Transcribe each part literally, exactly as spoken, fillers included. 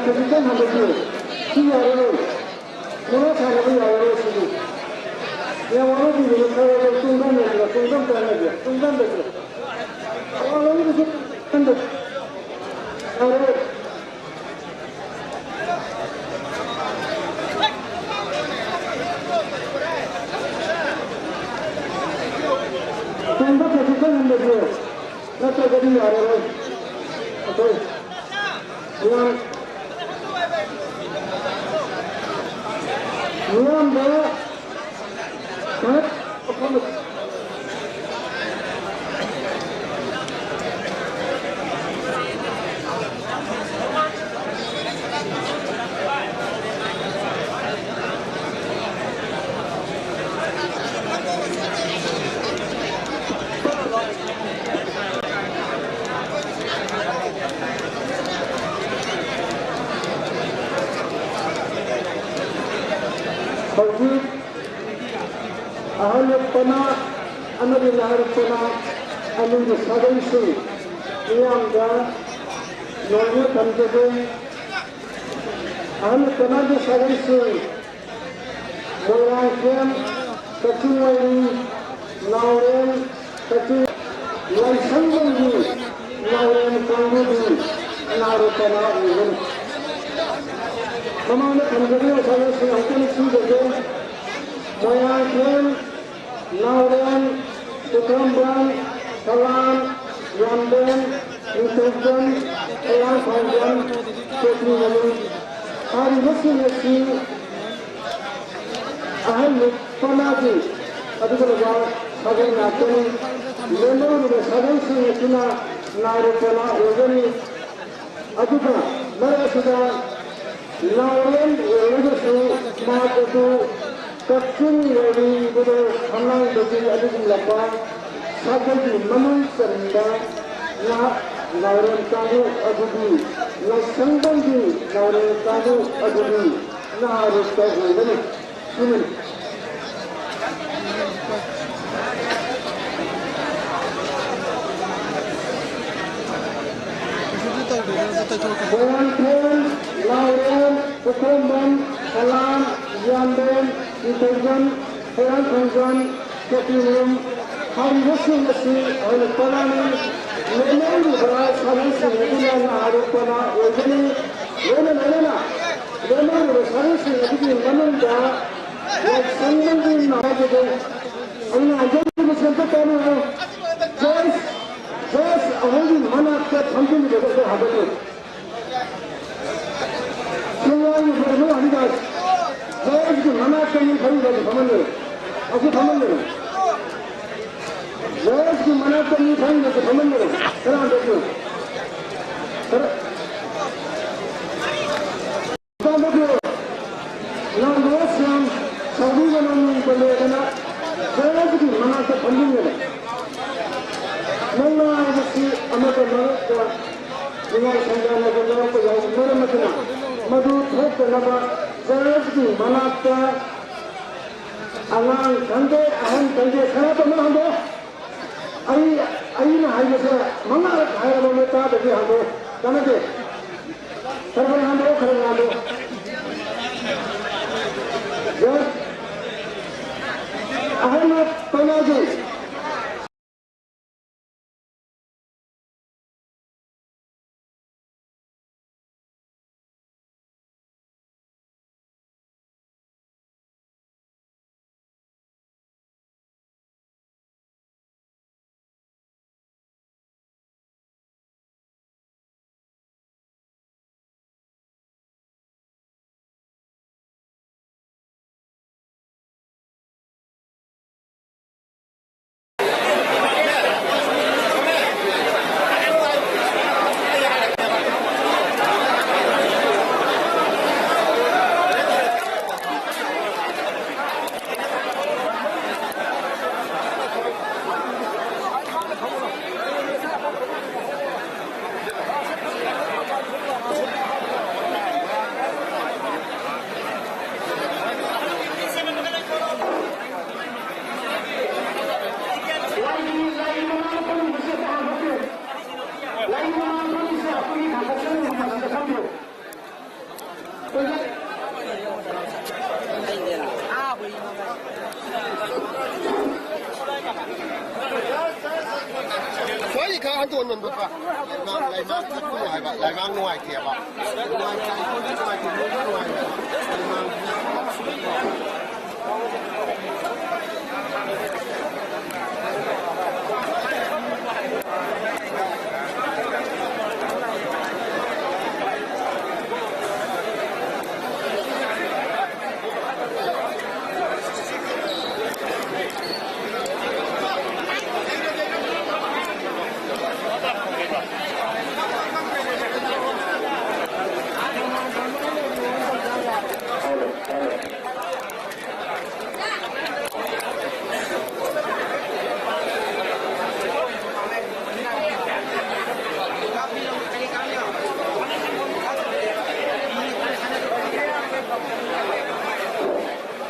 ꯈꯖꯤꯛꯇꯪ ꯍꯟꯗꯣꯛꯄꯤꯌꯨ꯫ ꯁꯤ ꯌꯥꯔꯔꯣꯏ꯫ ꯃꯣꯔꯥ ꯁꯥꯟꯅꯕ ꯌꯥꯔꯔꯣꯏ ꯁꯤꯗꯤ꯫ ꯌꯥꯝ ꯋꯥꯔꯧꯕꯤꯒꯅꯨ, ꯈꯔ ꯈꯔ ꯇꯨꯡꯗꯝꯅꯗ꯭ꯔꯥ, ꯇꯨꯡꯗꯝ ꯇꯥꯟꯅꯗ꯭ꯔꯥ, ꯇꯨꯡꯗꯝꯗ꯭ꯔꯥ꯫ ꯑꯋꯥꯡꯂꯣꯝꯒꯤꯁꯨ ꯇꯨꯡꯗꯝꯗ꯭ꯔꯥ꯫ ꯌꯥꯔꯔꯣꯏ꯫ ꯇꯨꯡꯗ ꯈꯖꯤꯛꯇꯪ ꯍꯟꯊꯁꯦ, ꯅꯠꯇ꯭ꯔꯒꯗꯤ ꯌꯥꯔꯔꯣꯏ꯫ ꯑꯩꯈꯣꯏ ꯃꯤꯌꯥꯝ, ꯃꯤꯌꯥꯝꯗ ꯈꯔ ꯍꯧꯖꯤꯛ ꯑꯍꯜ ꯄꯅꯥ ꯑꯃꯗꯤ ꯅꯍꯥꯔꯣꯜ ꯄꯅꯥ ꯑꯅꯤꯒꯤ ꯁꯥꯒꯩꯁꯤꯡ ꯃꯤꯌꯥꯝꯗ ꯅꯣꯡꯃ ꯊꯝꯖꯒꯦ꯫ ꯑꯍꯜ ꯄꯅꯥꯒꯤ ꯁꯥꯒꯩꯁꯤꯡ ꯃꯣꯏꯔꯥꯡꯊꯦꯝ, ꯀꯛꯆꯤꯡ ꯋꯥꯏꯔꯤ, ꯅꯥꯎꯔꯦꯝ, ꯀꯛꯆꯤꯡ ꯂꯥꯏꯁꯪꯕꯝꯒꯤ ꯅꯥꯎꯔꯦꯝ ꯀꯥꯡꯕꯨꯒꯤ ꯅꯥꯔꯣ ꯄꯅꯥ ꯑꯣꯏꯒꯅꯤ꯫ ꯃꯃꯥꯡꯗ ꯊꯝꯖꯈꯤꯕ ꯁꯥꯒꯩꯁꯤꯡ ꯑꯃꯨꯛꯇ ꯅꯤꯡꯁꯤꯡꯖꯒꯦ꯫ ꯃꯣꯏꯔꯥꯡꯊꯦꯝ, ꯅꯥꯎꯔꯦꯝ, ꯄꯨꯈ꯭ꯔꯝꯕꯝ, ꯁꯂꯥꯝ, ꯌꯥꯝꯕꯦꯝ, ꯅꯤꯡꯊꯧꯖꯝ, ꯈꯣꯏꯔꯥꯡꯈꯣꯡꯖꯝ, ꯈꯦꯇ꯭ꯔꯤꯃꯌꯨꯝ ꯍꯥꯏꯔꯤꯕꯁꯤꯡ ꯑꯁꯤ ꯑꯍꯜ ꯄꯅꯥꯒꯤ ꯑꯗꯨꯒꯨꯝꯂꯕ ꯁꯥꯒꯩ ꯉꯥꯛꯇꯅꯤ꯫ ꯂꯦꯝꯍꯧꯔꯤꯕ ꯁꯥꯒꯩꯁꯤꯡ ꯑꯁꯤꯅ ꯅꯥꯔꯣ ꯄꯅꯥ ꯑꯣꯏꯒꯅꯤ꯫ ꯑꯗꯨꯒ ꯃꯔꯛ ꯑꯁꯤꯗ ꯅꯥꯎꯔꯦꯝ ꯑꯣꯏꯔꯒꯁꯨ ꯃꯍꯥꯛ ꯑꯗꯨ ꯀꯛꯆꯤꯡ ꯋꯥꯏꯔꯤꯕꯗ ꯈꯝꯂꯥꯡꯕꯒꯤ ꯑꯗꯨꯒꯨꯝꯂꯕ ꯁꯥꯒꯩꯒꯤ ꯃꯅꯨꯡ ꯆꯟꯕ ꯅꯍꯥꯛ ꯅꯥꯎꯔꯦꯝ ꯀꯥꯡꯕꯨ ꯑꯗꯨꯒꯤ ꯂꯥꯏꯁꯪꯕꯝꯒꯤ ꯅꯥꯎꯔꯦꯝ ꯀꯥꯡꯕꯨ ꯑꯗꯨꯒꯤ ꯅꯍꯥꯔꯣꯜ ꯑꯣꯏꯒꯅꯤ꯫ ꯁꯤꯃꯅꯤ꯫ ꯃꯣꯏꯔꯥꯡꯊꯦꯝ, ꯂꯥꯎꯔꯦꯝ, ꯄꯨꯈ꯭ꯔꯣꯝꯕꯝ, ꯀꯂꯥꯝ, ꯌꯥꯝꯕꯦꯝ, ꯏꯊꯧꯖꯝ, ꯍꯩꯔꯥꯡꯈꯣꯡꯖꯝ, ꯀꯦꯇꯤꯅꯦꯝ ꯍꯥꯏꯔꯤꯕꯁꯤꯡ ꯑꯁꯤ ꯑꯩꯈꯣꯏꯅ ꯄꯥꯜꯂꯝꯃꯤ꯫ ꯂꯦꯝꯍꯧꯔꯤꯕ ꯁꯥꯔꯨꯁꯤꯡ ꯑꯗꯨꯅ ꯅꯍꯥꯔꯣꯜ ꯄꯅꯥ ꯑꯣꯏꯒꯅꯤ꯫ ꯂꯣꯏꯅ ꯂꯣꯏꯅꯅ ꯂꯦꯝꯍꯧꯔꯤꯕ ꯁꯥꯔꯨꯁꯤꯡ ꯑꯗꯨꯒꯤ ꯃꯅꯨꯡꯗ ꯌꯥꯎꯁꯪꯕꯒꯤ ꯅꯍꯥꯗꯨꯗ ꯑꯩꯅ ꯍꯥꯏꯖꯔꯤꯕꯁꯤ ꯑꯝꯇ ꯇꯥꯕꯤꯌꯨ꯫ ꯖꯁ, ꯖꯁ ꯑꯩꯈꯣꯏꯒꯤ ꯃꯅꯥꯛꯇ ꯐꯝꯖꯤꯜꯂꯤꯕꯗꯣ ꯑꯩꯈꯣꯏ ꯍꯥꯏꯒꯠꯂꯨ꯫ ꯁꯤ ꯋꯥꯒꯤ ꯐꯝꯕ ꯍꯥꯏꯕ ꯇꯥꯔꯦ꯫ ꯖꯁꯀꯤ ꯃꯅꯥꯛꯇ ꯃꯤ ꯐꯝꯃꯤꯕ ꯑꯁꯤ ꯐꯝꯍꯟꯒꯅꯨ꯫ ꯑꯁꯤ ꯐꯝꯍꯟꯒꯅꯨ꯫ ꯖꯁꯀꯤ ꯃꯅꯥꯛꯇ ꯃꯤ ꯐꯝꯃꯤꯕ ꯑꯁꯤ ꯐꯝꯍꯟꯒꯅꯨ꯫ ꯈꯔ ꯍꯟꯗꯣꯛꯄꯤꯌꯨ꯫ ꯈꯔ ꯅꯪꯕꯨ ꯁ꯭ꯌꯥꯝ ꯁꯥꯎꯕꯤꯒꯅꯨ, ꯃꯤꯡ ꯄꯜꯂꯦꯗꯅ ꯖꯁꯀꯤ ꯃꯅꯥꯛꯇ ꯐꯝꯖꯤꯟꯒꯅꯨ꯫ ꯃꯨꯛꯅꯥ ꯍꯥꯏꯕꯁꯤ ꯑꯃꯒ ꯃꯔꯛꯇ ꯅꯨꯡꯉꯥꯏ ꯁꯪꯗꯥꯟꯅꯕ ꯌꯥꯎꯔꯛꯄ ꯌꯥꯏ꯫ ꯃꯔꯝ ꯑꯗꯨꯅ ꯃꯗꯨ ꯊꯣꯛꯇꯅꯕ ꯖꯁꯀꯤ ꯃꯅꯥꯛꯇ ꯑꯉꯥꯡ ꯈꯪꯗꯦ, ꯑꯍꯟ ꯈꯪꯗꯦ, ꯈꯔ ꯇꯞꯅ ꯍꯟꯗꯣꯛꯑꯣ꯫ ꯑꯩ, ꯑꯩꯅ ꯍꯥꯏꯕꯁꯦ ꯃꯉꯥꯔꯛ ꯍꯥꯏꯔꯕ ꯃꯣꯏ ꯇꯥꯗꯕꯤ ꯍꯟꯗꯣꯛꯑꯣ꯫ ꯀꯥꯟꯅꯗꯦ꯫ ꯈꯔ ꯈꯔ ꯍꯟꯗꯣꯛꯑꯣ, ꯈꯔ ꯈꯔ ꯍꯟꯗꯣꯛꯑꯣ꯫ ꯖꯁ ꯑꯍꯟꯅ ꯇꯧꯅꯁꯤ꯫ ꯍꯟꯗꯣꯛ ꯍꯟꯗꯣꯛꯄ ꯂꯩꯃꯥꯡ, ꯂꯩꯃꯥꯡ ꯊꯛꯄꯅꯣ ꯍꯥꯏꯕ, ꯂꯩꯃꯥꯡ ꯅꯨꯡꯉꯥꯏꯇꯦꯕ꯫ ꯅꯨꯡꯉꯥꯏꯇꯦ, ꯑꯩꯈꯣꯏꯗꯤ ꯅꯨꯡꯉꯥꯏꯇꯦ, ꯃꯣꯏꯗꯤ ꯅꯨꯡꯉꯥꯏꯇꯦ꯫ ꯂꯩꯃꯥꯡꯁꯤꯅ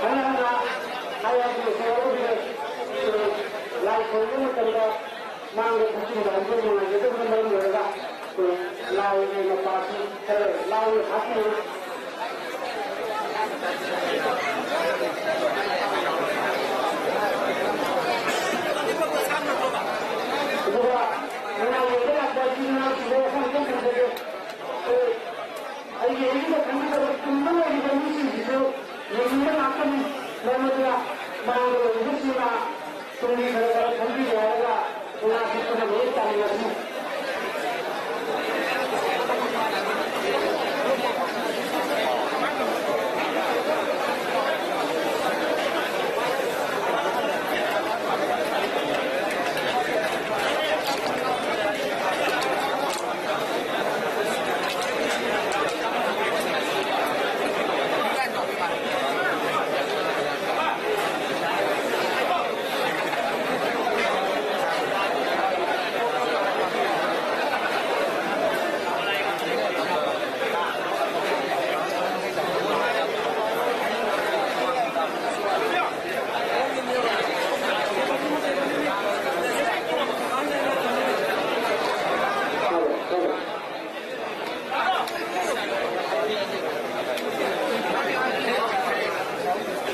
ꯍꯟꯅ ꯍꯟꯅ ꯍꯥꯏ ꯍꯥꯏꯗꯨꯅ ꯁꯣꯏꯍꯧꯗ꯭ꯔꯦ꯫ ꯂꯥꯏ ꯈꯣꯏꯔꯝꯕ ꯃꯇꯝꯗ ꯃꯥꯡꯗ ꯊꯛꯆꯤꯟꯕ ꯍꯥꯏꯕꯁꯤ ꯅꯨꯡꯉꯥꯏꯖꯗꯕꯅ ꯃꯔꯝ ꯑꯣꯏꯔꯒ ꯂꯥꯏꯒꯤ ꯃꯄꯥꯁꯤ ꯈꯔ ꯂꯥꯎꯅ ꯊꯥꯕꯤꯌꯨ꯫ ꯑꯗꯨꯒ ꯃꯌꯥꯝ ꯌꯦꯡꯕ ꯂꯥꯛꯄ ꯏꯆꯤꯜ ꯏꯅꯥꯎꯁꯤꯡꯗ ꯋꯥꯐꯝ ꯑꯃꯇꯪ ꯊꯝꯖꯒꯦ꯫ ꯑꯩꯈꯣꯏ ꯑꯩꯒꯤ ꯑꯩꯒꯤꯗ ꯈꯪꯕꯤꯗꯕ ꯇꯨꯡꯗ ꯂꯩꯔꯤꯕ ꯃꯤꯁꯤꯡꯁꯤꯁꯨ ꯌꯦꯡꯅꯤꯡꯕ ꯉꯥꯛꯇꯅꯤ꯫ ꯃꯔꯝ ꯑꯗꯨꯅ ꯃꯥꯡꯗ ꯂꯩꯔꯤꯕꯁꯤꯡꯅ ꯇꯨꯡꯒꯤ ꯈꯔ ꯈꯔ ꯈꯟꯕꯤꯒꯦ ꯍꯥꯏꯔꯒ ꯉꯥꯁꯤ ꯄꯨꯟꯅ ꯂꯣꯏ ꯇꯥꯃꯤꯟꯅꯁꯤ꯫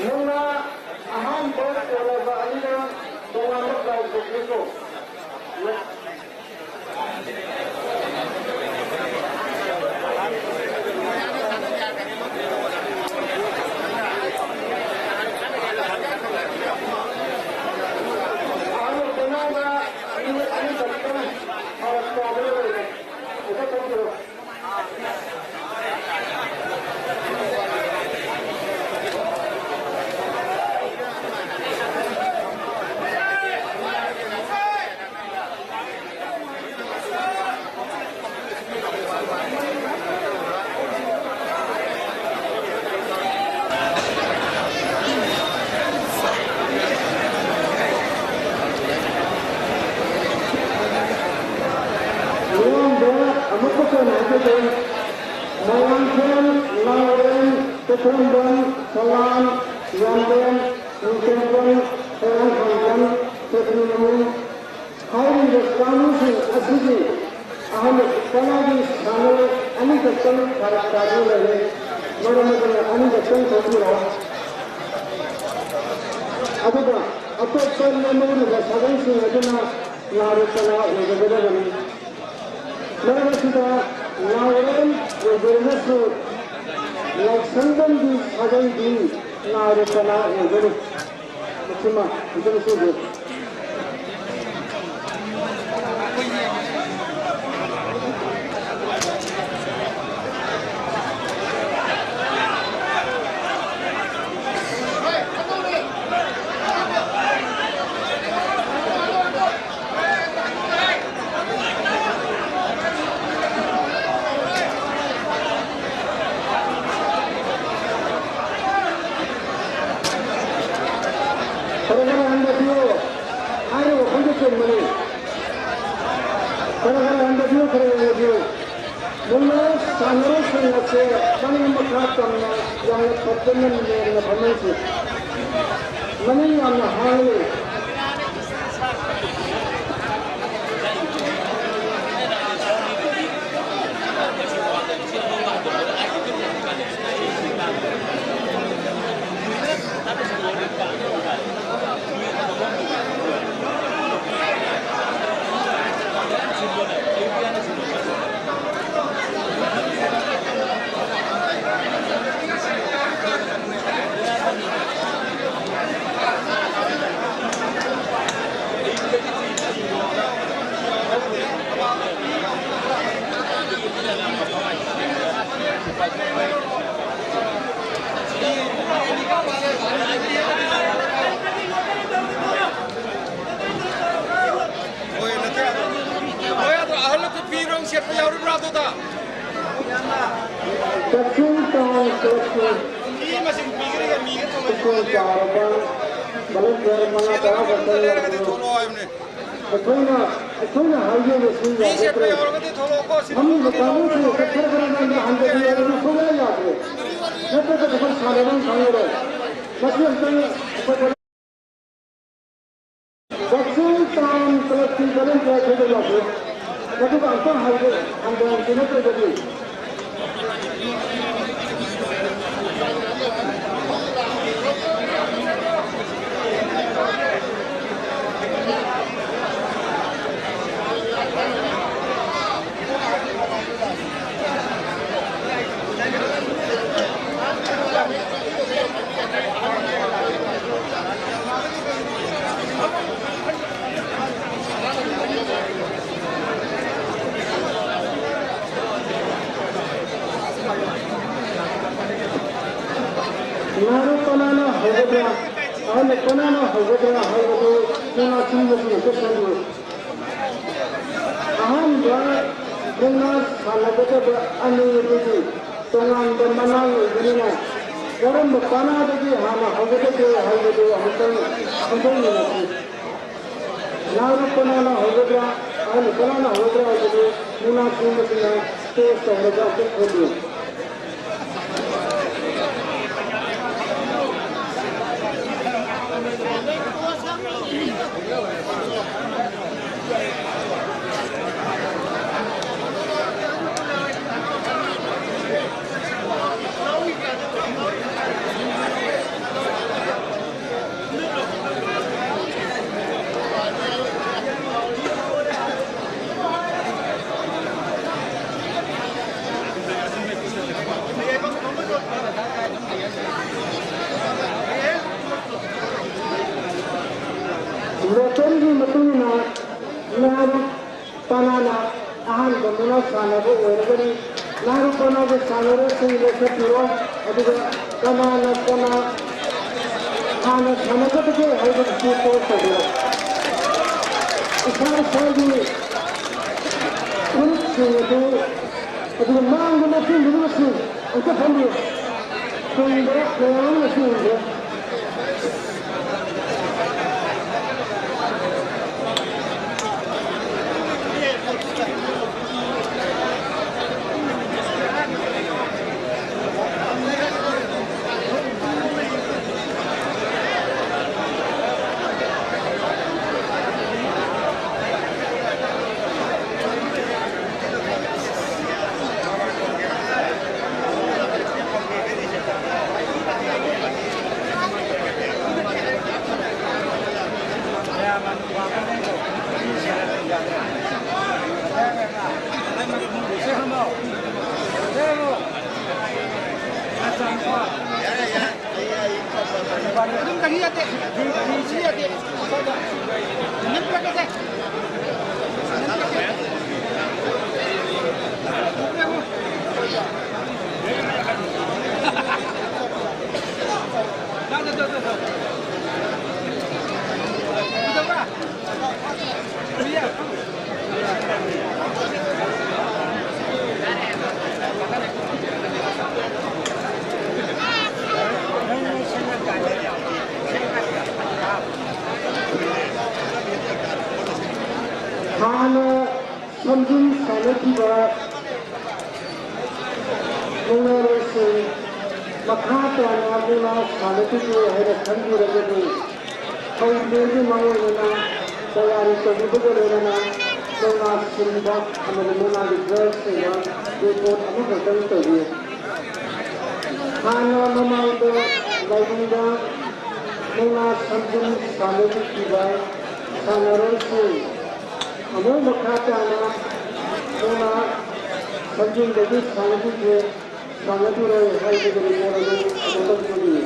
ꯃꯨꯛꯅꯥ ꯑꯍꯥꯟꯕ ꯀꯣꯜꯂꯕ ꯑꯅꯤꯅ ꯇꯣꯉꯥꯟꯕ ꯄ꯭ꯔꯥꯏꯖ ꯂꯧꯖꯩꯀꯣ꯫ ꯃꯤꯌꯥꯝꯗ ꯑꯃꯨꯛꯀꯁꯨ ꯍꯟꯅ ꯍꯥꯏꯖꯒꯦ, ꯃꯣꯏꯔꯥꯡꯊꯦꯝ, ꯂꯥꯎꯔꯦꯝ, ꯄꯨꯈ꯭ꯔꯝꯕꯝ, ꯁꯂꯥꯝ, ꯌꯥꯝꯕꯦꯝ, ꯅꯤꯡꯊꯦꯝꯕꯝ, ꯍꯩꯔꯥꯡꯈꯣꯡꯕꯝ, ꯈꯦꯇ꯭ꯔꯤꯃꯌꯨꯝ ꯍꯥꯏꯔꯤꯕ ꯀꯥꯡꯕꯨꯁꯤꯡ ꯑꯁꯤꯒꯤ ꯑꯍꯜ ꯀꯅꯥꯒꯤ ꯁꯥꯟꯅꯔꯣꯏ ꯑꯅꯤꯈꯛꯇꯪ ꯐꯔꯛ ꯇꯥꯗꯨꯅ ꯂꯩꯔꯦ꯫ ꯃꯔꯝ ꯑꯗꯨꯅ ꯑꯅꯤꯈꯛꯇꯪ ꯊꯣꯛꯄꯤꯔꯣ꯫ ꯑꯗꯨꯒ ꯑꯇꯣꯞꯄ ꯂꯦꯝꯍꯧꯔꯤꯕ ꯁꯥꯒꯩꯁꯤꯡ ꯑꯗꯨꯅ ꯅꯥꯔꯣ ꯀꯅꯥ ꯑꯣꯏꯒꯗꯕꯅꯤ꯫ ꯃꯔꯝ ꯑꯁꯤꯗ ꯅꯥꯎꯔꯦꯝ ꯑꯣꯏꯖꯔꯒꯁꯨ ꯂꯥꯏꯁꯪꯕꯝꯒꯤ ꯁꯥꯒꯩꯗꯤ ꯅꯥꯔꯣ ꯀꯅꯥ ꯑꯣꯏꯒꯅꯤ꯫ ꯃꯁꯤꯃ ꯑꯝꯇꯪ ꯁꯨꯕꯤꯌꯨ꯫ ꯈꯔ ꯈꯔ ꯍꯟꯊꯕꯤꯌꯨ꯫ ꯍꯥꯏꯔꯤꯕ ꯋꯥꯐꯝꯗꯨ ꯆꯨꯝꯕꯅꯤ꯫ ꯈꯔ ꯈꯔ ꯍꯟꯊꯕꯤꯌꯨ, ꯈꯔ ꯍꯟꯊꯕꯤꯌꯨ꯫ ꯃꯨꯟꯅ ꯁꯥꯟꯅꯔꯣꯏꯁꯤꯡ ꯑꯁꯦ ꯃꯅꯤꯡ ꯃꯈꯥ ꯇꯝꯅ ꯌꯥꯝꯅ ꯐꯖꯅ ꯂꯦꯝꯅ ꯐꯝꯍꯟꯁꯤ꯫ ꯃꯅꯤꯡ ꯌꯥꯝꯅ ꯍꯥꯡꯂꯤ꯫ ꯌꯥꯎꯔꯤꯕ꯭ꯔꯥ ꯑꯗꯨꯗ? ꯀꯛꯆꯤꯡ ꯇꯥꯎꯟ ꯀ꯭ꯂꯕꯀꯤ ꯃꯤ ꯃꯁꯤꯡ ꯄꯤꯈ꯭ꯔꯒ ꯃꯤꯒ ꯇꯣꯉꯥꯟ ꯏꯁꯤꯡ ꯇꯣꯉꯥꯟ ꯆꯥꯎꯔꯕ ꯚꯣꯂꯨꯟꯇꯤꯌꯔ ꯃꯉꯥ ꯇꯔꯥ ꯈꯛꯇ ꯂꯩꯔꯒꯗꯤ ꯌꯥꯎꯕꯅꯤ꯫ ꯊꯣꯛꯂꯛꯑꯣ ꯍꯥꯏꯕꯅꯦ꯫ ꯑꯩꯈꯣꯏꯅ, ꯑꯩꯈꯣꯏꯅ ꯍꯥꯏꯖꯕꯁꯤ ꯃꯤ ꯁꯦꯠꯄ ꯌꯥꯗ꯭ꯔꯦ꯫ ꯌꯥꯎꯔꯒꯗꯤ ꯊꯣꯛꯂꯛꯑꯣꯀꯣ꯫ ꯁꯤ ꯐꯝꯃꯤꯕ ꯊꯣꯛꯂꯛꯑꯣ꯫ ꯀꯥꯡꯕꯨꯁꯤꯡ ꯆꯠꯈ꯭ꯔꯒꯅ ꯍꯟꯊꯕꯤꯌꯨ ꯍꯥꯏꯕꯗꯤ ꯁꯨꯡꯌꯥ ꯌꯥꯗ꯭ꯔꯦ꯫ ꯅꯠꯇ꯭ꯔꯒꯗꯤ ꯑꯩꯈꯣꯏ ꯁꯥꯟꯅꯕ ꯑꯃ ꯈꯪꯉꯔꯣꯏ꯫ ꯃꯁꯤ ꯑꯝꯇꯪ ꯑꯩꯈꯣꯏ ꯀꯛꯆꯤꯡ ꯇꯥꯎꯟ ꯀ꯭ꯂꯕꯀꯤ ꯚꯣꯂꯨꯟꯇꯤꯌꯔ ꯈꯩꯗ ꯂꯥꯛꯄꯤꯌꯨ꯫ ꯃꯗꯨꯒ ꯑꯝꯇꯪ ꯍꯥꯏꯒꯦ, ꯍꯟꯗꯣꯛꯀꯦ ꯅꯠꯇ꯭ꯔꯒꯗꯤ꯫ ꯅꯍꯥꯔꯣꯜ ꯀꯅꯥꯅ ꯍꯧꯒꯗ꯭ꯔꯥ, ꯑꯍꯜ ꯀꯅꯥꯅ ꯍꯧꯒꯗ꯭ꯔꯥ ꯍꯥꯏꯕꯗꯨ ꯃꯨꯛꯅꯥ ꯈꯪꯕꯁꯤꯡ ꯑꯝꯇ ꯈꯟꯕꯤꯌꯨ꯫ ꯑꯍꯥꯟꯕ ꯃꯨꯛꯅꯥ ꯁꯥꯟꯅꯒꯗꯕ ꯑꯅꯤ ꯑꯗꯨꯗꯤ ꯇꯣꯉꯥꯟꯕ ꯃꯅꯥ ꯑꯣꯏꯕꯅꯤꯅ, ꯀꯔꯝꯕ ꯄꯅꯥꯗꯒꯤ ꯍꯥꯟꯅ ꯍꯧꯒꯗꯒꯦ ꯍꯥꯏꯕꯗꯨ ꯑꯃꯨꯛꯇꯪ ꯈꯟꯗꯣꯛꯃꯤꯟꯅꯁꯤ꯫ ꯅꯍꯥꯔꯣꯜ ꯀꯅꯥꯅ ꯍꯧꯒꯗ꯭ꯔꯥ, ꯑꯍꯜ ꯀꯅꯥꯅ ꯍꯧꯒꯗ꯭ꯔꯥ ꯍꯥꯏꯕꯗꯨ ꯃꯨꯛꯅꯥ ꯈꯪꯕꯁꯤꯡꯅ ꯇꯣꯁ ꯇꯧꯔꯒ ꯑꯝꯇ ꯈꯟꯕꯤꯌꯨ꯫ ꯂꯣꯇꯔꯤꯒꯤ ꯃꯇꯨꯡ ꯏꯟꯅ ꯅꯍꯥꯔꯣꯜ ꯄꯅꯥꯅ ꯑꯍꯥꯟꯕ ꯃꯨꯛꯅꯥ ꯁꯥꯟꯅꯕ ꯑꯣꯏꯔꯒꯅꯤ꯫ ꯅꯍꯥꯔꯣꯜ ꯄꯅꯥꯒꯤ ꯁꯥꯟꯅꯔꯣꯏꯁꯤꯡ ꯂꯦꯞꯊꯣꯛꯄꯤꯔꯣ꯫ ꯑꯗꯨꯒ ꯀꯅꯥꯅ ꯀꯅꯥ ꯍꯥꯟꯅ ꯁꯥꯟꯅꯒꯗꯒꯦ ꯍꯥꯏꯕꯗꯨꯁꯨ ꯇꯣꯁ ꯇꯧꯕꯤꯔꯣ꯫ ꯏꯁꯥ ꯏꯁꯥꯒꯤ ꯐꯨꯔꯨꯞ ꯑꯗꯨ, ꯑꯗꯨꯒ ꯃꯥꯡꯗ ꯃꯇꯨꯡꯗꯨꯅꯁꯨ ꯑꯝꯇ ꯐꯝꯕꯤꯌꯨ꯫ ꯇꯨꯡꯗ ꯃꯌꯥꯝ ꯑꯃꯁꯨ ꯎꯗ꯭ꯔꯦ꯫ ꯑꯗꯨꯝ ꯀꯔꯤ ꯌꯥꯗꯦ, ꯀꯔꯤ ꯌꯥꯗꯦ꯫ ꯍꯥꯟꯅ ꯁꯝꯖꯤꯟ ꯁꯥꯟꯅꯈꯤꯕ ꯃꯨꯛꯅꯥꯔꯣꯏꯁꯤꯡ ꯃꯈꯥ ꯇꯥꯅ ꯃꯨꯛꯅꯥ ꯁꯥꯟꯅꯈꯤꯒꯦ ꯍꯥꯏꯅ ꯈꯟꯕꯤꯔꯒꯗꯤ, ꯍꯧꯗ꯭ꯔꯤꯉꯩꯒꯤ ꯃꯔꯨꯑꯣꯏꯅ ꯇꯌꯥꯔꯤ ꯇꯧꯕꯤꯕꯒ ꯂꯣꯏꯅꯅ ꯃꯨꯛꯅꯥ ꯁꯤꯟꯕ ꯑꯃꯗꯤ ꯃꯨꯛꯅꯥꯒꯤ ꯗ꯭ꯔꯦꯁꯁꯤꯡꯗ ꯔꯤꯄꯣꯔꯠ ꯑꯃꯈꯛꯇꯪ ꯇꯧꯕꯤꯌꯨ꯫ ꯍꯥꯟꯅ ꯃꯃꯥꯡꯗ ꯂꯥꯏꯕꯨꯡꯗ ꯃꯨꯛꯅꯥ ꯁꯝꯖꯤꯟ ꯁꯥꯟꯅꯕꯤꯈꯤꯕ ꯁꯥꯟꯅꯔꯣꯏꯁꯤꯡ ꯑꯃꯨꯛ ꯃꯈꯥ ꯇꯥꯅ ꯃꯨꯛꯅꯥ ꯁꯝꯖꯤꯟꯗꯒꯤ ꯁꯥꯟꯅꯕꯤꯗ꯭ꯔꯦ, ꯁꯥꯟꯅꯕꯤꯔꯣꯏ ꯍꯥꯏꯕꯒꯤ ꯔꯤꯄꯣꯔꯠ ꯑꯗꯨ ꯑꯃꯨꯛꯇꯪ ꯄꯤꯕꯤꯌꯨ꯫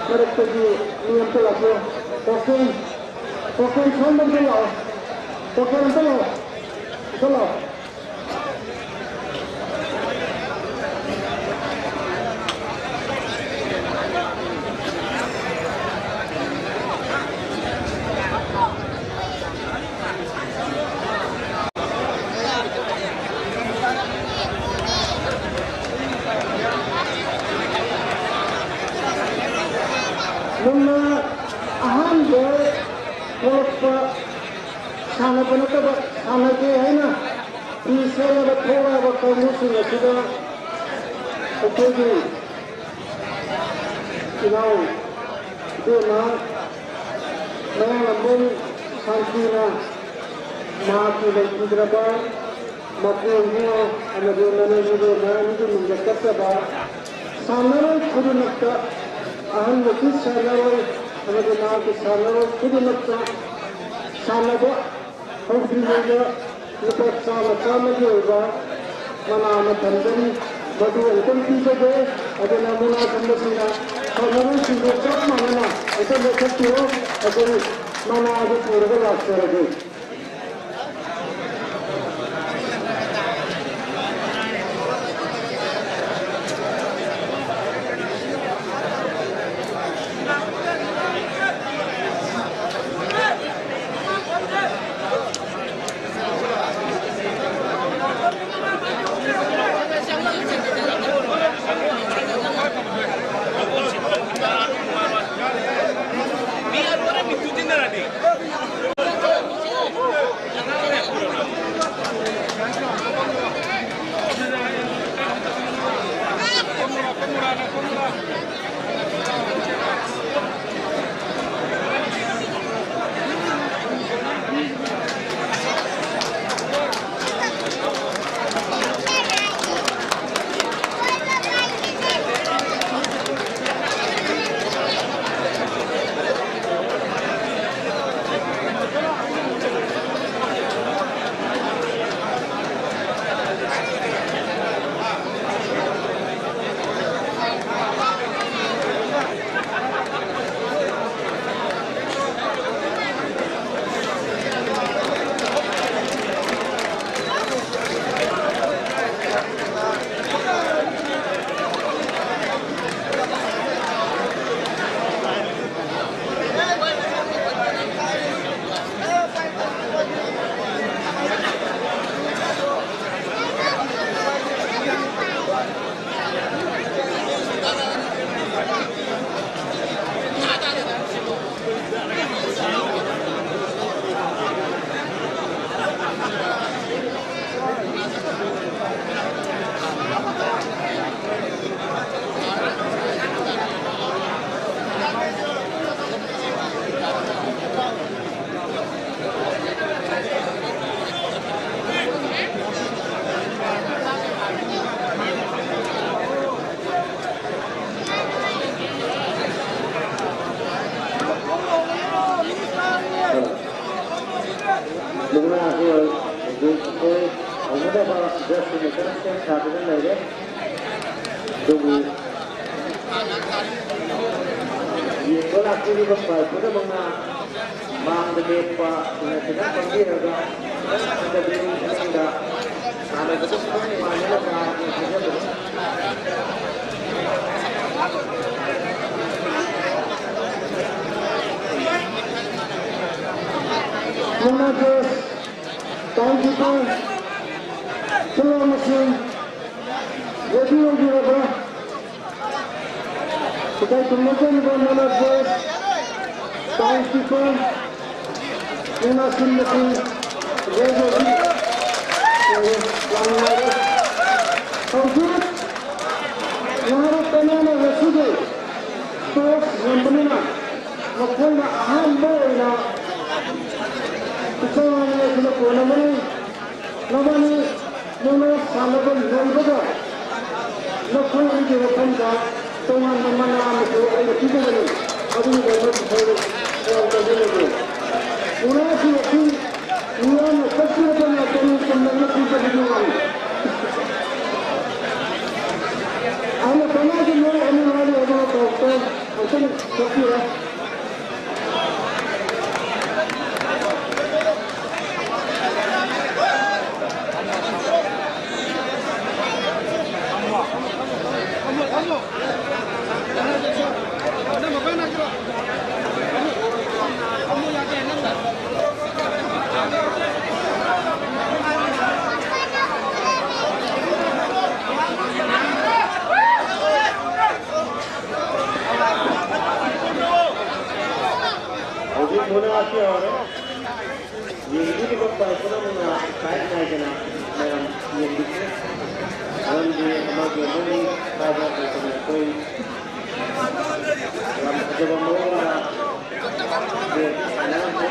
ꯃꯔꯛꯇꯒꯤ ꯃꯤ ꯑꯝꯇ ꯂꯥꯛꯄꯤꯌꯨ꯫ ꯀꯣꯀꯦꯟ, ꯀꯣꯀꯦꯟ ꯁꯣꯝꯗ ꯑꯝꯇ ꯂꯥꯛꯑꯣ꯫ ꯀꯣꯀꯦꯟ ꯑꯝꯇ ꯂꯥꯛꯑꯣ꯫ ꯑꯝꯇ ꯂꯥꯛꯑꯣ꯫ ꯃꯨꯟꯅ ꯑꯍꯥꯟꯕ ꯊꯣꯛꯂꯛꯄ ꯁꯥꯟꯅꯕ ꯅꯠꯇꯕ ꯁꯥꯟꯅꯒꯦ ꯍꯥꯏꯅ ꯐꯤ ꯁꯦꯠꯂꯒ ꯊꯣꯛꯂꯛꯑꯕ ꯀꯥꯡꯕꯨꯁꯤꯡ ꯑꯁꯤꯗ ꯑꯩꯈꯣꯏꯒꯤ ꯏꯅꯥꯎ ꯏꯕꯦꯝꯃ ꯃꯌꯥꯡꯂꯝꯕꯝ ꯁꯥꯟꯇꯤꯅ ꯃꯍꯥꯛꯀꯤ ꯂꯩꯈꯤꯗ꯭ꯔꯕ ꯃꯄꯨ ꯏꯕꯨꯡꯉꯣ ꯑꯃꯗꯤ ꯃꯅꯦꯝ ꯏꯕꯦꯝꯃ ꯑꯅꯤꯒꯤ ꯃꯤꯡꯗ ꯀꯠꯆꯕ ꯁꯥꯟꯅꯔꯣꯏ ꯈꯨꯗꯤꯡꯃꯛꯇ, ꯑꯍꯟ ꯅꯨꯄꯤ ꯁꯥꯟꯅꯔꯣꯏ ꯑꯃꯗꯤ ꯃꯍꯥꯛꯀꯤ ꯁꯥꯟꯅꯔꯣꯏ ꯈꯨꯗꯤꯡꯃꯛꯇ ꯁꯥꯟꯅꯕ ꯍꯧꯗ꯭ꯔꯤꯉꯩꯗ ꯂꯨꯄꯥ ꯆꯥꯝꯃ ꯆꯥꯝꯃꯒꯤ ꯑꯣꯏꯕ ꯃꯅꯥ ꯑꯃ ꯊꯝꯖꯔꯤ, ꯃꯗꯨ ꯑꯃꯨꯛꯇꯪ ꯄꯤꯖꯒꯦ꯫ ꯑꯗꯨꯅ ꯃꯨꯛꯅꯥ ꯈꯪꯕꯁꯤꯡꯅ ꯁꯥꯟꯅꯔꯣꯏꯁꯤꯡꯗꯨ ꯆꯞ ꯃꯥꯟꯅꯅ ꯑꯃꯨꯛꯇꯪ ꯂꯦꯞꯈꯠꯄꯤꯔꯣ꯫ ꯑꯩꯈꯣꯏ ꯃꯅꯥ ꯑꯗꯨ ꯄꯨꯔꯒ ꯂꯥꯛꯆꯔꯒꯦ꯫ ꯃꯨꯛꯅꯥꯁꯦ ꯍꯧꯖꯤꯛ ꯑꯩꯈꯣꯏ ꯍꯧꯒꯗꯕ ꯖꯁ ꯃꯤꯇꯔ ꯁꯦꯝ ꯁꯥꯗꯨꯅ ꯂꯩꯔꯦ꯫ ꯑꯗꯨꯕꯨ ꯌꯦꯡꯕ ꯂꯥꯛꯄꯤꯔꯤꯕ ꯄꯥꯏ ꯄꯨꯝꯅꯃꯛꯅ ꯃꯥꯡꯗ ꯂꯦꯞꯄ ꯁꯤꯡꯅ ꯈꯤꯇꯪ ꯄꯥꯡꯕꯤꯔꯒ ꯈꯤꯇꯪ ꯍꯟꯊꯕꯤꯌꯨ꯫ ꯃꯅꯤꯡꯗ ꯁꯥꯟꯅꯕꯗ ꯈꯤꯇꯪ ꯅꯨꯡꯉꯥꯏꯅꯕ ꯍꯥꯏꯅ ꯈꯟꯖꯕꯅꯤ꯫ ꯃꯨꯛꯅꯥ ꯖꯁ, ꯇꯥꯎꯟ ꯀꯤꯄꯔ, ꯁꯤꯜꯂꯣꯡ ꯃꯁꯤꯡ, ꯔꯦꯗꯤ ꯑꯣꯏꯕꯤꯔꯕ꯭ꯔꯥ? ꯏꯀꯥꯏ ꯈꯨꯝꯅꯖꯔꯤꯕ ꯃꯨꯛꯅꯥ ꯖꯁ, ꯇꯥꯎꯟ ꯀꯤꯄꯔ, ꯃꯨꯛꯅꯥ ꯁꯤꯟꯕꯁꯤꯡ, ꯔꯦꯗꯤ ꯑꯣꯏꯕꯤ-, ꯌꯥꯝ ꯅꯨꯡꯉꯥꯏꯔꯦ꯫ ꯍꯧꯖꯤꯛ ꯅꯍꯥꯔꯣꯜ ꯀꯩꯅꯥꯅ ꯉꯁꯤꯒꯤ ꯇꯣꯁ ꯉꯝꯕꯅꯤꯅ ꯃꯈꯣꯏꯅ ꯑꯍꯥꯟꯕ ꯑꯣꯏꯅ ꯄꯤꯁꯪ ꯂꯥꯡꯕ ꯑꯁꯤꯅ ꯀꯣꯟꯅꯒꯅꯤ꯫ ꯃꯕꯥꯅꯤ ꯃꯨꯛꯅꯥ ꯁꯥꯟꯅꯕ ꯂꯣꯏꯕꯒ ꯅꯈꯣꯏ ꯑꯅꯤꯒꯤ ꯃꯐꯝꯗ ꯇꯣꯉꯥꯟꯕ ꯃꯅꯥ ꯑꯃꯁꯨ ꯑꯩꯅ ꯄꯤꯖꯒꯅꯤ꯫ ꯑꯗꯨꯒꯤꯗꯃꯛ ꯏꯁꯣꯔ ꯊꯧꯔꯥꯡ ꯇꯧꯕꯤꯔꯕ꯭ꯔꯣ? ꯃꯨꯛꯅꯥꯁꯤꯡ ꯑꯁꯤ ꯃꯤꯌꯥꯝꯅ ꯀꯛꯄꯤꯔꯕ ꯉꯥꯛꯇꯅꯤ, ꯆꯨꯝꯅ ꯅꯠꯇꯦ꯫ ꯑꯩꯅ ꯀꯅꯥꯒꯤ ꯃꯣꯏ ꯑꯅꯤ ꯋꯥꯔꯤ ꯑꯗꯨ ꯀꯧꯔꯛꯇꯦ꯫ ꯑꯝꯇꯪ ꯀꯛꯄꯤꯔꯣ꯫ ꯍꯧꯖꯤꯛ ꯃꯨꯛꯅꯥ ꯑꯁꯤ ꯍꯧꯔꯦ꯫ ꯌꯦꯡꯕꯤꯔꯤꯕ ꯄꯥꯏ ꯄꯨꯝꯅꯃꯛꯅ ꯀꯥꯏ ꯅꯥꯏꯗꯅ ꯃꯌꯥꯝ ꯌꯦꯡꯕꯤꯁꯤ꯫ ꯃꯔꯝꯗꯤ ꯑꯃꯒꯤ ꯑꯃꯒꯤ ꯀꯥꯏꯕ ꯂꯩꯇꯅ ꯑꯩꯈꯣꯏ ꯌꯥꯝ ꯐꯖꯕ ꯃꯑꯣꯡꯗ ꯕꯣꯜ ꯁꯥꯟꯅꯔꯝꯃꯤ꯫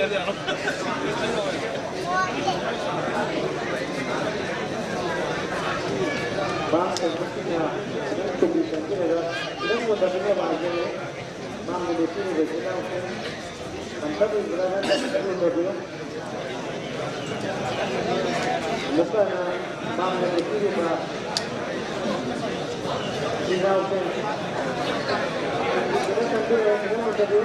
ꯃꯥꯡ ꯀꯩꯅꯣꯁꯤꯡꯅ ꯈꯤꯇꯪ ꯊꯨꯝꯕꯤ ꯆꯪꯁꯤꯜꯂꯒ ꯈꯤꯇꯪ ꯃꯨꯟꯊꯕꯤꯅꯕ ꯍꯥꯏꯖꯔꯤ꯫ ꯃꯥꯡꯗ ꯂꯦꯞꯄꯤꯔꯤꯕ ꯏꯆꯤꯜ ꯏꯅꯥꯎꯁꯤꯡ ꯀꯟꯈꯠꯂꯤꯕ꯭ꯔꯥ ꯅꯠꯇ꯭ꯔꯒ ꯀꯔꯤ ꯇꯧꯕꯤꯅꯣ? ꯑꯃꯨꯛꯀ ꯍꯟꯅ ꯃꯥꯡꯗ ꯂꯦꯞꯄꯤꯔꯤꯕ ꯏꯆꯤꯜ ꯏꯅꯥꯎꯁꯤꯡ ꯈꯤꯇꯪ ꯀꯟꯕꯤꯔꯣ, ꯈꯤꯇꯪ ꯃꯨꯟꯊꯕꯤꯌꯨ꯫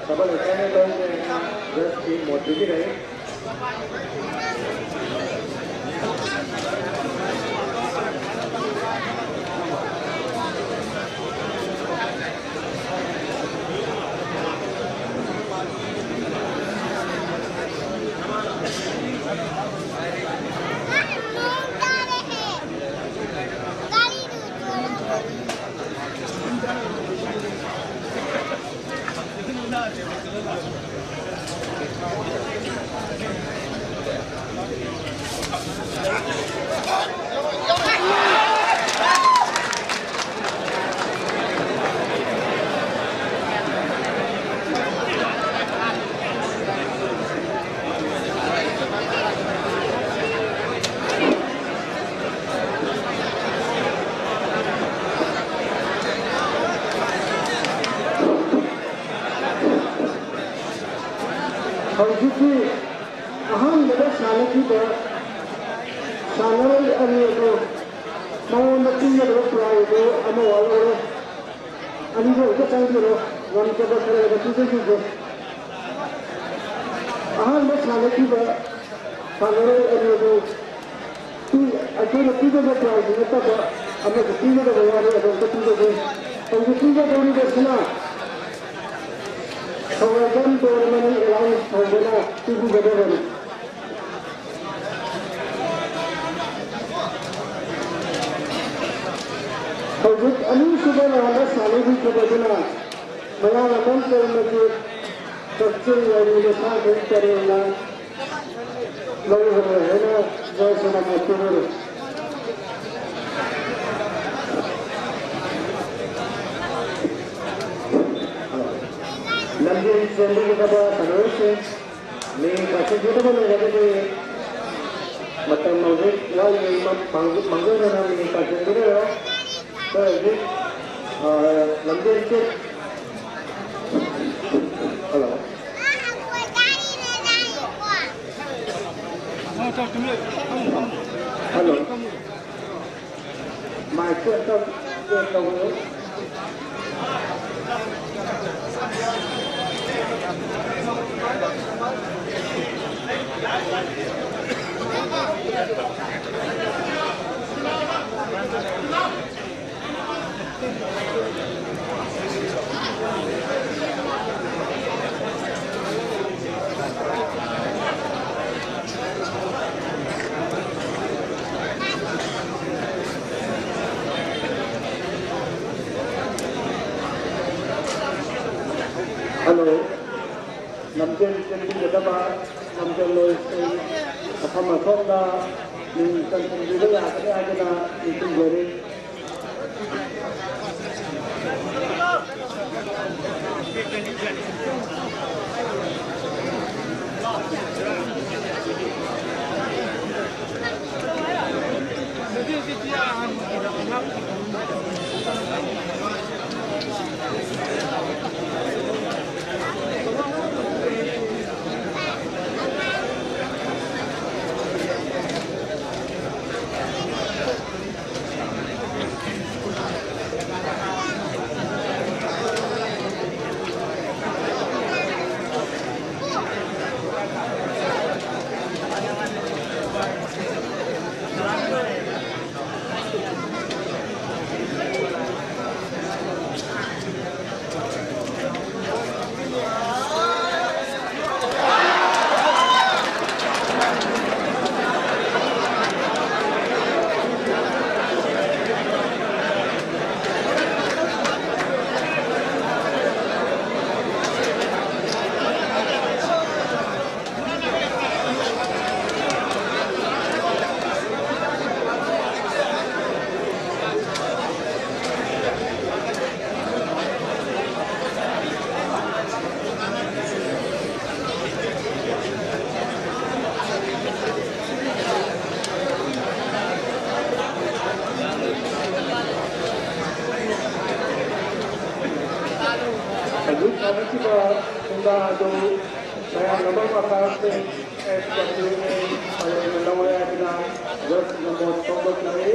ꯁꯚꯥ ꯂꯩꯀꯥꯏꯅ ꯂꯧꯒꯦ ꯍꯥꯏꯅ ꯖꯁꯀꯤ ꯃꯣꯠ ꯄꯤꯕꯤꯔꯛꯏ꯫ ꯍꯧꯖꯤꯛꯀꯤ ꯑꯍꯥꯟꯕꯗ ꯁꯥꯟꯅꯈꯤꯕ ꯁꯥꯟꯅꯔꯣꯏ ꯑꯅꯤ ꯑꯗꯨ ꯃꯉꯣꯟꯗ ꯄꯤꯒꯗꯕ ꯄ꯭ꯔꯥꯏꯖ ꯑꯗꯨ ꯑꯃ ꯋꯥꯠꯍꯧꯔꯦ꯫ ꯑꯅꯤꯗꯣ ꯑꯝꯇ ꯆꯪꯕꯤꯔꯣ, ꯉꯝꯖꯕ ꯈꯔ ꯈꯔ ꯄꯤꯖꯈꯤꯒꯦ꯫ ꯑꯍꯥꯟꯕ ꯁꯥꯟꯅꯈꯤꯕ ꯁꯥꯟꯅꯔꯣꯏ ꯑꯅꯤ ꯑꯗꯨ ꯄꯤ-, ꯑꯩꯈꯣꯏꯅ ꯄꯤꯒꯗꯕ ꯄ꯭ꯔꯥꯏꯖ ꯅꯠꯇꯕ ꯑꯃꯁꯨ ꯄꯤꯒꯗꯕ ꯋꯥꯔꯦ, ꯑꯗꯣꯝꯇ ꯄꯤꯖꯒꯦ꯫ ꯍꯧꯖꯤꯛ ꯄꯤꯒꯗꯧꯔꯤꯕꯁꯤꯅ ꯊꯧꯔꯥꯏꯕꯝ ꯗꯣꯔꯃꯅꯤ ꯑꯦꯂꯥꯎꯟꯁ ꯊꯧꯕꯅ ꯄꯤꯕꯤꯒꯗꯕꯅꯤ꯫ ꯍꯧꯖꯤꯛ ꯑꯅꯤꯁꯨꯕ ꯔꯥꯎꯟꯗ ꯁꯥꯟꯅꯈꯤꯕꯗꯨꯅ ꯃꯌꯥꯡꯂꯝꯕꯝ ꯀꯔꯃꯖꯤꯠ ꯀꯛꯆꯤꯡ ꯋꯥꯏꯔꯤ ꯃꯁꯥꯡꯊꯦꯝ ꯄꯔꯦꯡꯅ ꯂꯧꯈ꯭ꯔꯦ ꯍꯥꯏꯅ ꯖꯣꯏꯁꯅ ꯃꯥꯏꯊꯤꯔꯨꯔꯦ꯫ ꯂꯝꯖꯦꯜ ꯆꯦꯟꯕꯤꯒꯗꯕ ꯁꯥꯟꯅꯔꯣꯏꯁꯤꯡ ꯃꯤꯡ ꯄꯥꯟꯁꯤꯟꯕꯤꯗꯕ ꯂꯩꯔꯒꯗꯤ ꯃꯇꯝ ꯍꯧꯖꯤꯛ ꯋꯥꯠꯂꯤ, ꯃꯥꯡ-, ꯃꯥꯡꯖꯧꯅꯅ ꯃꯤꯡ ꯄꯥꯟꯁꯤꯟꯕꯤꯔꯣ꯫ ꯑꯩꯈꯣꯏ ꯍꯧꯖꯤꯛ, ꯑ, ꯂꯝꯖꯦꯜ ꯆꯦꯟ-, ꯍꯜꯂꯣ꯫ ꯍꯜꯂꯣ꯫ ꯃꯥꯏꯛꯁꯦ ꯑꯝꯇ ꯆꯦꯛ ꯇꯧꯕꯤꯌꯨ꯫ ꯍꯜꯂꯣ꯫ ꯂꯝꯖꯦꯜ ꯆꯦꯟꯕꯤꯒꯗꯕ ꯂꯝꯖꯦꯜꯂꯣꯏꯁꯤꯡ ꯃꯐꯝ ꯑꯁꯣꯝꯗ ꯃꯤꯡ ꯆꯟꯁꯤꯟꯕꯤꯕ ꯌꯥꯒꯅꯤ ꯍꯥꯏꯗꯨꯅ ꯅꯤꯡꯁꯤꯡꯖꯔꯤ꯫ ꯍꯧꯖꯤꯛ ꯁꯥꯟꯅꯈꯤꯕ ꯃꯨꯛꯅꯥ ꯑꯗꯨ ꯃꯌꯥꯝꯅ ꯃꯃꯥ ꯃꯄꯥꯁꯤꯡ, ꯑꯦꯁ ꯗꯕ꯭ꯂꯤꯎ ꯑꯦ ꯄꯔꯦꯡꯅ ꯂꯧꯔꯦ ꯍꯥꯏꯗꯨꯅ ꯖꯁ ꯅꯝꯕꯔ ꯐꯣꯡꯗꯣꯛꯅꯔꯤ꯫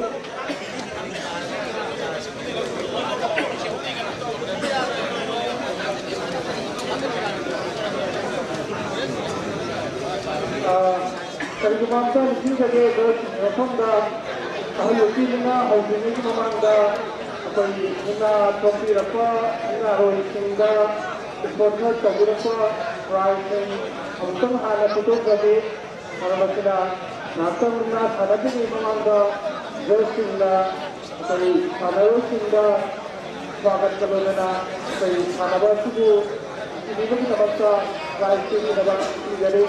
ꯑ, ꯀꯔꯤꯒꯨꯝꯕ ꯑꯝꯇ ꯅꯤꯡꯁꯤꯡꯖꯒꯦ, ꯖꯁ ꯃꯐꯝꯗ ꯑꯍꯜ ꯅꯨꯄꯤꯗꯨꯅ ꯍꯧꯗ꯭ꯔꯤꯉꯩꯒꯤ ꯃꯃꯥꯡꯗ ꯑꯩꯈꯣꯏꯒꯤ ꯃꯨꯛꯅꯥ ꯊꯣꯛꯄꯤꯔꯛꯄ ꯃꯨꯛꯅꯥꯔꯣꯏꯁꯤꯡꯗ ꯏꯁꯄꯣꯟꯁꯔ ꯇꯧꯕꯤꯔꯛꯄ ꯄ꯭ꯔꯥꯏꯖꯁꯤꯡ ꯑꯃꯨꯛꯇꯪ ꯍꯥꯟꯅ ꯄꯤꯊꯣꯛꯆꯒꯦ꯫ ꯃꯔꯝ ꯑꯁꯤꯅ, ꯉꯥꯏꯍꯥꯛꯇꯪ ꯃꯨꯛꯅꯥ ꯁꯥꯟꯅꯗ꯭ꯔꯤꯉꯩ ꯃꯃꯥꯡꯗ ꯖꯁꯁꯤꯡꯅ ꯑꯩꯈꯣꯏ ꯁꯥꯟꯅꯔꯣꯏꯁꯤꯡꯗ ꯁ꯭ꯋꯥꯒꯠꯀ ꯂꯣꯏꯅꯅ ꯑꯩꯈꯣꯏ ꯁꯥꯟꯅꯕ ꯑꯁꯤꯕꯨ ꯄꯤꯕꯤꯕꯒꯤꯗꯃꯛꯇ prize ꯄꯤꯕꯤꯅꯕ ꯄꯤꯖꯔꯤ꯫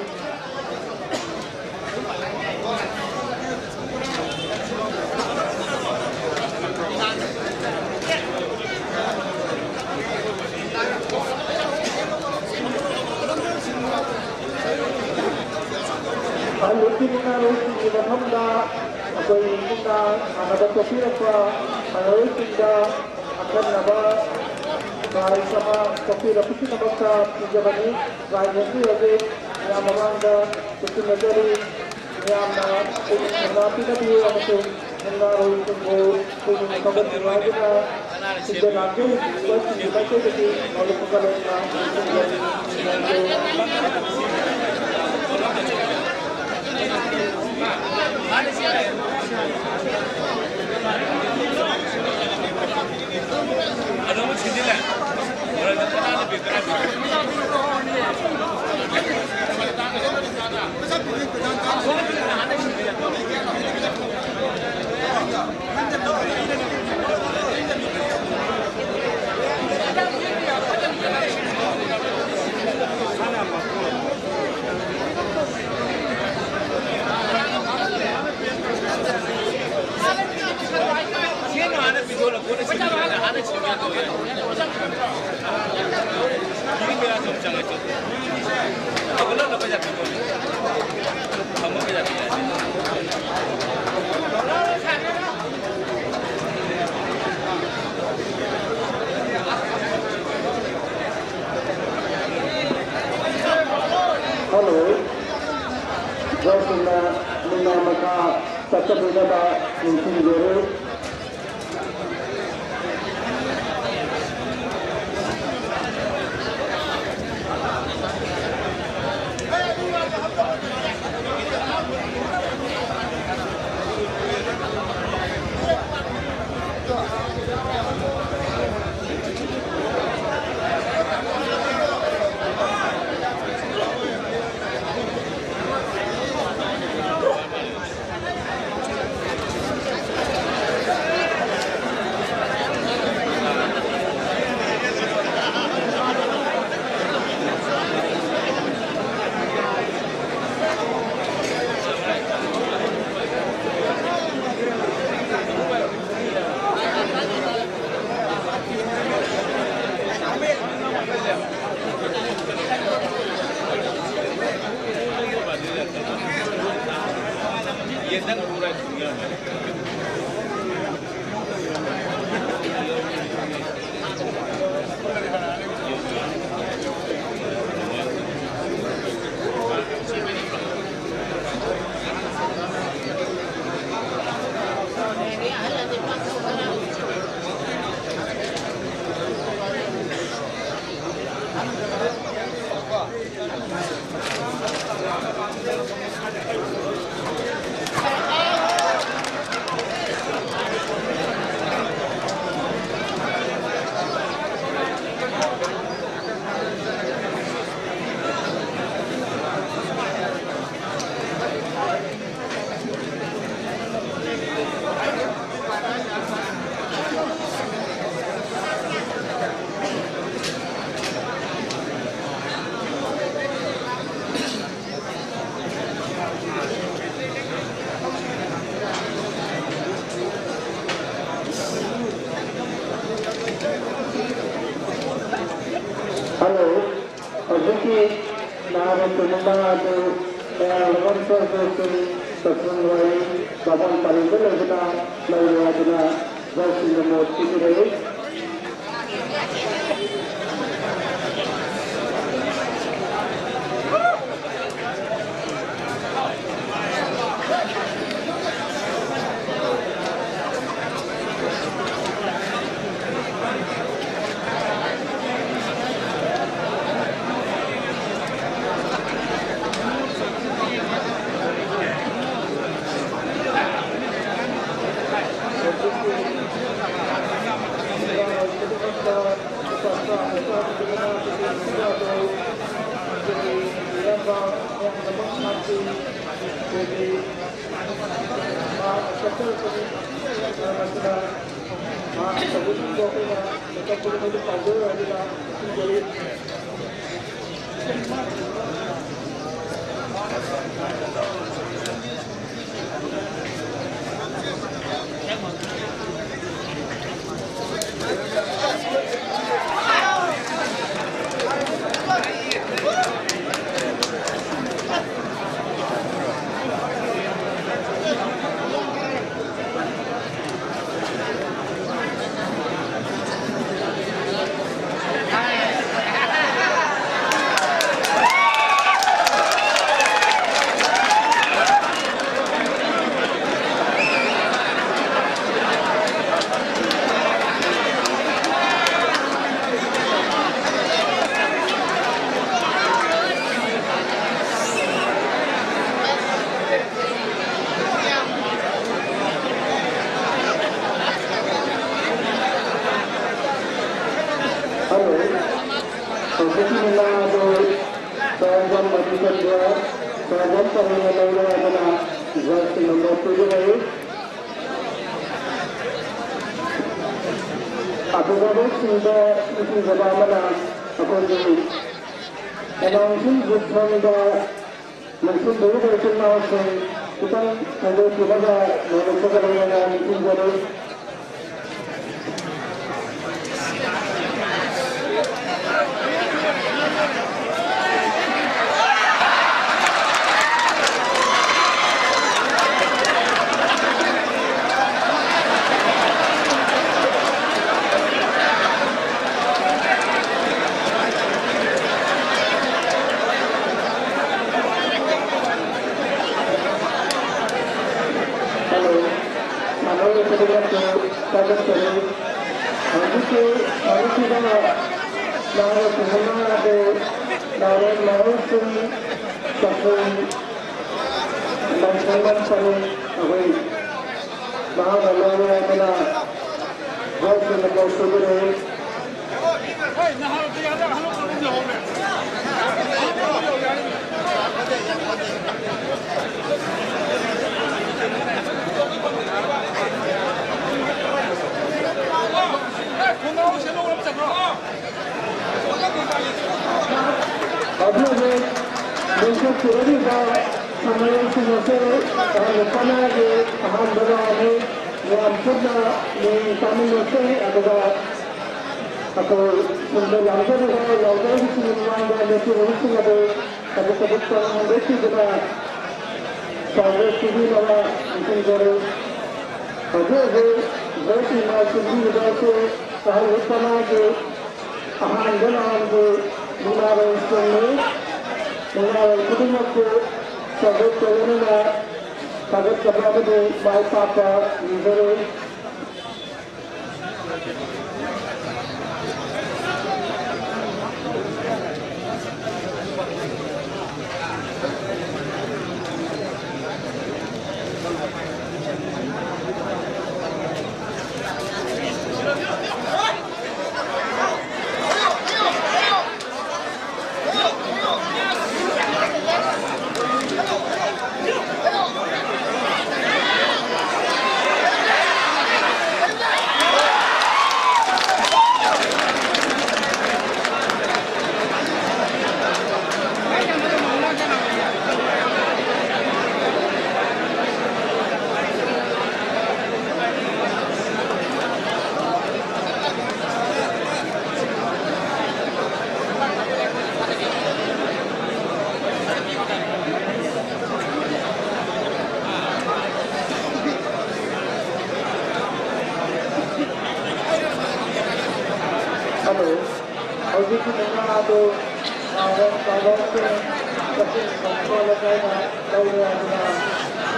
ꯑꯍꯜ ꯅꯨꯄꯤ ꯅꯍꯥꯔꯣꯜꯁꯤꯡꯒꯤ ꯃꯐꯝꯗ ꯑꯩꯈꯣꯏ ꯄꯨꯟꯅ ꯁꯥꯟꯅꯕ ꯊꯣꯛꯄꯤꯔꯛꯄ ꯁꯥꯟꯅꯔꯣꯏꯁꯤꯡꯗ ꯑꯈꯟꯅꯕ prize ꯑꯃ ꯊꯣꯛꯄꯤꯔꯛꯄꯒꯤꯗꯃꯛꯇ ꯄꯤꯖꯕꯅꯤ꯫ Prize ꯑꯁꯤ ꯍꯧꯖꯤꯛ ꯃꯌꯥꯝ ꯃꯃꯥꯡꯗ ꯈꯨꯠꯁꯤꯟꯅꯖꯔꯤ꯫ ꯃꯌꯥꯝꯅ ꯄꯨꯛꯅꯤꯡ ꯊꯧꯅꯥ ꯄꯤꯅꯕꯤꯌꯨ ꯑꯃꯁꯨꯡ ꯃꯨꯟꯅ ꯔꯣꯜꯁꯤꯡꯕꯨ ꯄꯨꯛꯅꯤꯡ ꯊꯧꯒꯠꯄꯤꯌꯨ ꯍꯥꯏꯗꯨꯅ ꯁꯤꯡꯖ ꯂꯥꯡꯖꯔꯤꯕꯁꯤꯡꯒꯤ ꯃꯥꯏꯀꯩꯗꯒꯤ ꯅꯣꯂꯨꯛ ꯄꯨꯈꯠꯂꯛꯅ ꯅꯤꯡꯁꯤꯡꯖꯔꯤ꯫ Hello. ꯌꯥꯎꯁꯪꯅ ꯃꯨꯛꯅꯥ ꯃꯈꯥ ꯆꯠꯆꯗꯅꯕ ꯅꯤꯡꯁꯤꯡꯖꯔꯤ꯫ ꯍꯜꯂꯣ꯫ ꯍꯧꯖꯤꯛꯀꯤ ꯅꯍꯥꯔꯣꯜ ꯀꯨꯟꯃꯉꯥ ꯑꯗꯨ ꯃꯌꯥꯝ ꯂꯣꯟ ꯄ꯭ꯔꯣꯖꯦꯛꯀꯤ ꯀꯛꯆꯤꯡ ꯋꯥꯏ ꯕꯥꯃꯣꯟ ꯄꯔꯦꯡꯗ ꯂꯩꯕꯅ ꯂꯧꯔꯦ ꯍꯥꯏꯗꯨꯅ ꯖꯥꯏꯁꯤꯡꯅ ꯃꯣꯠ ꯄꯤꯕꯤꯔꯛꯏ꯫ ꯍꯧꯖꯤꯛꯀꯤ ꯃꯨꯛꯅꯥ ꯑꯗꯨ ꯁꯔꯖꯝ ꯑꯗꯨ ꯆꯠꯄ, ꯁꯔꯖꯝ ꯇꯔꯨꯛꯅ ꯂꯧꯔꯦ꯫ ꯑꯗꯨꯅ ꯖꯔꯁꯤ ꯅꯝꯕꯔ ꯇꯨꯗ ꯂꯩ꯫ ꯑꯗꯨꯒ ꯁꯤꯗ ꯅꯨꯄꯤꯖꯕ ꯑꯃꯅ ꯑꯩꯈꯣꯏꯒꯤ ꯑꯦꯅꯥꯎꯟꯁꯤꯡ ꯒ꯭ꯔꯨꯞ ꯐꯝꯗ ꯂꯦꯡꯁꯤꯟꯕꯤꯔꯤꯕ ꯏꯆꯤꯜ ꯏꯅꯥꯎꯁꯤꯡ ꯈꯤꯇꯪ ꯊꯧꯒꯠꯄꯤꯔꯒ ꯅꯣꯂꯨꯛꯄꯒ ꯂꯣꯏꯅꯅ ꯅꯤꯡꯁꯤꯡꯖꯔꯤ꯫ ꯍꯜꯂꯣ, ꯁꯥꯟꯅꯔꯣꯏ ꯈꯨꯗꯤꯡꯃꯛꯄꯨ ꯊꯥꯒꯠꯆꯔꯤ꯫ ꯍꯧꯖꯤꯛꯀꯤ, ꯍꯧꯖꯤꯛꯀꯤꯗ ꯅꯍꯥꯔꯣꯜꯁꯤꯡ ꯃꯉꯥ ꯑꯗꯨ ꯅꯍꯥꯔꯣꯜ ꯃꯍꯩꯁꯤꯡ ꯆꯐꯨ ꯂꯟꯁꯪꯕꯝ ꯁꯔꯨꯡ ꯑꯩꯈꯣꯏ ꯃꯍꯥꯛꯅ ꯂꯧꯔꯦ ꯍꯥꯏꯗꯨꯅ ꯒꯣꯜꯁꯤꯡꯅ ꯒꯣꯜ ꯁꯣꯏꯗꯣꯔꯛꯏ꯫ ꯍꯧꯖꯤꯛ ꯍꯧꯖꯤꯛ ꯂꯣꯏꯁꯤꯟꯈꯤꯔꯤꯕ ꯁꯥꯟꯅꯔꯣꯏꯁꯤꯡ ꯑꯁꯤ ꯇꯔꯥꯅꯤꯄꯥꯟꯒꯤ ꯑꯍꯥꯟꯕ ꯔꯥꯎꯟꯅꯤ꯫ ꯌꯥꯝ ꯀꯟꯅ ꯅꯤꯡ ꯇꯥꯃꯤꯟꯅꯁꯤ꯫ ꯑꯗꯨꯒ ꯑꯩꯈꯣꯏ ꯁꯣꯝꯗ ꯌꯥꯎꯖꯔꯤꯕ ꯌꯥꯎꯖꯔꯤꯕꯁꯤꯡꯒꯤ ꯃꯃꯥꯡꯗ ꯂꯦꯞꯄꯤꯔꯤꯕꯁꯤꯡ ꯑꯗꯨ ꯀꯕꯛ ꯀꯕꯛ ꯇꯧꯍꯟꯕꯤꯗꯨꯅ ꯄ꯭ꯔꯣꯒ꯭ꯔꯦꯁ ꯄꯤꯕꯤꯅꯕ ꯅꯤꯡꯁꯤꯡꯖꯔꯤ꯫ ꯍꯧꯖꯤꯛ ꯍꯧꯖꯤꯛ ꯖꯣꯏꯁꯤꯡꯅ ꯁꯤꯟꯕꯤꯔꯤꯕ ꯑꯁꯤ ꯁꯍꯔ ꯁꯅꯥꯒꯤ ꯑꯍꯥꯟꯕ ꯂꯥꯎꯟꯒꯤ ꯃꯨꯛꯅꯥꯔꯣꯜꯁꯤꯡꯅꯤ꯫ ꯃꯨꯛꯅꯥꯔꯣꯜ ꯈꯨꯗꯤꯡꯃꯛꯄꯨ ꯁꯔꯚꯤꯁ ꯇꯧꯅꯅ ꯊꯥꯒꯠꯆꯕ ꯑꯃꯗꯤ ꯃꯥꯏ ꯄꯥꯛꯄ ꯅꯤꯖꯔꯤ꯫ ꯇꯥꯔꯣꯝ, ꯇꯥꯔꯣꯝꯁꯤꯡ ꯀꯛꯆꯤꯡ ꯈꯣꯡꯕ ꯂꯩꯀꯥꯏꯅ ꯂꯧꯔꯦ ꯍꯥꯏꯗꯨꯅ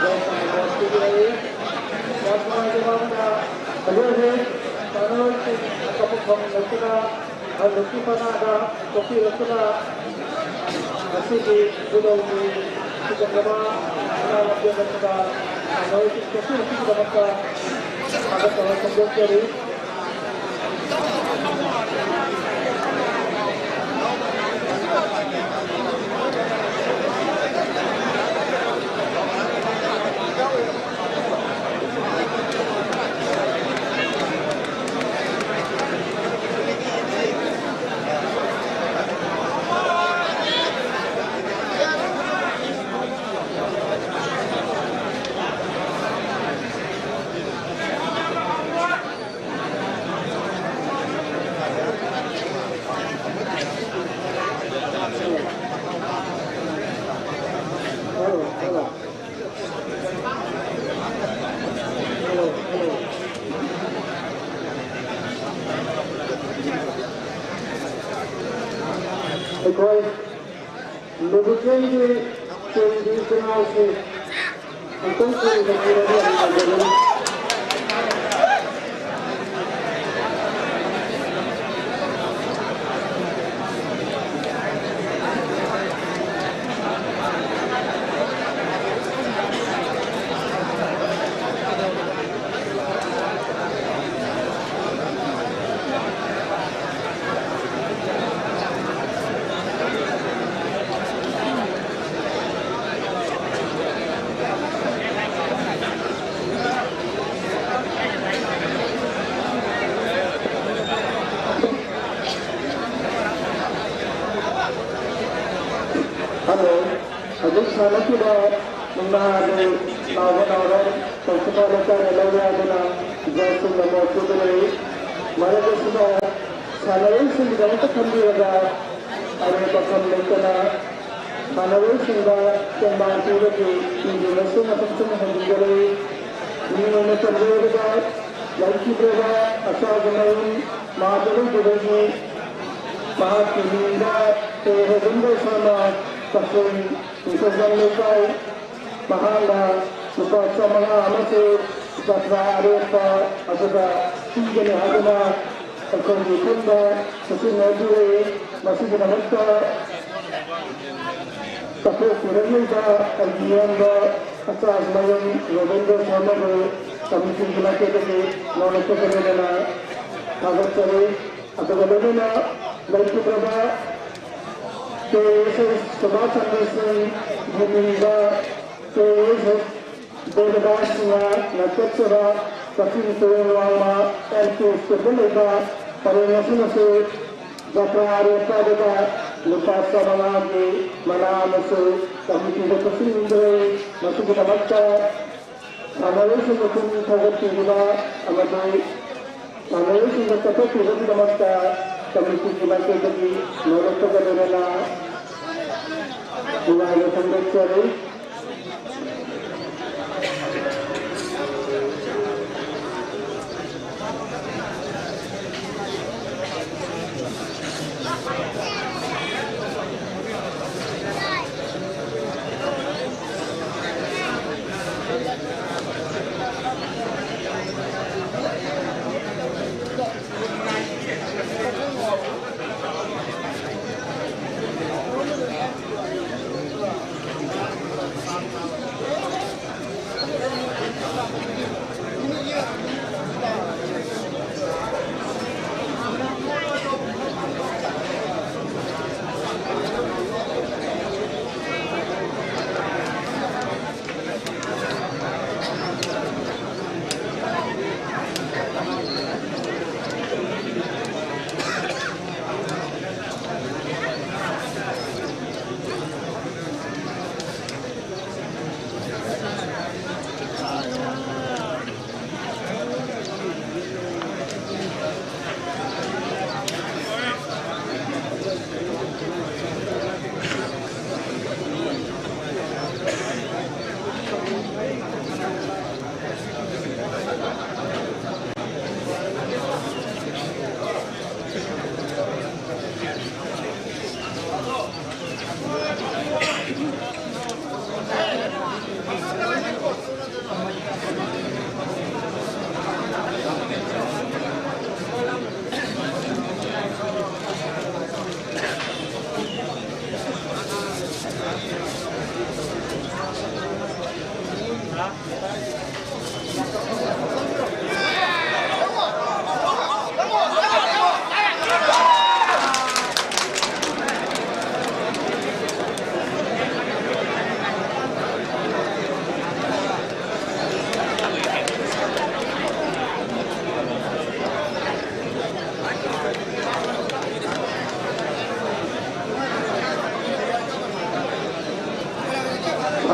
ꯌꯥꯝꯅ ꯅꯨꯡꯉꯥꯏꯖꯔꯤ꯫ ꯌꯥꯝ ꯅꯨꯡꯉꯥꯏꯖꯕ ꯑꯃꯅ ꯍꯧꯖꯤꯛ ꯍꯧꯖꯤꯛ ꯁꯥꯟꯅꯔꯣꯏꯁꯤꯡ ꯑꯀꯞꯄ ꯐꯝꯂꯛꯇꯨꯅ ꯍꯟꯗꯛꯀꯤ ꯃꯅꯥꯗ ꯆꯣꯛꯄꯤꯔꯛꯇꯨꯅ ꯉꯁꯤꯒꯤ ꯈꯨꯗꯧꯒꯤ ꯊꯤꯖꯤꯟꯅꯕ ꯃꯅꯥ ꯂꯝꯖꯦꯜ ꯑꯁꯤꯗ ꯁꯥꯟꯅꯔꯣꯏꯁꯤꯡ ꯆꯣꯛꯄꯤꯔꯛꯄꯒꯤꯗꯃꯛꯇ ꯊꯥꯒꯠꯆꯕ ꯐꯣꯡꯗꯣꯛꯆꯔꯤ꯫ ꯑꯩꯈꯣꯏ ꯂꯨꯕꯨꯆꯦꯡꯒꯤ ꯇꯤꯝꯒꯤ ꯏꯆꯤꯟ ꯏꯅꯥꯎꯁꯤꯡ ꯑꯃꯨꯛꯇꯪ ꯀꯨꯏꯅ ꯄꯨꯔꯒ ꯌꯥꯝ ꯅꯨꯡꯉꯥꯏꯖꯒꯅꯤ꯫ ꯍꯜꯂꯣ꯫ ꯍꯧꯖꯤꯛ ꯁꯥꯟꯅꯈꯤꯕ ꯃꯨꯛꯅꯥꯒꯤ ꯂꯥꯎꯕ ꯂꯥꯎꯔꯣꯝ ꯇꯧꯁꯤꯐꯥꯎ ꯂꯩꯀꯥꯏꯅ ꯂꯧꯔꯦ ꯍꯥꯏꯗꯨꯅ ꯖꯣꯏꯁꯤꯡꯅ ꯃꯣꯠ ꯄꯤꯗꯨꯅ ꯂꯩ꯫ ꯃꯔꯛ ꯑꯁꯤꯗ ꯁꯥꯟꯅꯔꯣꯏꯁꯤꯡꯒꯤꯗꯃꯛꯇ ꯈꯟꯕꯤꯔꯒ ꯑꯔꯦꯞꯄ ꯈꯝ ꯂꯩꯇꯅ ꯁꯥꯟꯅꯔꯣꯏꯁꯤꯡꯗ ꯇꯦꯡꯕꯥꯡ ꯄꯤꯕꯒꯤ ꯏꯟꯖꯤꯟ ꯑꯁꯤ ꯃꯇꯝ ꯆꯨꯞꯅ ꯍꯣꯟꯖꯤꯟꯒꯗꯧꯔꯤ꯫ ꯃꯤꯡ ꯑꯣꯏꯅ ꯄꯟꯖꯔꯕꯗ ꯂꯩꯈꯤꯗ꯭ꯔꯕ ꯑꯆꯥꯎꯕ ꯃꯌꯨꯝ ꯃꯍꯥꯗꯦꯕ ꯗꯦꯕꯒꯤ ꯃꯍꯥꯛꯀꯤ ꯃꯤꯡꯗ ꯁ꯭ꯔꯤ ꯔꯕꯤꯟꯗ꯭ꯔ ꯁꯔꯃ ꯀꯛꯆꯤꯡ ꯅꯤꯡꯊꯧꯖꯝ ꯂꯩꯀꯥꯏ, ꯃꯍꯥꯛꯅ ꯂꯨꯄꯥ ꯆꯥꯃꯉꯥ ꯑꯃꯁꯨ ꯖꯇ꯭ꯔꯥ ꯑꯔꯦꯞꯄ ꯑꯗꯨꯗ ꯄꯤꯒꯅꯤ ꯍꯥꯏꯗꯨꯅ ꯑꯩꯈꯣꯏꯒꯤ ꯏꯐꯝꯗ ꯈꯨꯠꯁꯤꯟꯅꯕꯤꯔꯛꯏ꯫ ꯃꯁꯤꯒꯤꯗꯃꯛꯇ ꯆꯠꯊꯣꯛꯄꯤꯔꯛꯂꯤꯕ ꯑꯩꯒꯤ ꯏꯌꯥꯝꯕ ꯑꯆꯥꯁꯃꯌꯨꯝ ꯔꯣꯕꯤꯟꯗ꯭ꯔ ꯁꯔꯃꯕꯨ ꯀꯃꯤꯇꯤꯒꯤ ꯃꯥꯏꯀꯩꯗꯒꯤ ꯅꯧꯅ ꯂꯣꯏꯅꯅ ꯊꯥꯒꯠꯆꯔꯤ꯫ ꯑꯗꯨꯒ ꯂꯣꯏꯅꯅ ꯂꯩꯈꯤꯗ꯭ꯔꯕ ꯀꯦ ꯑꯦꯁ ꯑꯦꯁ ꯁꯨꯕꯥꯁ ꯆꯟꯗ꯭ꯔ ꯁꯤꯡ, ꯚꯨꯃꯤꯗ ꯀꯦ ꯑꯦꯁ ꯑꯦꯁ ꯗꯦꯕꯗꯥꯁ ꯁꯤꯡꯍ ꯂꯥꯡꯆꯠꯆꯕ ꯀꯛꯆꯤꯡ ꯇꯨꯔꯦꯜ ꯋꯥꯡꯃ ꯑꯦꯜ ꯄꯤ ꯁ꯭ꯀꯨꯜꯗ ꯂꯩꯕ ꯄꯔꯦꯡ ꯑꯁꯤꯅꯁꯨ ꯖꯇ꯭ꯔꯥ ꯑꯔꯦꯞꯄ ꯑꯗꯨꯗ ꯂꯨꯄꯥ ꯆꯥꯃꯉꯥꯒꯤ ꯃꯅꯥ ꯑꯃꯁꯨ ꯀꯃꯤꯇꯤꯗ ꯄꯤꯁꯤꯟꯅꯤꯡꯗ꯭ꯔꯦ꯫ ꯃꯁꯤꯒꯤꯗꯃꯛꯇ ꯁꯥꯟꯅꯔꯣꯏꯁꯤꯡꯕꯨ ꯄꯨꯛꯅꯤꯡ ꯊꯧꯒꯠꯄꯤꯔꯤꯕ ꯑꯃꯗꯤ ꯁꯥꯟꯅꯔꯣꯏꯁꯤꯡꯗ ꯆꯠꯊꯣꯛꯄꯤꯕꯒꯤꯗꯃꯛꯇ ꯀꯃꯤꯇꯤꯒꯤ ꯃꯥꯏꯀꯩꯗꯒꯤ ꯅꯧꯂꯛꯄꯒ ꯂꯣꯏꯅꯅ ꯅꯨꯡꯉꯥꯏꯕ ꯐꯣꯡꯗꯣꯛꯆꯔꯤ꯫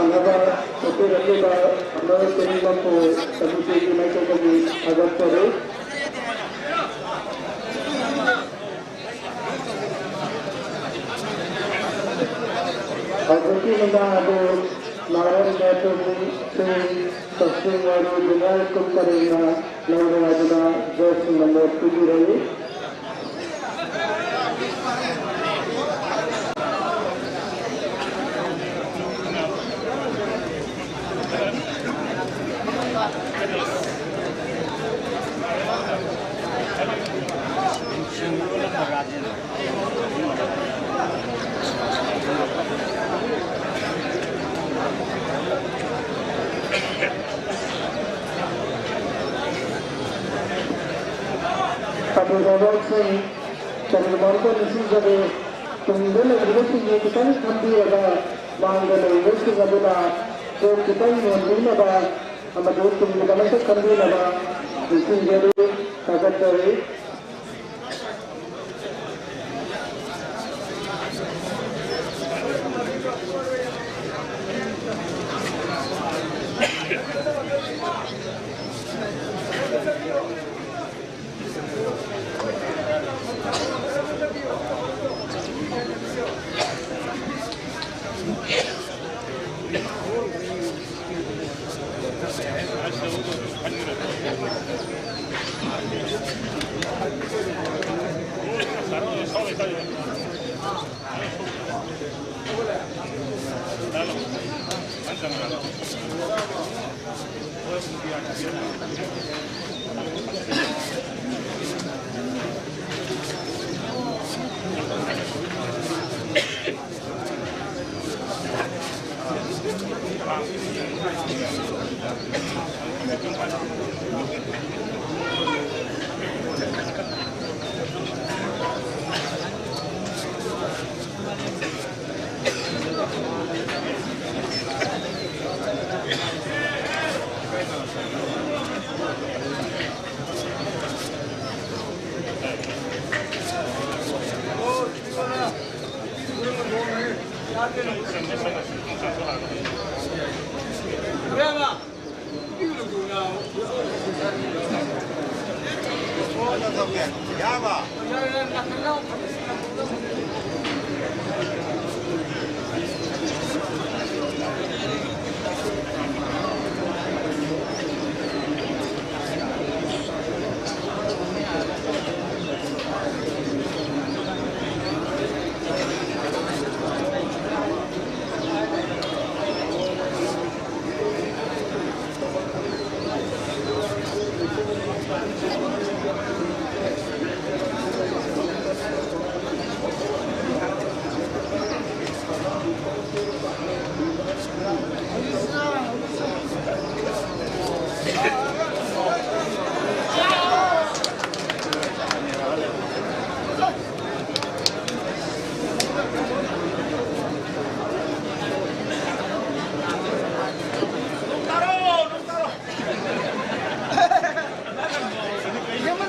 ꯁꯥꯟꯅꯕ ꯆꯠꯊꯔꯛꯂꯤꯕ ꯃꯤꯑꯣꯏ ꯈꯨꯗꯤꯡꯃꯛꯄꯨ ꯀꯃꯤꯇꯤꯒꯤ ꯃꯥꯏꯀꯩꯗꯒꯤ ꯊꯥꯒꯠꯆꯔꯤ꯫ ꯍꯧꯖꯤꯛꯀꯤ ꯃꯨꯛꯅꯥ ꯑꯗꯨ ꯅꯥꯎꯔꯦꯝ ꯅꯦꯇ꯭ꯔꯣꯖꯤꯠ ꯁꯤꯡ, ꯀꯛꯆꯤꯡ ꯋꯥꯏꯔꯤ ꯖꯨꯅꯤꯌꯔ ꯁ꯭ꯀꯨꯜ ꯄꯔꯦꯡꯅ ꯂꯧꯔꯦ ꯍꯥꯏꯗꯨꯅ ꯖꯖꯁꯤꯡꯅ ꯃꯣꯠ ꯄꯤꯕꯤꯔꯛꯏ꯫ ꯑꯗꯨꯒ ꯀꯔꯤꯒꯨꯝꯕ ꯑꯝꯇ ꯅꯤꯡꯁꯤꯡꯖꯒꯦ, ꯇꯨꯡꯗ ꯂꯩꯔꯤꯕꯁꯤꯡꯁꯦ ꯈꯤꯇꯪ ꯈꯟꯕꯤꯔꯒ ꯃꯥꯡꯗ ꯂꯩꯔꯤꯕꯁꯤꯡ ꯑꯗꯨꯅ ꯀꯣꯛ ꯈꯤꯇꯪ ꯌꯣꯟꯕꯤꯅꯕ ꯑꯃꯗꯤ ꯇꯨꯡꯒꯤꯗꯃꯛꯇ ꯈꯟꯕꯤꯅꯕ ꯅꯤꯡꯁꯤꯡꯖꯔꯤ꯫ ꯊꯥꯒꯠꯆꯔꯤ꯫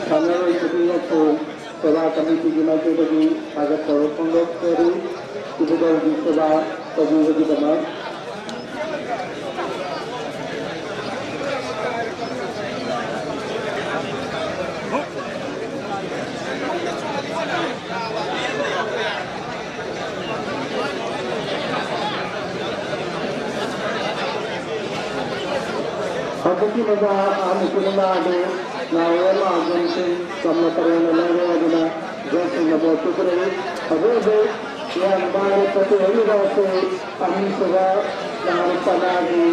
ꯁꯥꯟꯅꯔꯣꯏ ꯈꯨꯗꯤꯡꯃꯛꯄꯨ ꯁꯦꯕꯥ ꯀꯃꯤꯇꯤꯒꯤ ꯃꯥꯏꯀꯩꯗꯒꯤ ꯊꯥꯒꯠꯆꯕ ꯐꯣꯡꯗꯣꯛꯆꯔꯤ꯫ ꯏꯕꯨꯙꯧꯒꯤ ꯁꯦꯕꯥ ꯇꯧꯕꯤꯕꯒꯤꯗꯃꯛ꯫ ꯍꯧꯖꯤꯛꯀꯤ ꯃꯆꯥ ꯑꯍꯟ ꯅꯨꯄꯤ ꯃꯉꯥ ꯑꯗꯨ ꯅꯥꯎꯔꯦꯝ ꯃꯍꯥꯖꯟꯁꯤꯡ ꯆꯝꯅ ꯇꯔꯦꯠꯅ ꯂꯧꯔꯦ ꯑꯗꯨꯅ ꯖꯣꯏꯁꯤꯡꯅ ꯚꯣꯠ ꯄꯤꯈ꯭ꯔꯦ꯫ ꯍꯧꯖꯤꯛ ꯍꯧꯖꯤꯛ ꯌꯥꯝ ꯃꯥꯏ ꯄꯣꯠꯇꯨ ꯍꯧꯔꯤꯕ ꯑꯁꯤ ꯑꯅꯤꯁꯨꯕ ꯅꯥꯔꯤꯛ ꯄꯅꯥꯒꯤ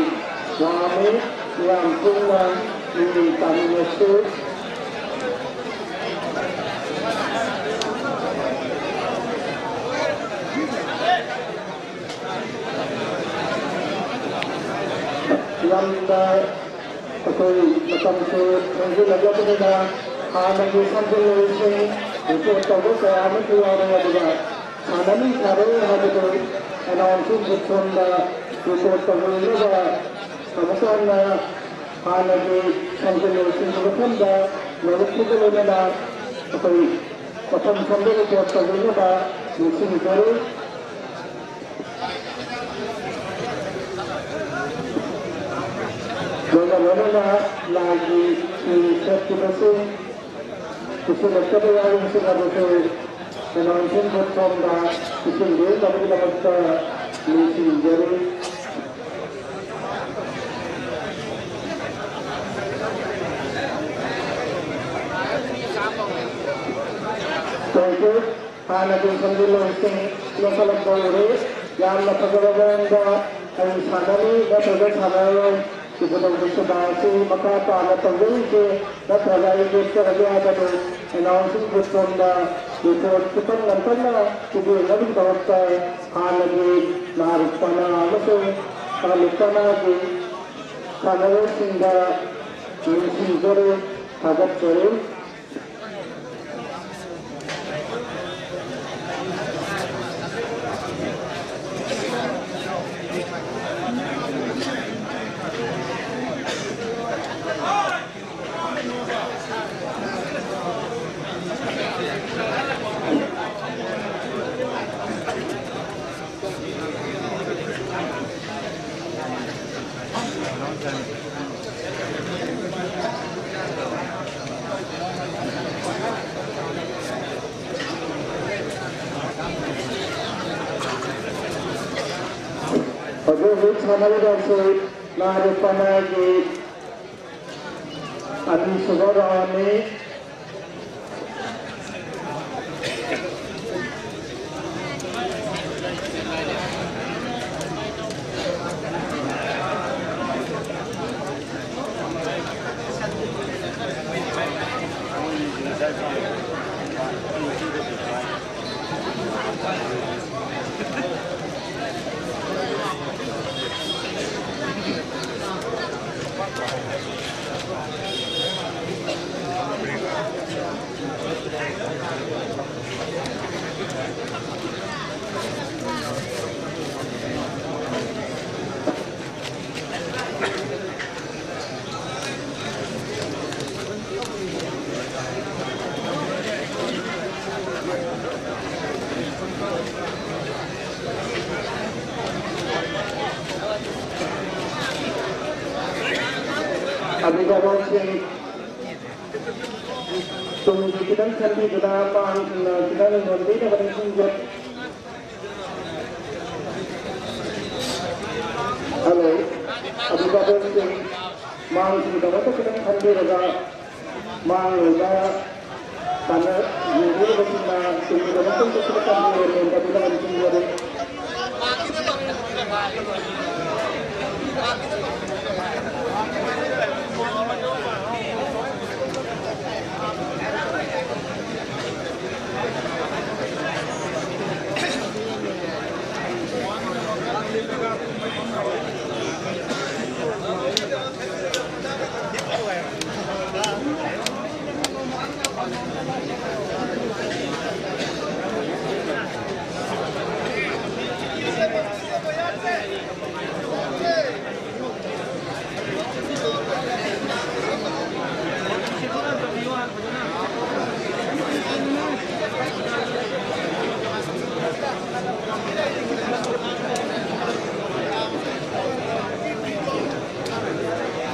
ꯋꯥꯡꯃ ꯃꯤꯌꯥꯝ ꯄꯨꯝꯅ ꯃꯤꯅꯤꯡ ꯇꯥꯃꯤꯟꯅꯁꯤ꯫ ꯌꯥꯝꯅ ꯑꯩꯈꯣꯏ ꯃꯇꯝꯁꯨ ꯊꯦꯡꯖꯤꯜꯂꯛꯂꯕꯅꯤꯅ ꯍꯥꯟꯅꯒꯤ ꯁꯝꯖꯤꯜꯂꯨꯔꯤꯁꯤꯡ ꯔꯤꯄꯣꯔꯠ ꯇꯧꯕ ꯀꯌꯥ ꯑꯃꯁꯨ ꯌꯥꯎꯔꯦ꯫ ꯑꯗꯨꯒ ꯁꯥꯟꯅꯃꯤ ꯁꯥꯟꯅꯔꯣꯏ ꯍꯥꯏꯕꯗꯨ ꯑꯦꯅꯥꯎꯟꯁꯤꯡꯒꯤ ꯁꯣꯝꯗ ꯔꯤꯄꯣꯔꯠ ꯇꯧꯕꯤꯅꯕ ꯑꯃꯨꯛꯀ ꯍꯟꯅ ꯍꯥꯟꯅꯒꯤ ꯁꯝꯖꯤꯜꯂꯨꯔꯤꯁꯤꯡꯒꯤ ꯃꯐꯝꯗ ꯂꯣꯏꯔꯛꯄꯒ ꯂꯣꯏꯅꯅ ꯑꯩꯈꯣꯏ ꯃꯐꯝ ꯁꯣꯝꯗ ꯔꯤꯄꯣꯔꯠ ꯇꯧꯕꯤꯅꯕ ꯅꯤꯡꯁꯤꯡꯖꯔꯤ꯫ ꯂꯣꯏꯅ ꯂꯣꯏꯅꯅ ꯂꯥꯏꯒꯤ ꯐꯤ ꯁꯦꯠꯈꯤꯕꯁꯤꯡ, ꯄꯨꯁꯤꯜꯂꯛꯇꯕ ꯌꯥꯎꯔꯤꯕꯁꯤꯡ ꯑꯗꯨꯁꯨ ꯑꯦꯅꯥꯎꯟꯁꯤꯡ ꯕꯨꯠ ꯁꯣꯝꯗ ꯄꯨꯁꯤꯟꯕꯤꯅꯕꯒꯤꯗꯃꯛꯇ ꯅꯤꯡꯁꯤꯡꯖꯔꯤ꯫ ꯍꯥꯟꯅꯒꯤ ꯁꯝꯖꯤꯜꯂꯣꯟꯁꯤꯡ ꯂꯧꯈꯠꯂꯛꯄ ꯎꯔꯦ꯫ ꯌꯥꯝꯅ ꯐꯖꯕ ꯃꯑꯣꯡꯗ ꯑꯩ ꯁꯥꯟꯅꯅꯤ ꯅꯠꯇ꯭ꯔꯒ ꯁꯥꯟꯅꯔꯣꯏ, ꯏꯕꯨꯙꯧꯒꯤ ꯁꯦꯕꯥ ꯑꯁꯤ ꯃꯈꯥ ꯇꯥꯅ ꯇꯧꯖꯔꯤꯁꯦ ꯅꯠꯇ꯭ꯔꯒ ꯑꯩ ꯂꯦꯞꯆꯔꯒꯦ ꯍꯥꯏꯕꯗꯨ ꯑꯦꯅꯥꯎꯟꯁꯤꯡ ꯕꯨꯠ ꯁꯣꯝꯗ ꯔꯤꯄꯣꯔꯠ ꯈꯤꯇꯪ ꯉꯟꯇꯛꯅ ꯄꯤꯕꯤꯅꯕꯒꯤꯗꯃꯛꯇ ꯍꯥꯟꯅꯒꯤ ꯅꯥꯔꯤꯛ ꯄꯅꯥ ꯑꯃꯁꯨꯡ ꯀꯥꯂꯤꯛ ꯄꯅꯥꯒꯤ ꯁꯥꯟꯅꯔꯣꯏꯁꯤꯡꯗ ꯅꯤꯡꯁꯤꯡꯖꯔꯤ, ꯊꯥꯒꯠꯆꯔꯤ꯫ ꯍꯧꯖꯤꯛ ꯍꯧꯖꯤꯛ ꯁꯥꯟꯅꯔꯤꯕ ꯑꯁꯤ ꯅꯥꯔꯤꯛ ꯄꯅꯥꯒꯤ ꯑꯅꯤꯁꯨꯕ ꯔꯥꯎꯟꯅꯤ꯫ ꯑꯕꯤꯚꯥꯕꯛꯁꯤꯡ ꯇꯨꯡꯒꯤ ꯈꯤꯇꯪ ꯈꯟꯕꯤꯗꯨꯅ ꯃꯥꯡꯁꯤꯡꯅ ꯈꯤꯇꯪ ꯅꯣꯟꯕꯤꯅꯕ ꯅꯤꯡꯁꯤꯡꯖꯩ꯫ ꯍꯜꯂꯣ, ꯑꯕꯤꯚꯥꯕꯛꯁꯤꯡ ꯃꯥꯡꯁꯤꯡꯒꯤꯗꯃꯛꯇ ꯈꯤꯇꯪ ꯈꯟꯕꯤꯔꯒ ꯃꯥꯡꯂꯣꯏꯗ ꯁꯥꯟꯅ ꯌꯦꯡꯕꯤꯔꯤꯕꯁꯤꯡꯅ ꯇꯨꯡꯒꯤꯗꯃꯛꯇ ꯈꯤꯇꯪ ꯈꯟꯕꯤꯔꯒ ꯅꯣꯟꯗꯕꯤꯅꯕ ꯅꯤꯡꯁꯤꯡꯖꯔꯤ꯫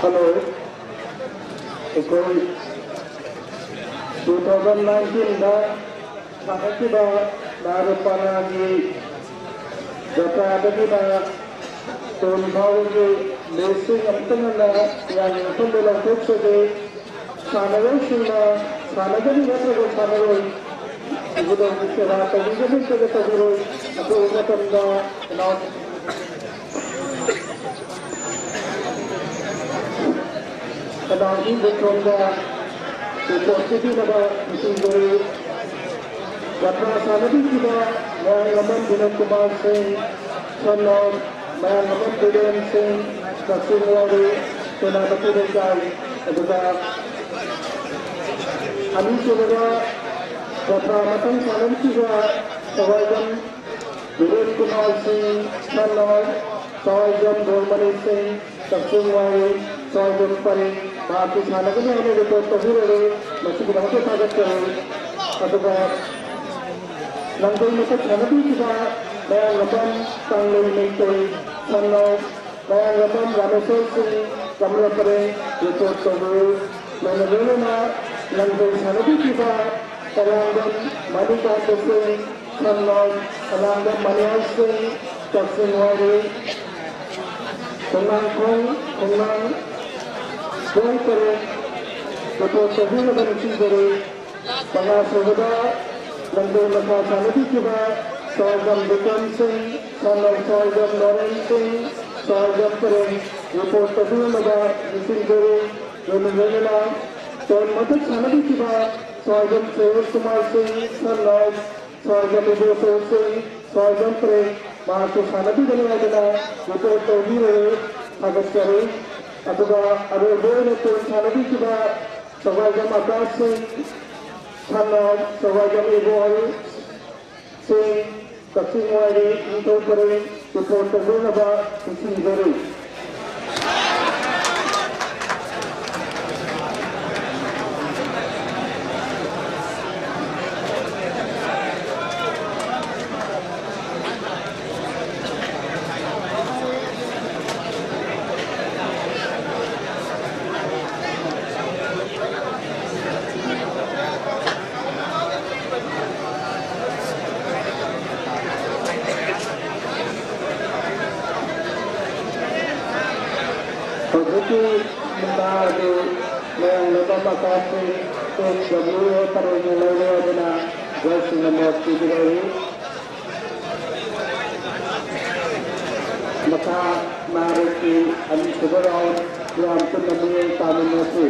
ꯍꯜꯂꯣ, ꯑꯩꯈꯣꯏ ꯇꯨ ꯊꯥꯎꯖꯟ ꯅꯥꯏꯟꯇꯤꯟꯗ ꯁꯥꯟꯅꯈꯤꯕ ꯅꯥꯔꯨꯄꯥꯅꯥꯒꯤ ꯖꯇ꯭ꯔꯥꯗꯒꯤꯅ ꯇꯣꯟ ꯐꯥꯎꯕꯒꯤ ꯃꯦꯆꯁꯤꯡ ꯑꯃꯨꯛꯇ ꯉꯟꯅ ꯃꯌꯥꯝꯒꯤ ꯃꯐꯝꯗ ꯂꯥꯎꯊꯣꯛꯆꯒꯦ꯫ ꯁꯥꯟꯅꯔꯣꯏꯁꯤꯡꯅ ꯁꯥꯟꯅꯒꯅꯤ ꯅꯠꯇ꯭ꯔꯒ ꯁꯥꯟꯅꯔꯣꯏ, ꯏꯕꯨꯙꯧꯒꯤ ꯁꯦꯕꯥ ꯇꯧꯕꯤꯒꯅꯤ ꯅꯠꯇ꯭ꯔꯒ ꯇꯧꯕꯤꯔꯣꯏ, ꯑꯊꯨꯕ ꯃꯇꯝꯗ ꯑꯦꯅꯥꯎꯟꯁ ꯑꯦꯅꯥꯎꯟꯁꯤꯡ ꯕꯨꯠꯔꯣꯝꯗ ꯔꯤꯄꯣꯔꯠ ꯄꯤꯕꯤꯅꯕ ꯅꯤꯡꯁꯤꯡꯖꯔꯤ꯫ ꯖꯇ꯭ꯔꯥ ꯁꯥꯟꯅꯕꯤꯈꯤꯕ ꯃꯌꯥꯡꯂꯝꯕꯝ ꯕꯤꯅꯣꯗ ꯀꯨꯃꯥꯔ ꯁꯤꯡ, son of ꯃꯌꯥꯡꯂꯝꯕꯝ ꯕꯤꯔꯦꯟ ꯁꯤꯡ, ꯀꯛꯆꯤꯡ ꯋꯥꯏꯔꯤ, ꯁꯦꯅꯥꯄꯇꯤ ꯂꯩꯀꯥꯏ꯫ ꯑꯗꯨꯒ ꯑꯅꯤꯁꯨꯕꯗ ꯖꯇ꯭ꯔꯥ ꯃꯇꯝ ꯁꯥꯟꯅꯕꯤꯈꯤꯕ ꯁꯋꯥꯏꯒꯝ ꯕꯤꯔꯦꯟ ꯀꯨꯃꯥꯔ ꯁꯤꯡ, son of ꯁꯋꯥꯏꯒꯝ ꯒꯣꯜꯃꯅꯤ ꯁꯤꯡ, ꯀꯛꯆꯤꯡ ꯋꯥꯏꯔꯤ, ꯁꯋꯥꯏꯒꯝ ꯄꯔꯦꯡ, ꯃꯍꯥꯛꯀꯤ ꯁꯥꯟꯅꯒꯅꯤ ꯍꯥꯏꯅ ꯔꯤꯄꯣꯔꯠ ꯇꯧꯕꯤꯔꯔꯦ꯫ ꯃꯁꯤꯒꯤꯗꯃꯛꯇ ꯊꯥꯒꯠꯆꯔꯤ꯫ ꯑꯗꯨꯒ ꯂꯥꯡꯖꯩ ꯃꯊꯛ ꯁꯥꯟꯅꯕꯤꯈꯤꯕ ꯃꯌꯥꯡꯂꯝꯕꯝ ꯀꯪꯂꯩ ꯃꯩꯇꯩ, son of ꯃꯌꯥꯡꯂꯝꯕꯝ ꯔꯥꯃꯦꯁꯣꯔ ꯁꯤꯡ, ꯀꯃꯂꯥ ꯄꯔꯦꯡ, ꯔꯤꯄꯣꯔꯠ ꯇꯧꯕꯤꯌꯨ꯫ ꯂꯣꯏꯅ ꯂꯣꯏꯅꯅ ꯂꯝꯖꯦꯜ ꯁꯥꯟꯅꯕꯤꯈꯤꯕ ꯀꯂꯥꯡꯕꯝ ꯃꯅꯤꯀꯥꯟꯇ ꯁꯤꯡ, ꯁꯟꯅꯥꯎ ꯀꯂꯥꯡꯕꯝ ꯃꯅꯤꯍꯥꯔ ꯁꯤꯡ, ꯀꯛꯆꯤꯡ ꯋꯥꯏꯔꯤ, ꯈꯣꯡꯅꯥꯡꯈꯣꯡ, ꯈꯣꯡꯅꯥꯡ ꯄꯣꯏ ꯇꯔꯦꯠ, ꯔꯤꯄꯣꯔꯠ ꯇꯧꯕꯤꯅꯕ ꯅꯤꯡꯁꯤꯡꯖꯔꯤ꯫ ꯃꯉꯥ ꯁꯨꯕꯗ ꯂꯝꯖꯦꯜ ꯃꯈꯥ ꯁꯥꯟꯅꯕꯤꯈꯤꯕ ꯁꯥꯏꯒꯝ ꯕꯤꯀ꯭ꯔꯝ ꯁꯤꯡ, ꯁꯥꯟꯅꯧ ꯁꯥꯏꯒꯝ ꯅꯣꯔꯦꯟ ꯁꯤꯡ, ꯁꯥꯏꯒꯝ ꯄꯔꯦꯡ ꯔꯤꯄꯣꯔꯠ ꯇꯧꯕꯤꯔꯝꯃꯒ ꯅꯤꯡꯁꯤꯡꯖꯔꯤ꯫ ꯂꯣꯏꯅ ꯂꯣꯏꯅꯅ ꯇꯣꯟ ꯃꯊꯛ ꯁꯥꯟꯅꯕꯤꯈꯤꯕ ꯁꯥꯏꯒꯝ ꯁꯦꯕꯁ ꯀꯨꯃꯥꯔ ꯁꯤꯡ, ꯁꯥꯟꯅꯧ ꯁꯥꯏꯒꯝ ꯏꯕꯣꯆꯧ ꯁꯤꯡ, ꯁꯥꯏꯒꯝ ꯄꯔꯦꯡ ꯃꯍꯥꯛꯁꯨ ꯁꯥꯟꯅꯕꯤꯒꯅꯤ ꯍꯥꯏꯗꯅ ꯔꯤꯄꯣꯔꯠ ꯇꯧꯕꯤꯔꯦ꯫ ꯊꯥꯒꯠꯆꯔꯤ꯫ ꯑꯗꯨꯒ ꯑꯔꯣꯏꯕ ꯑꯣꯏꯅ ꯇꯣꯟ ꯁꯥꯟꯅꯕꯤꯈꯤꯕ ꯁꯒꯥꯏꯒꯝ ꯑꯀꯥꯁ ꯁꯤꯡ, ꯁꯅꯥꯎ ꯁꯒꯥꯏꯒꯝ ꯏꯕꯣꯜ ꯁꯤꯡ, ꯀꯛꯆꯤꯡ ꯋꯥꯏꯔꯤ ꯅꯤꯡꯊꯧ ꯄꯔꯦꯡ ꯔꯤꯄꯣꯔꯠ ꯇꯧꯕꯤꯅꯕ ꯅꯤꯡꯁꯤꯡꯖꯔꯤ꯫ ꯍꯧꯖꯤꯛꯀꯤ ꯃꯨꯛꯅꯥ ꯑꯗꯨ ꯃꯌꯥꯡꯂꯝꯕꯝ ꯑꯀꯥꯁ ꯁꯤꯡ, ꯑꯦꯁ ꯗꯕ꯭ꯂꯤꯎ ꯑꯦ ꯄꯔꯦꯡꯅ ꯂꯧꯔꯦ ꯍꯥꯏꯗꯨꯅ ꯖꯖꯁꯤꯡꯅ ꯃꯣꯠ ꯄꯤꯕꯤꯔꯛꯏ꯫ ꯃꯈꯥ ꯅꯥꯔꯛꯀꯤ ꯑꯅꯤꯁꯨꯕ ꯔꯥꯎꯟ ꯃꯌꯥꯝ ꯄꯨꯟꯅ ꯃꯤꯠꯌꯦꯡ ꯇꯥꯃꯤꯟꯅꯁꯤ꯫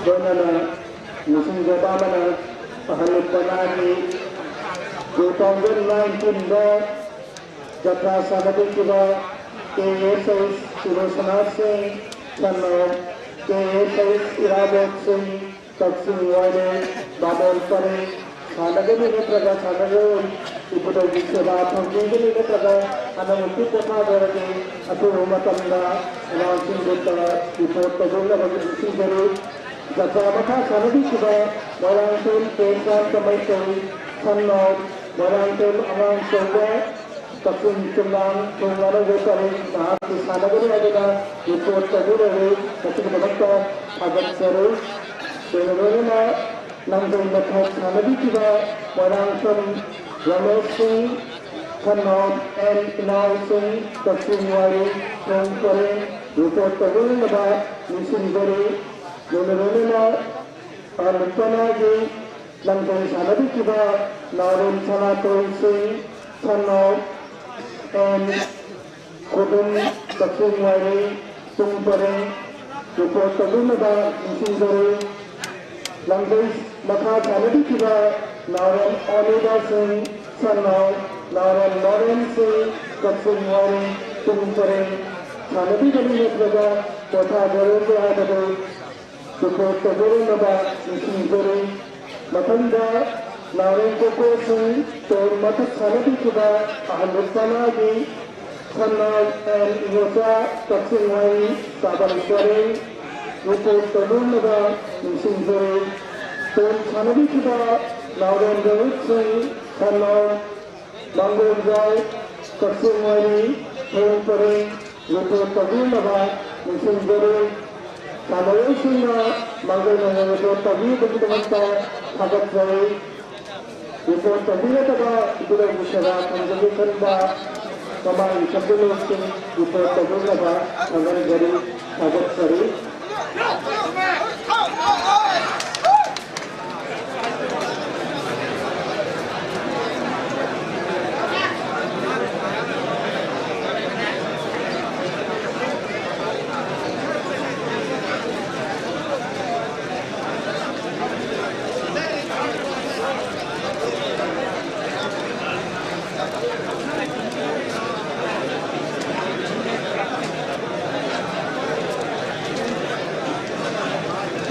ꯂꯣꯏꯅꯅ ꯅꯤꯡꯁꯤꯡꯖꯕ ꯑꯃꯅ, ꯑꯍꯜ ꯂꯃꯟꯒꯤ two thousand nineteen ꯗ ꯖꯇ꯭ꯔꯥ ꯁꯥꯟꯅꯕꯤꯈꯤꯕ K S S ꯏꯔꯣꯁꯅꯥ ꯁꯤꯡ, ꯁꯟꯅ K S S ꯏꯔꯥꯕꯣꯠ ꯁꯤꯡ, ꯀꯛꯆꯤꯡ ꯋꯥꯏꯔꯤ, ꯕꯥꯃꯣꯟ ꯄꯔꯦꯡ ꯁꯥꯟꯅꯒꯅꯤ ꯅꯠꯇ꯭ꯔꯒ ꯁꯥꯟꯅꯔꯣꯏ, ꯏꯕꯨꯙꯧꯒꯤ ꯁꯦꯕꯥ ꯐꯪꯕꯤꯒꯅꯤ ꯅꯠꯇ꯭ꯔꯒ ꯑꯅꯧꯕ ꯄꯣꯊꯥꯗꯣꯔꯒꯦ, ꯑꯊꯨꯕ ꯃꯇꯝꯗ ꯑꯉꯥꯡꯁꯤꯡꯗꯨ ꯔꯤꯄꯣꯔꯠ ꯇꯧꯕꯤꯅꯕꯒꯤ ꯅꯤꯡꯁꯤꯡꯖꯔꯤ꯫ ꯖꯇ꯭ꯔꯥ ꯃꯈꯥ ꯁꯥꯟꯅꯕꯤꯈꯤꯕ ꯃꯣꯏꯔꯥꯡꯊꯦꯝ ꯄ꯭ꯔꯦꯝꯆꯥꯟ ꯀꯃꯩꯇꯩ, ꯁꯟꯅ ꯃꯣꯏꯔꯥꯡꯊꯦꯝ ꯑꯉꯥꯡ ꯆꯧꯕ, ꯀꯛꯆꯤꯡ ꯆꯨꯝꯅꯥꯡ ꯊꯣꯡ ꯑꯅꯧꯕ ꯄꯔꯦꯡ ꯃꯍꯥꯛꯀꯤ ꯁꯥꯟꯅꯒꯅꯤ ꯍꯥꯏꯗꯨꯅ ꯔꯤꯄꯣꯔꯠ ꯇꯧꯕꯤꯔꯔꯦ꯫ ꯃꯁꯤꯒꯤꯗꯃꯛꯇ ꯊꯥꯒꯠꯆꯔꯤ꯫ ꯂꯣꯏꯅ ꯂꯣꯏꯅꯅ ꯂꯥꯡꯖꯩ ꯃꯊꯛ ꯁꯥꯟꯅꯕꯤꯈꯤꯕ ꯃꯣꯏꯔꯥꯡꯊꯦꯝ ꯔꯃꯦꯁ ꯁꯤꯡ, ꯁꯟꯅ ꯑꯦꯟ ꯏꯅꯥꯎ ꯁꯤꯡ, ꯀꯛꯆꯤꯡ ꯋꯥꯏꯔꯤ ꯊꯣꯡ ꯄꯔꯦꯡ ꯔꯤꯄꯣꯔꯠ ꯇꯧꯕꯤꯅꯕ ꯅꯤꯡꯁꯤꯡꯖꯔꯤ꯫ ꯂꯣꯏꯅ ꯂꯣꯏꯅꯅ ꯅꯨꯄꯥꯅꯥꯒꯤ ꯂꯝꯖꯦꯜ ꯁꯥꯟꯅꯕꯤꯈꯤꯕ ꯅꯥꯎꯔꯦꯝ ꯁꯅꯥꯇꯣꯟ ꯁꯤꯡ, ꯁꯟꯅ ꯑꯦꯟ ꯈꯨꯗꯨꯝ, ꯀꯛꯆꯤꯡ ꯋꯥꯏꯔꯤ ꯇꯨꯡ ꯄꯔꯦꯡ ꯔꯤꯄꯣꯔꯠ ꯇꯧꯕꯤꯅꯕ ꯅꯤꯡꯁꯤꯡꯖꯔꯤ꯫ ꯂꯝꯖꯦꯜ ꯃꯈꯥ ꯁꯥꯟꯅꯕꯤꯈꯤꯕ ꯅꯥꯎꯔꯦꯝ ꯑꯣꯅꯤꯗꯥ ꯁꯤꯡ, ꯁꯟꯅ ꯅꯥꯎꯔꯦꯝ ꯂꯣꯔꯦꯟ ꯁꯤꯡ, ꯀꯛꯆꯤꯡ ꯋꯥꯏꯔꯤ ꯇꯨꯡ ꯄꯔꯦꯡ ꯁꯥꯟꯅꯕꯤꯒꯅꯤ ꯅꯠꯇ꯭ꯔꯒ ꯄꯣꯊꯥꯖꯔꯒꯦ ꯍꯥꯏꯕꯗꯨ ꯔꯤꯄꯣꯔꯠ ꯇꯧꯕꯤꯔꯝꯅꯕ ꯅꯤꯡꯁꯤꯡꯖꯔꯤ꯫ ꯃꯊꯪꯗ ꯅꯥꯎꯔꯦꯝ ꯀꯣꯀꯣꯁꯤꯡ ꯇꯣꯔ ꯃꯊꯛ ꯁꯥꯟꯅꯕꯤꯈꯤꯕ ꯑꯍꯜ ꯁꯅꯥꯒꯤ ꯁꯟꯅ ꯑꯦꯟ ꯏꯉꯣꯆꯥ ꯀꯛꯆꯤꯡ ꯋꯥꯏꯔꯤ ꯆꯥꯕꯝ ꯄꯔꯦꯡ ꯔꯤꯄꯣꯔꯠ ꯇꯧꯕꯤꯔꯝꯅꯕ ꯅꯤꯡꯁꯤꯡꯖꯔꯤ꯫ ꯇꯣꯔ ꯁꯥꯟꯅꯕꯤꯈꯤꯕ ꯅꯥꯎꯔꯦꯝ ꯔꯣꯍꯤꯠ ꯁꯤꯡ ꯁꯟꯅ ꯃꯥꯡꯒꯣꯜꯖꯥꯏ ꯀꯛꯆꯤꯡ ꯋꯥꯏꯔꯤ ꯊꯣꯡ ꯄꯔꯦꯡ ꯔꯤꯄꯣꯔꯠ ꯇꯧꯕꯤꯅꯕ ꯅꯤꯡꯁꯤꯡꯖꯔꯤ꯫ ꯁꯥꯟꯅꯔꯣꯏꯁꯤꯡꯅ ꯃꯥꯡꯒꯣꯜ ꯑꯣꯏꯅ ꯔꯤꯄꯣꯔꯠ ꯇꯧꯕꯤꯕꯒꯤꯗꯃꯛꯇ ꯊꯥꯒꯠꯆꯔꯤ꯫ ꯔꯤꯄꯣꯔꯠ ꯇꯧꯕꯤꯒꯗꯕ ꯏꯕꯨꯙꯧꯒꯤ ꯁꯦꯕꯥ ꯐꯪꯖꯒꯦ ꯈꯟꯕ ꯃꯃꯥꯡꯒꯤ ꯁꯕꯖꯦꯛꯁꯤꯡ ꯔꯤꯄꯣꯔꯠ ꯇꯧꯕꯤꯅꯕ ꯈꯪꯍꯟꯖꯔꯤ꯫ ꯊꯥꯒꯠꯆꯔꯤ꯫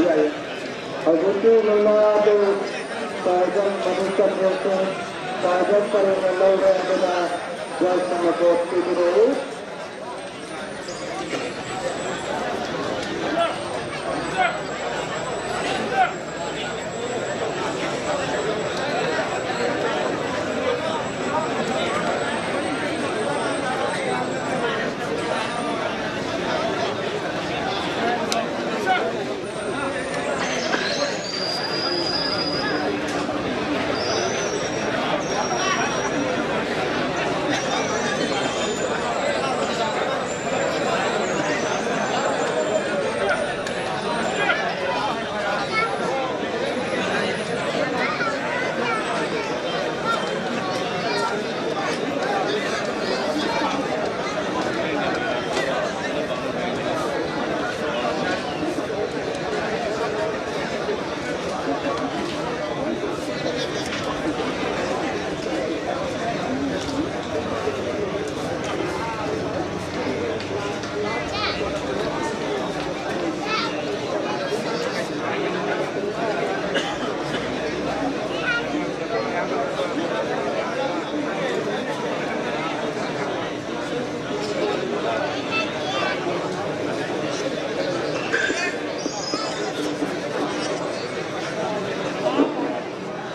ꯌꯥꯏ꯫ ꯍꯧꯖꯤꯛꯀꯤ ꯃꯨꯛꯅꯥ ꯑꯗꯨ ꯇꯥꯏꯕꯪ ꯃꯅꯤꯆꯟꯗ꯭ꯔ ꯁꯤꯡ, ꯇꯥꯏꯕꯪ ꯄꯔꯦꯡꯅ ꯂꯧꯔꯦ꯫ ꯑꯗꯨꯅ ꯖꯖꯅ ꯚꯣꯠ ꯄꯤꯕꯤꯔꯛꯎ꯫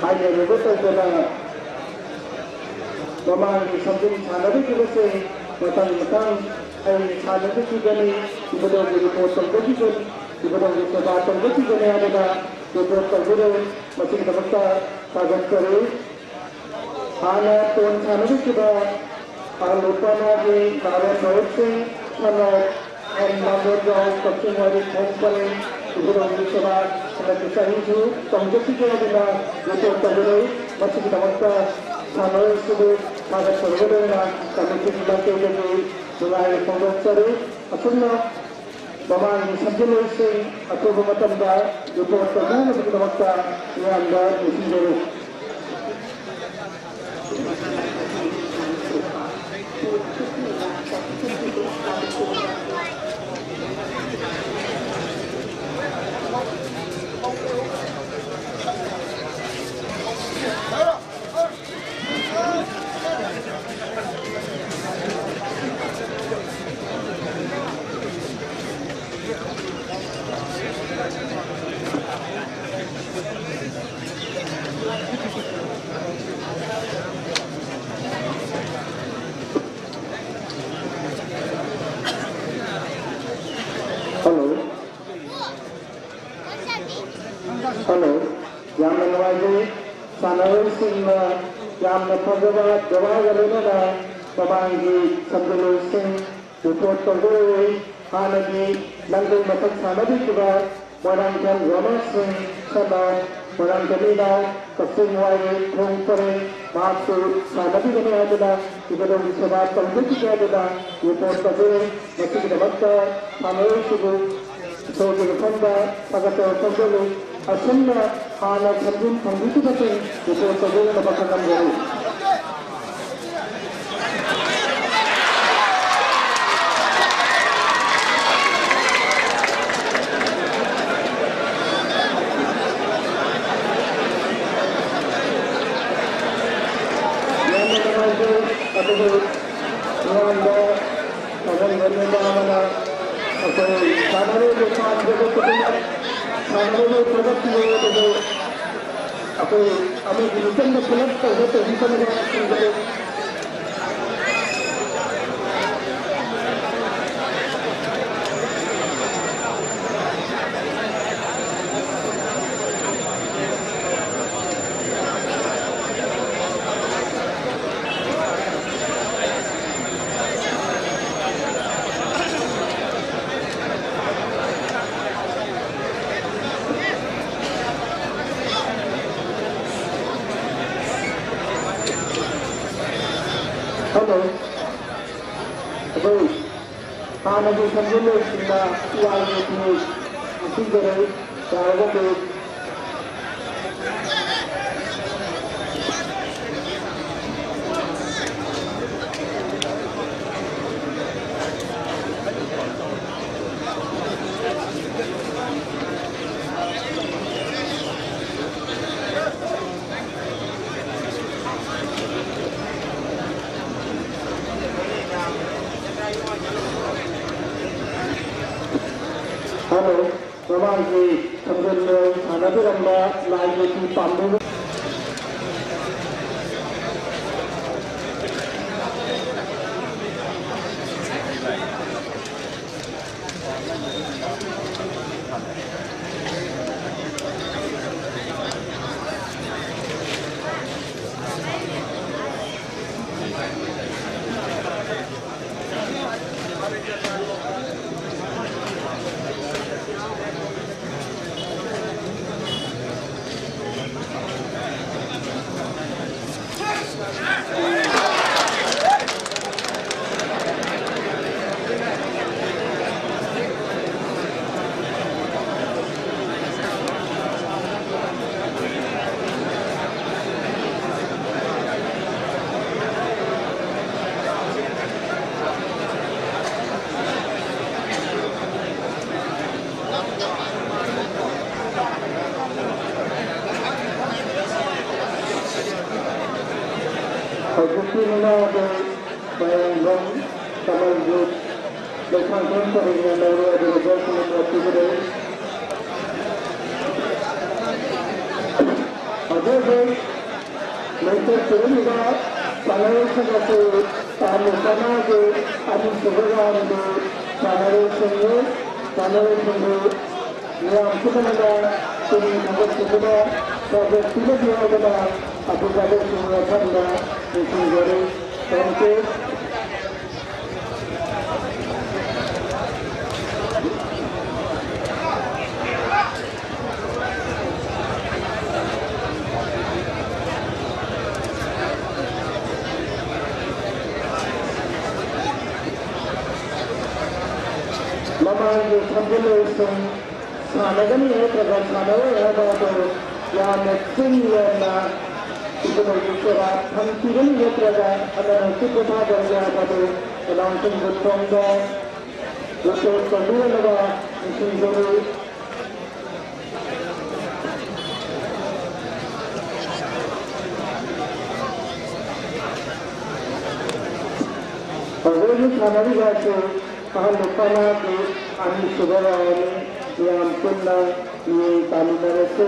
ꯍꯥꯏꯅꯔꯤꯕ ꯇꯧꯗꯅ ꯃꯃꯥꯡꯒꯤ ꯁꯝꯖꯤꯟ ꯁꯥꯟꯅꯕꯤꯈꯤꯕꯁꯦ ꯃꯊꯪ ꯃꯊꯪ ꯑꯩ ꯁꯥꯟꯅꯕꯤꯈꯤꯒꯅꯤ, ꯏꯕꯨꯙꯧꯒꯤ ꯔꯤꯄꯣꯔꯠ ꯇꯧꯖꯈꯤꯒꯅꯤ, ꯏꯕꯨꯙꯧꯒꯤ ꯁꯦꯕꯥ ꯇꯧꯖꯈꯤꯒꯅꯤ ꯍꯥꯏꯗꯅ ꯔꯤꯄꯣꯔꯠ ꯇꯧꯕꯤꯔꯦ꯫ ꯃꯁꯤꯒꯤꯗꯃꯛꯇ ꯊꯥꯒꯠꯆꯔꯤ꯫ ꯍꯥꯟꯅ ꯇꯣꯟ ꯁꯥꯟꯅꯕꯤꯈꯤꯕ ꯇꯥꯡꯂꯨꯞ ꯄꯅꯥꯒꯤ ꯅꯥꯔꯣꯟ ꯃꯍꯨꯠ ꯁꯤꯡ ꯁꯅꯥ ꯑꯦꯟ ꯂꯥꯡꯒꯣꯜꯖꯥꯎ ꯀꯛꯆꯤꯡ ꯋꯥꯏꯔꯤ ꯈꯣꯡ ꯄꯔꯦꯡ ꯏꯕꯨꯙꯧꯒꯤ ꯁꯦꯕꯥ ꯍꯟꯗꯛꯀꯤ ꯆꯍꯤꯁꯨ ꯇꯧꯖꯈꯤꯒꯦ ꯍꯥꯏꯗꯨꯅ ꯔꯤꯄꯣꯔꯠ ꯇꯧꯖꯔꯛꯏ꯫ ꯃꯁꯤꯒꯤꯗꯃꯛꯇ ꯁꯥꯟꯅꯔꯣꯏꯁꯤꯕꯨ ꯊꯥꯒꯠꯆꯔꯨꯕ ꯂꯣꯏꯅꯅ ꯀꯃꯤꯇꯤꯒꯤ ꯃꯥꯏꯀꯩꯗꯒꯤ ꯅꯨꯡꯉꯥꯏꯕ ꯐꯣꯡꯗꯣꯛꯆꯔꯤ꯫ ꯑꯁꯨꯝꯅ ꯃꯃꯥꯡꯒꯤ ꯁꯝꯖꯤꯜꯂꯣꯏꯁꯤꯡ ꯑꯊꯨꯕ ꯃꯇꯝꯗ ꯔꯤꯄꯣꯔꯠ ꯇꯧꯅꯅꯕꯒꯤꯗꯃꯛꯇ ꯃꯤꯌꯥꯝꯗ ꯅꯤꯡꯁꯤꯡꯖꯔꯤ꯫ ꯍꯜꯂꯣ꯫ ꯍꯜꯂꯣ꯫ ꯌꯥꯝꯅ ꯅꯨꯡꯉꯥꯏꯖꯩ꯫ ꯁꯥꯟꯅꯔꯣꯏꯁꯤꯡꯅ ꯌꯥꯝꯅ ꯐꯖꯕ ꯖꯒꯥꯒ ꯂꯣꯏꯅꯅ ꯃꯃꯥꯡꯒꯤ ꯁꯝꯖꯜꯂꯣꯏꯁꯤꯡ ꯔꯤꯄꯣꯔꯠ ꯇꯧꯖꯔꯛꯏ꯫ ꯍꯥꯟꯅꯒꯤ ꯂꯪꯗꯩ ꯃꯊꯛ ꯁꯥꯟꯅꯕꯤꯈꯤꯕ ꯃꯣꯏꯔꯥꯡꯊꯦꯝ ꯔꯣꯅꯥꯜ ꯁꯤꯡ ꯁꯅꯥ ꯃꯣꯏꯔꯥꯡꯊꯦꯝ ꯏꯅꯥꯎ ꯀꯛꯆꯤꯡ ꯋꯥꯏꯔꯤ ꯊꯣꯡ ꯄꯔꯦꯡ ꯃꯍꯥꯛꯁꯨ ꯁꯥꯟꯅꯕꯤꯒꯅꯤ ꯍꯥꯏꯗꯨꯅ ꯏꯕꯨꯙꯧꯒꯤ ꯁꯦꯕꯥ ꯇꯧꯖꯈꯤꯒꯦ ꯍꯥꯏꯗꯨꯅ ꯔꯤꯄꯣꯔꯠ ꯇꯧꯖꯔꯛꯏ꯫ ꯃꯁꯤꯒꯤꯗꯃꯛꯇ ꯁꯥꯟꯅꯔꯣꯏꯁꯤꯕꯨ ꯏꯁꯣꯔꯒꯤ ꯃꯐꯝꯗ ꯊꯥꯒꯠꯆꯕ ꯐꯣꯡꯗꯣꯛꯂꯤ꯫ ꯑꯁꯨꯝꯅ ꯍꯥꯟꯅ ꯁꯦꯝꯖꯤꯟ ꯊꯝꯕꯤꯈꯤꯕꯁꯤꯡ ꯔꯤꯄꯣꯔꯠ ꯇꯧꯕꯤꯅꯕ ꯈꯪꯍꯟꯖꯔꯤ꯫ ꯌꯥꯝꯅ ꯅꯨꯡꯉꯥꯏꯖꯩ꯫ ꯑꯗꯨꯕꯨ ꯑꯉꯥꯡꯕ ꯊꯥꯒꯠꯂꯤꯕ ꯂꯦꯡꯕꯥ ꯑꯃꯅ ꯑꯩꯈꯣꯏ ꯁꯥꯟꯅꯔꯣꯏꯕꯨ ꯄꯥꯝꯖꯕ ꯈꯨꯗꯤꯡꯃꯛ ꯁꯥꯟꯅꯔꯣꯏꯕꯨ ꯊꯥꯒꯠꯄꯤꯌꯨ꯫ ꯑꯗꯨꯕꯨ ꯑꯩꯈꯣꯏ ꯑꯃꯒꯤ ꯃꯤꯆꯪꯗ ꯄꯨꯂꯞ ꯇꯧꯕ ꯇꯧꯕꯤꯗꯅꯕ ꯈꯪꯖꯔꯦ꯫ ꯍꯜꯂꯣ꯫ ꯑꯩꯈꯣꯏ ꯍꯥꯟꯅꯒꯤ ꯁꯝꯖꯜꯂꯣꯏꯁꯤꯡꯅ ꯋꯥꯏꯒꯤ ꯄꯤꯖꯔꯛꯏ꯫ ꯌꯥꯔꯒꯗꯤ ꯍꯜꯂꯣ꯫ ꯃꯃꯥꯡꯒꯤ ꯊꯧꯒꯜ ꯁꯥꯟꯅꯕꯤꯔꯝꯕ ꯂꯥꯏꯒꯤ ꯐꯤ ꯄꯥꯝꯕꯤꯕ ꯃꯌꯥꯡꯕꯝ ꯀꯃꯜꯖꯤꯠ ꯂꯩꯁꯥꯡꯊꯦꯝ ꯄꯔꯦꯡꯅ ꯂꯧꯔꯦ, ꯑꯗꯨꯒ ꯖꯣꯏꯁ꯭ꯔꯤꯅ ꯃꯣꯠ ꯄꯤꯕꯤꯔꯛꯏ꯫ ꯍꯧꯖꯤꯛ ꯍꯧꯖꯤꯛ ꯂꯩꯊꯣꯛꯄꯤꯔꯝꯂꯤꯕ ꯁꯥꯟꯅꯔꯣꯏꯁꯤꯡ ꯑꯁꯤ ꯇꯥꯃꯨ ꯁꯅꯥꯒꯤ ꯑꯅꯤꯁꯨꯕ ꯔꯥꯎꯟꯒꯤ ꯁꯥꯟꯅꯔꯣꯏꯁꯤꯡꯅꯤ꯫ ꯁꯥꯟꯅꯔꯣꯏꯁꯤꯡꯕꯨ ꯃꯤꯌꯥꯝ ꯄꯨꯝꯅꯃꯛꯅ ꯄꯨꯛꯅꯤꯡ ꯊꯧꯒꯠꯄꯤꯗꯨꯅ ꯁꯧꯒꯠꯄꯤꯕꯒꯤ ꯑꯣꯏꯕ ꯑꯗꯨꯒ ꯂꯣꯏꯁꯤꯟꯕ ꯃꯐꯝꯗ ꯅꯤꯡꯁꯤꯡꯖꯔꯤ꯫ Thank you꯫ ꯃꯃꯥꯡꯒꯤ ꯈꯝꯖꯤꯜꯂꯣꯏꯁꯤꯡ ꯁꯥꯟꯅꯒꯅꯤ ꯅꯠꯇ꯭ꯔꯒ ꯁꯥꯟꯅꯔꯣꯏ ꯍꯥꯏꯕ ꯑꯗꯨ ꯌꯥꯝꯅ ꯆꯤꯡ ꯂꯦꯝꯅ ꯏꯕꯨꯙꯧꯒꯤ ꯁꯦꯕꯥ ꯊꯝꯈꯤꯒꯅꯤ ꯅꯠꯇ꯭ꯔꯒ ꯑꯃꯅ ꯈꯨꯠ ꯄꯣꯊꯥꯗꯕ ꯌꯥꯕ ꯑꯗꯨ ꯑꯦꯅꯥꯎꯟꯁꯤꯡꯕꯨ ꯊꯣꯡꯗ ꯔꯤꯄꯣꯔꯠ ꯇꯧꯕꯤꯔꯝꯅꯕ ꯅꯤꯡꯁꯤꯡꯖꯔꯤ꯫ ꯍꯧꯖꯤꯛ ꯍꯧꯖꯤꯛ ꯁꯥꯟꯅꯔꯤꯕ ꯑꯁꯤ ꯑꯍꯜ ꯅꯨꯄꯥ ꯅꯍꯥꯒꯤ ꯑꯅꯤꯁꯨꯕ ꯔꯥꯎꯟꯅꯤ꯫ ꯃꯤꯌꯥꯝ ꯄꯨꯟꯅ ꯃꯤꯠꯌꯦꯡ ꯇꯥꯃꯤꯟꯅꯔꯁꯤ꯫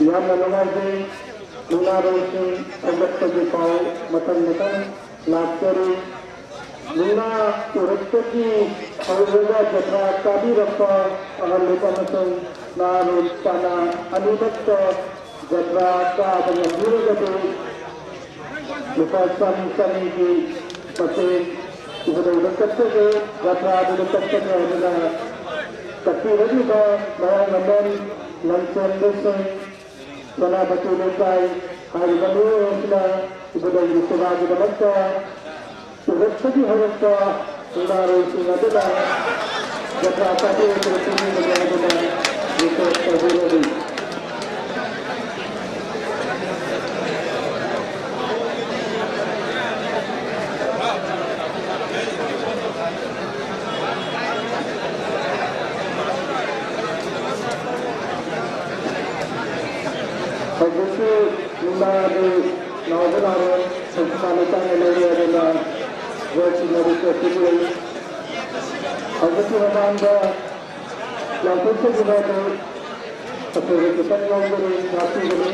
ꯌꯥꯝꯅ ꯅꯨꯡꯉꯥꯏꯖꯩ꯫ ꯃꯨꯛꯅꯥꯔꯣꯜꯁꯤꯡ ꯈꯣꯝꯒꯠꯄꯒꯤ ꯄꯥꯎ ꯃꯊꯪ ꯃꯊꯪ ꯂꯥꯛꯆꯔꯤ꯫ ꯃꯨꯛꯅꯥ ꯎꯔꯛꯄꯒꯤ ꯍꯧꯔꯒ ꯖꯇ꯭ꯔꯥ ꯀꯥꯕꯤꯔꯛꯄ ꯑꯍꯜ ꯑꯃꯁꯨꯡ ꯅꯍꯥꯔꯣꯜ ꯄꯥꯅꯥ ꯑꯅꯤꯃꯛꯇ ꯖꯇ꯭ꯔꯥ ꯀꯥꯕ ꯉꯝꯕꯤꯔꯒꯗꯤ ꯂꯨꯄꯥ ꯆꯅꯤ ꯆꯅꯤꯒꯤ ꯃꯇꯦꯡ ꯏꯕꯨꯙꯧꯗ ꯀꯠꯆꯒꯦ꯫ ꯖꯇ꯭ꯔꯥꯗꯨꯗ ꯀꯠꯆꯒꯦ ꯍꯥꯏꯗꯨꯅ ꯀꯠꯄꯤꯔꯛꯂꯤꯕ ꯃꯌꯥꯡ ꯂꯝꯕꯝ ꯂꯝꯆꯦꯟꯕꯁꯤꯡ, ꯁꯦꯅꯥꯄꯇꯤ ꯂꯩꯀꯥꯏ ꯍꯥꯏꯔꯤꯕ ꯃꯤꯑꯣꯏ ꯑꯁꯤꯅ ꯏꯕꯨꯙꯧꯒꯤ ꯁꯦꯕꯥꯒꯤꯗꯃꯛꯇ ꯁꯨꯔꯠꯇꯒꯤ ꯍꯧꯔꯛꯄ ꯁꯤꯡꯅꯥꯔꯣꯏꯁꯤꯡ ꯑꯗꯨꯅ ꯖꯇ꯭ꯔꯥ ꯄꯥꯡꯊꯣꯛꯄꯗ ꯄꯨꯛꯅꯤꯡ ꯍꯨꯅꯗꯨꯅ ꯔꯤꯄꯣꯔꯠ ꯇꯧꯕꯤꯔꯝꯃꯤ꯫ ꯍꯧꯖꯤꯛꯀꯤ ꯃꯨꯟꯗꯥꯒꯤ ꯅꯥꯎꯕ ꯅꯥꯎꯔꯣꯟ ꯁꯪꯁꯊꯥꯟ ꯂꯩꯀꯥꯏꯅ ꯂꯧꯔꯦ ꯑꯗꯨꯅ ꯒꯣꯜꯁꯤꯡ ꯑꯗꯨ ꯆꯦꯛꯄꯤꯔꯤ꯫ ꯍꯧꯖꯤꯛꯀꯤ ꯃꯃꯥꯡꯗ ꯂꯥꯎꯊꯣꯛꯆꯈꯤꯕ ꯑꯗꯨ ꯑꯆꯧꯕ ꯈꯤꯇꯪ ꯂꯧꯒꯅꯤ, ꯉꯥꯛꯄꯤꯒꯅꯤ꯫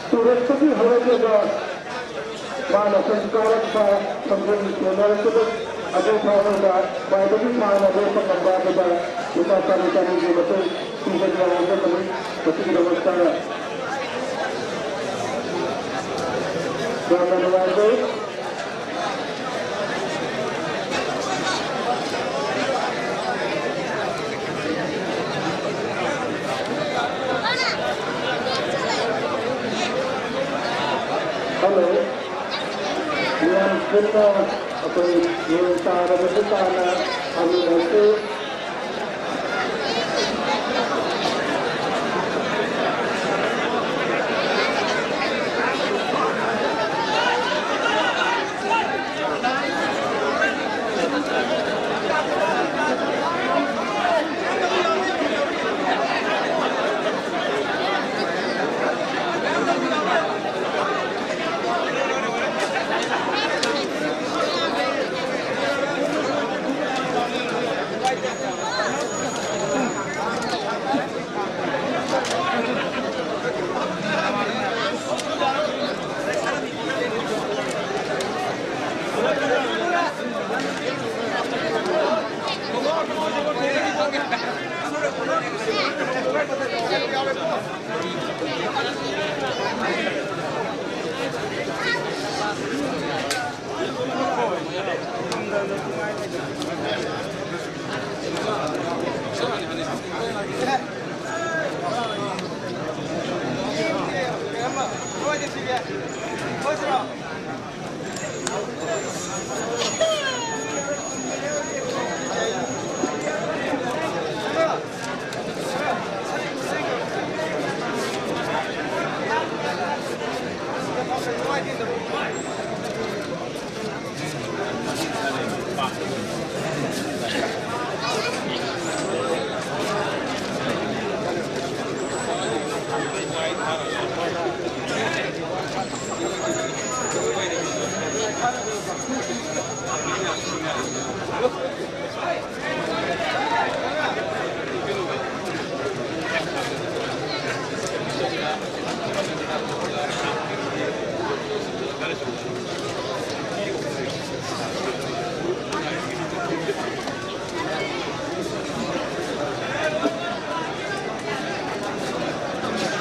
ꯇꯨꯔꯦꯠꯇꯒꯤ ꯍꯧꯔꯛꯂꯒ ꯃꯥꯅ ꯁꯨꯝ ꯀꯥꯔꯛꯄ ꯈꯣꯡꯖꯦꯜ ꯁꯦꯟꯅꯔꯛꯄꯗ ꯑꯗꯨ ꯐꯥꯎꯕꯗ ꯈ꯭ꯋꯥꯏꯗꯒꯤ ꯁꯥꯡꯅ ꯂꯦꯞꯄ ꯉꯝꯕ ꯑꯗꯨꯗ ꯂꯨꯄꯥ ꯆꯥꯅꯤ ꯆꯥꯅꯤꯒꯤ ꯃꯇꯦꯡ ꯄꯤꯖꯒꯦ ꯍꯥꯏꯖꯕꯅꯤ꯫ ꯃꯁꯤꯒꯤꯗꯃꯛꯇ ꯌꯥꯝꯅ ꯅꯨꯡꯉꯥꯏꯖꯩ꯫ ꯍꯜꯂꯣ꯫ ꯃꯤꯌꯥꯝ ꯄꯨꯟꯅ ꯑꯩꯈꯣꯏ ꯅꯣꯡ ꯇꯥꯔꯕꯁꯨ ꯇꯥꯅ ꯐꯝꯃꯤꯟꯅꯁꯤ꯫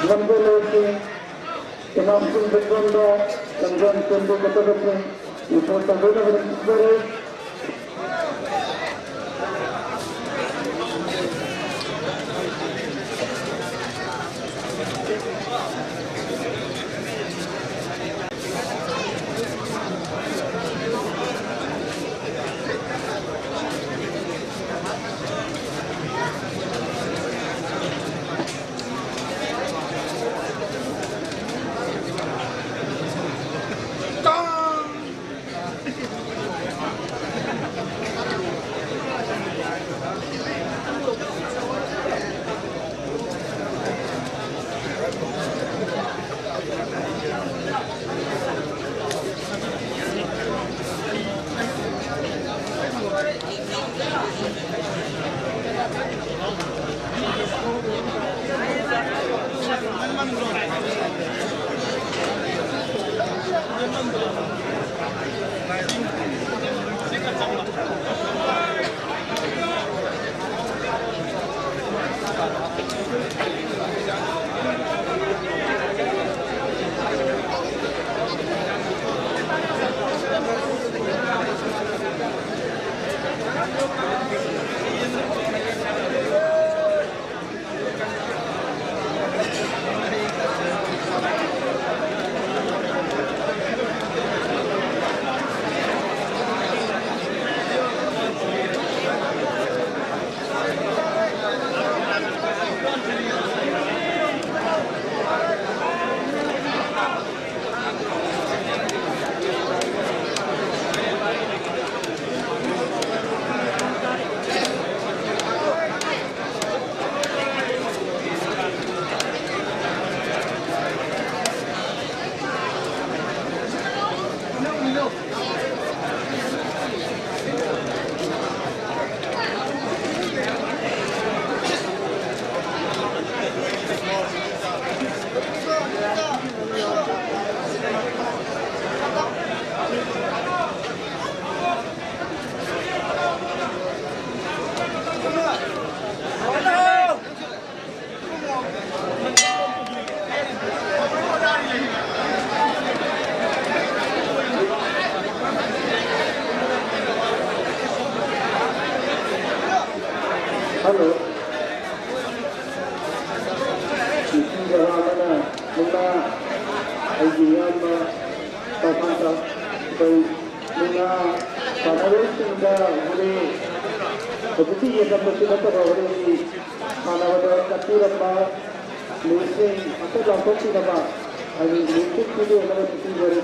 ꯉꯝꯗ ꯂꯩꯔꯛꯈꯤ꯫ ꯏꯅꯥꯎꯁꯤꯡ ꯕꯦꯛꯒ꯭ꯔꯥꯎꯟꯗ ꯂꯝꯖꯦꯜ ꯆꯦꯟꯕꯤꯒꯗꯕꯁꯤꯡ ꯔꯤꯄꯣꯔꯠ ꯇꯧꯕꯤꯅꯕ ꯅꯤꯡꯁꯤꯡꯖꯔꯤ꯫ ꯃꯨꯛꯅꯥ, ꯑꯩꯒꯤ ꯏꯌꯥꯝꯕ ꯄ꯭ꯔꯐꯥꯟꯇ, ꯑꯩꯈꯣꯏ ꯃꯨꯛꯅꯥ ꯁꯥꯟꯅꯔꯣꯏꯁꯤꯡꯗ ꯍꯣꯔꯦꯟ ꯍꯧꯖꯤꯛꯇꯤ ꯌꯦꯡꯂꯝꯕꯁꯨ ꯅꯠꯇꯕ ꯍꯣꯔꯦꯟꯒꯤ ꯁꯥꯟꯅꯕꯗ ꯀꯠꯄꯤꯔꯝꯕ ꯂꯨꯁꯤꯡ ꯑꯝꯇ ꯂꯥꯎꯊꯣꯛꯄꯤꯅꯕ ꯍꯥꯏꯗꯤ ꯂꯨꯁꯤꯡ ꯄꯤꯕꯤꯅꯕ ꯅꯤꯡꯁꯤꯡꯖꯔꯤ꯫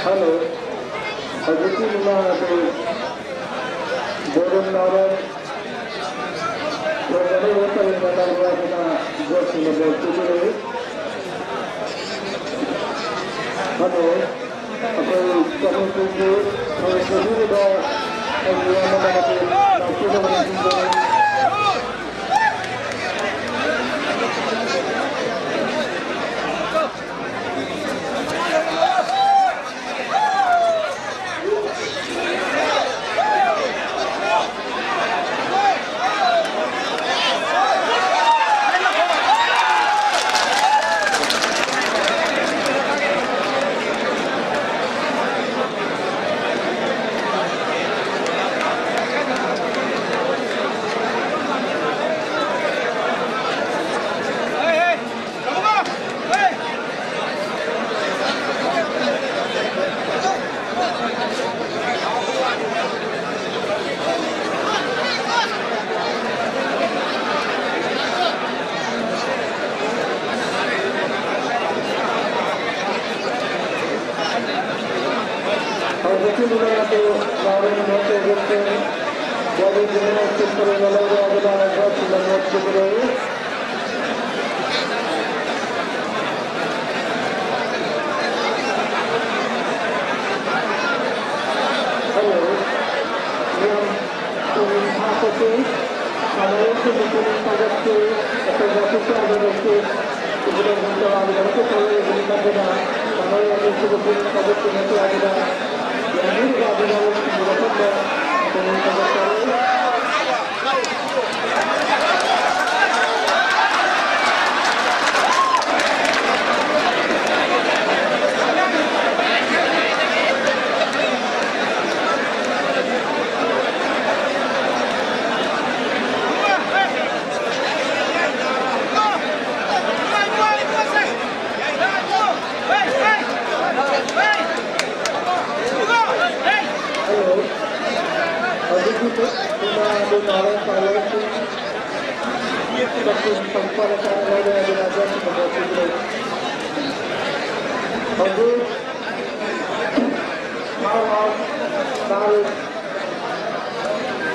ꯍꯜꯂꯣ, ꯍꯧꯖꯤꯛꯀꯤ ꯃꯃꯥꯡ ꯑꯗꯨ ꯕꯣꯔꯨꯝ ꯅꯥꯎꯔꯦꯝ ꯊꯣꯡꯕꯗ ꯄꯔꯦꯡ ꯃꯇꯥꯏꯗ ꯑꯗꯨꯅ ꯒꯣꯜꯁꯤꯡ ꯑꯗꯨ ꯄꯤꯕꯤꯔꯛꯏ꯫ ꯍꯜꯂꯣ, ꯑꯩꯈꯣꯏ ꯀꯃꯤꯇꯤꯒꯤ ꯊꯧꯔꯝ ꯄꯤꯕꯤꯔꯤꯕ ꯑꯩꯒꯤ ꯏꯌꯥꯝꯕ ꯃꯅꯤꯄꯨꯔ ꯂꯥꯛꯄꯤꯅꯕ ꯅꯤꯡꯁꯤꯡꯖꯔꯤ꯫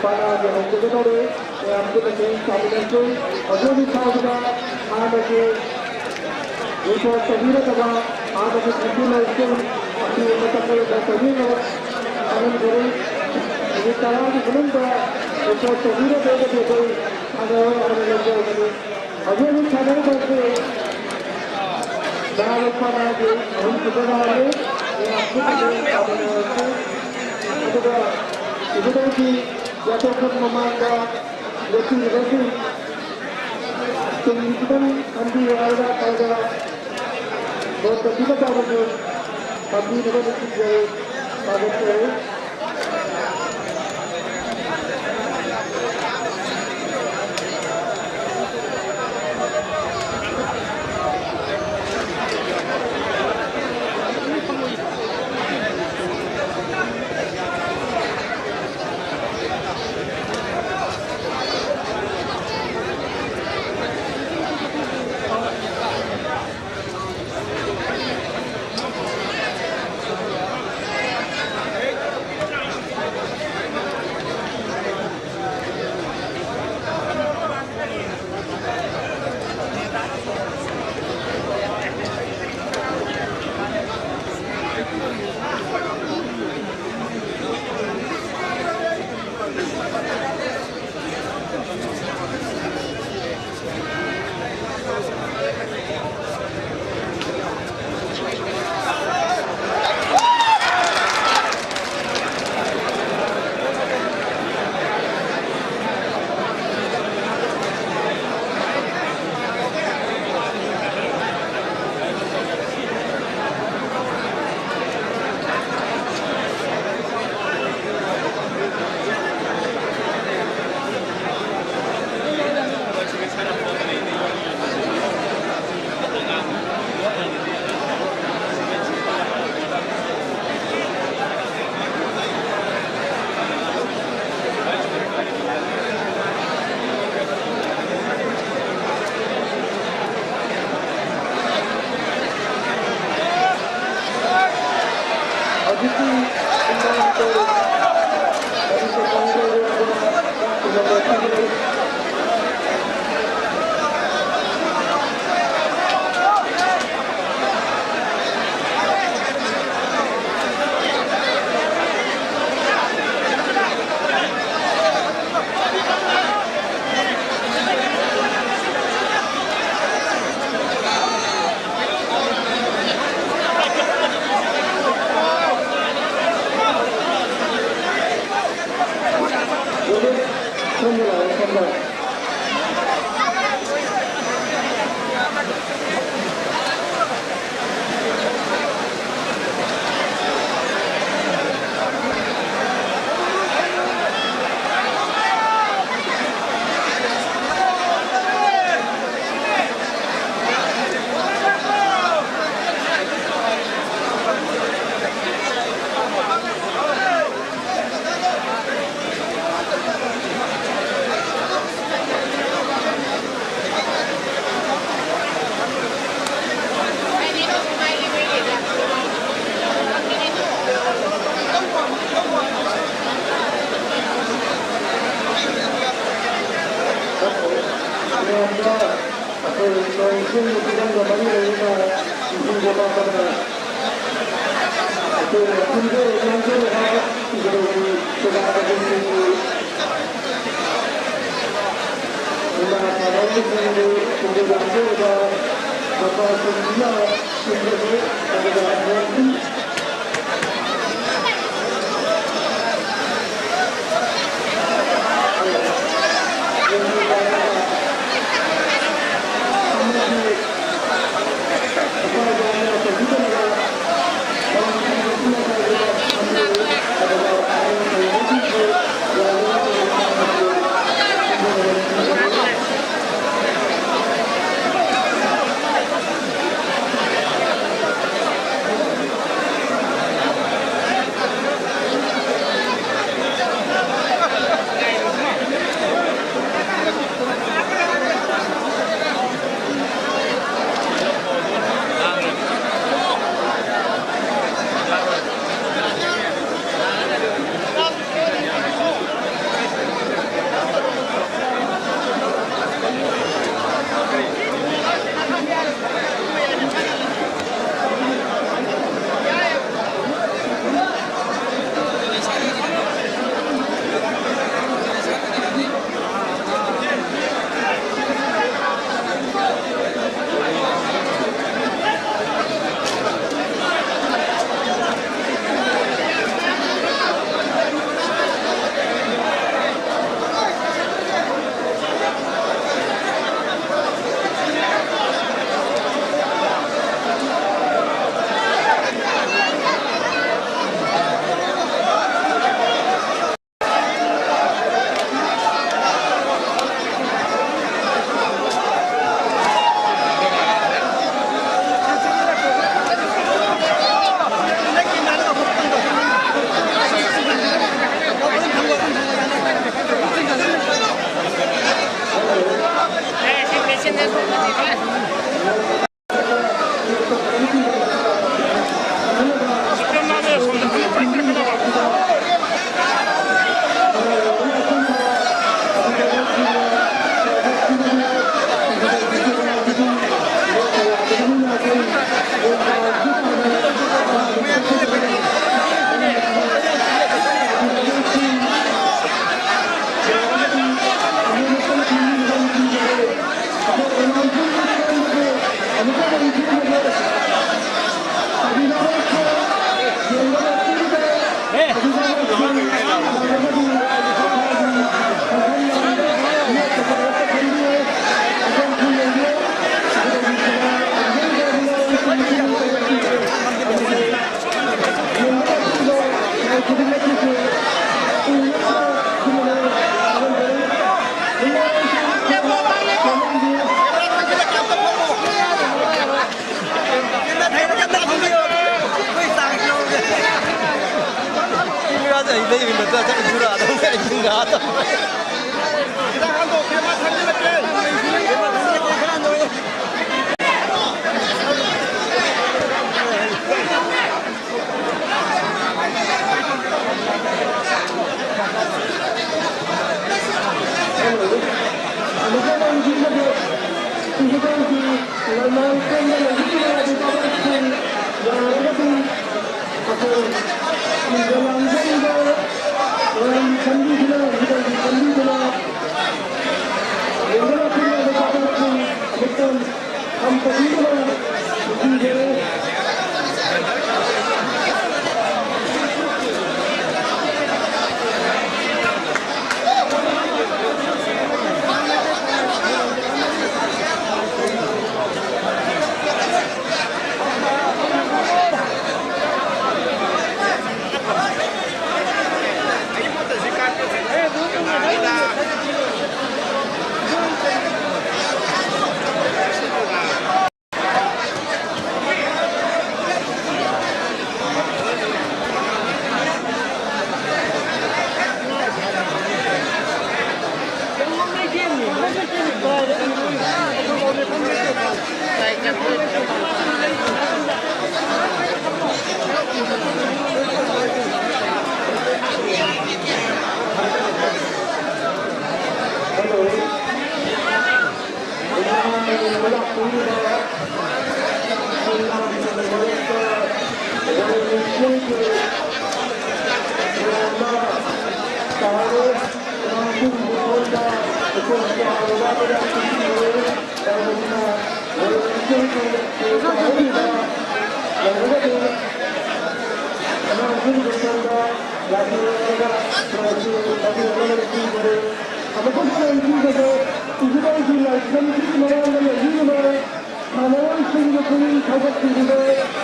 ꯄꯅꯥꯒꯤ ꯍꯧꯖꯤꯛꯀꯗꯧꯔꯤ꯫ ꯃꯌꯥꯝ ꯄꯨꯟꯅ ꯆꯦꯡ ꯆꯥꯃꯤꯟꯅꯁꯤ꯫ ꯍꯧꯖꯤꯛ ꯍꯧꯖꯤꯛ ꯐꯥꯎꯕꯗ ꯍꯥꯟꯅꯒꯤ report ꯇꯧꯕꯤꯔꯛꯇꯕ, ꯍꯥꯟꯅꯒꯤ ꯈꯣꯡꯖꯦꯜ ꯂꯩꯔꯤꯁꯤꯡ ꯑꯁꯤ ꯃꯇꯝ ꯑꯣꯏꯅ ꯇꯧꯕꯤꯅꯕ ꯈꯪꯍꯟꯖꯔꯤ꯫ ꯃꯤꯅꯤꯠ ꯇꯔꯥꯒꯤ ꯃꯅꯨꯡꯗ report ꯇꯧꯕꯤꯔꯛꯇ꯭ꯔꯒꯗꯤ ꯑꯩꯈꯣꯏ ꯁꯥꯟꯅꯔꯣꯏ ꯍꯥꯏꯅ ꯂꯧꯖꯔꯒꯅꯤ꯫ ꯍꯧꯖꯤꯛ ꯍꯧꯖꯤꯛ ꯁꯥꯟꯅꯔꯤꯕ ꯑꯁꯤ ꯅꯍꯥꯔꯣꯜ ꯄꯅꯥꯒꯤ ꯑꯍꯨꯝꯁꯨꯕ ꯔꯥꯎꯟꯅꯤ꯫ ꯃꯌꯥꯝ ꯄꯨꯟꯅ ꯁꯥꯟꯅꯔꯁꯤ꯫ ꯑꯗꯨꯒ ꯏꯕꯨꯙꯧꯒꯤ ꯌꯥꯊꯣꯛꯄꯒꯤ ꯃꯃꯥꯡꯗ ꯂꯦꯞꯄꯤꯔꯤꯕꯁꯤꯡ ꯇꯨꯡꯒꯤ ꯐꯤꯕꯝ ꯈꯟꯕꯤꯌꯨ ꯍꯥꯏꯅ ꯇꯧꯗꯅ ꯅꯣꯠ ꯇꯧꯕꯤꯕ ꯇꯥꯕꯁꯨ ꯇꯝꯕꯤꯅꯕ ꯅꯤꯡꯁꯤꯡꯖꯔꯤ꯫ ꯊꯥꯒꯠꯆꯔꯤ꯫ ꯑꯩꯈꯣꯏ ꯅꯣꯡ ꯏꯁꯤꯡꯒꯤ ꯐꯤꯕꯝꯒ ꯃꯔꯤ ꯂꯩꯅꯅ ꯏꯁꯤꯡ ꯄꯥꯛꯄꯗ ꯑꯩꯈꯣꯏ ꯈꯨꯟꯒꯤ ꯂꯝꯖꯤꯡꯕ ꯏꯕꯨꯙꯧꯒꯤ ꯁꯦꯕꯥ ꯇꯧꯕꯁꯤꯡꯒꯤ ꯏꯃꯥ ꯁꯥꯟꯅꯔꯣꯏꯁꯤꯡꯒꯤ ꯁꯤꯡꯖꯨ ꯂꯥꯡꯖꯔꯤꯕ ꯃꯄꯥꯁꯤꯡꯁꯤꯅ ꯁꯤꯡꯕꯁꯤ ꯑꯗꯨꯒ ꯅꯣꯡ ꯂꯥꯛꯄꯤꯔꯒ ꯄ꯭ꯔꯥꯏꯖꯁꯨ ꯂꯧꯕꯤꯔꯛꯅꯕ ꯅꯤꯡꯁꯤꯡꯖꯔꯤ꯫ ꯑꯃꯨꯛꯀꯁꯨ ꯅꯤꯡꯁꯤꯡꯖꯒꯦ, ꯏꯕꯨꯙꯧꯒꯤ ꯂꯥꯏꯁꯪꯒꯤ ꯃꯃꯥꯡꯗ ꯂꯩꯕꯤꯔꯤꯕ ꯁꯥꯟꯅꯔꯣꯏꯁꯤꯡꯒꯤ ꯄꯨꯛꯅꯤꯡ ꯊꯧꯒꯠꯄꯤꯔꯤꯕ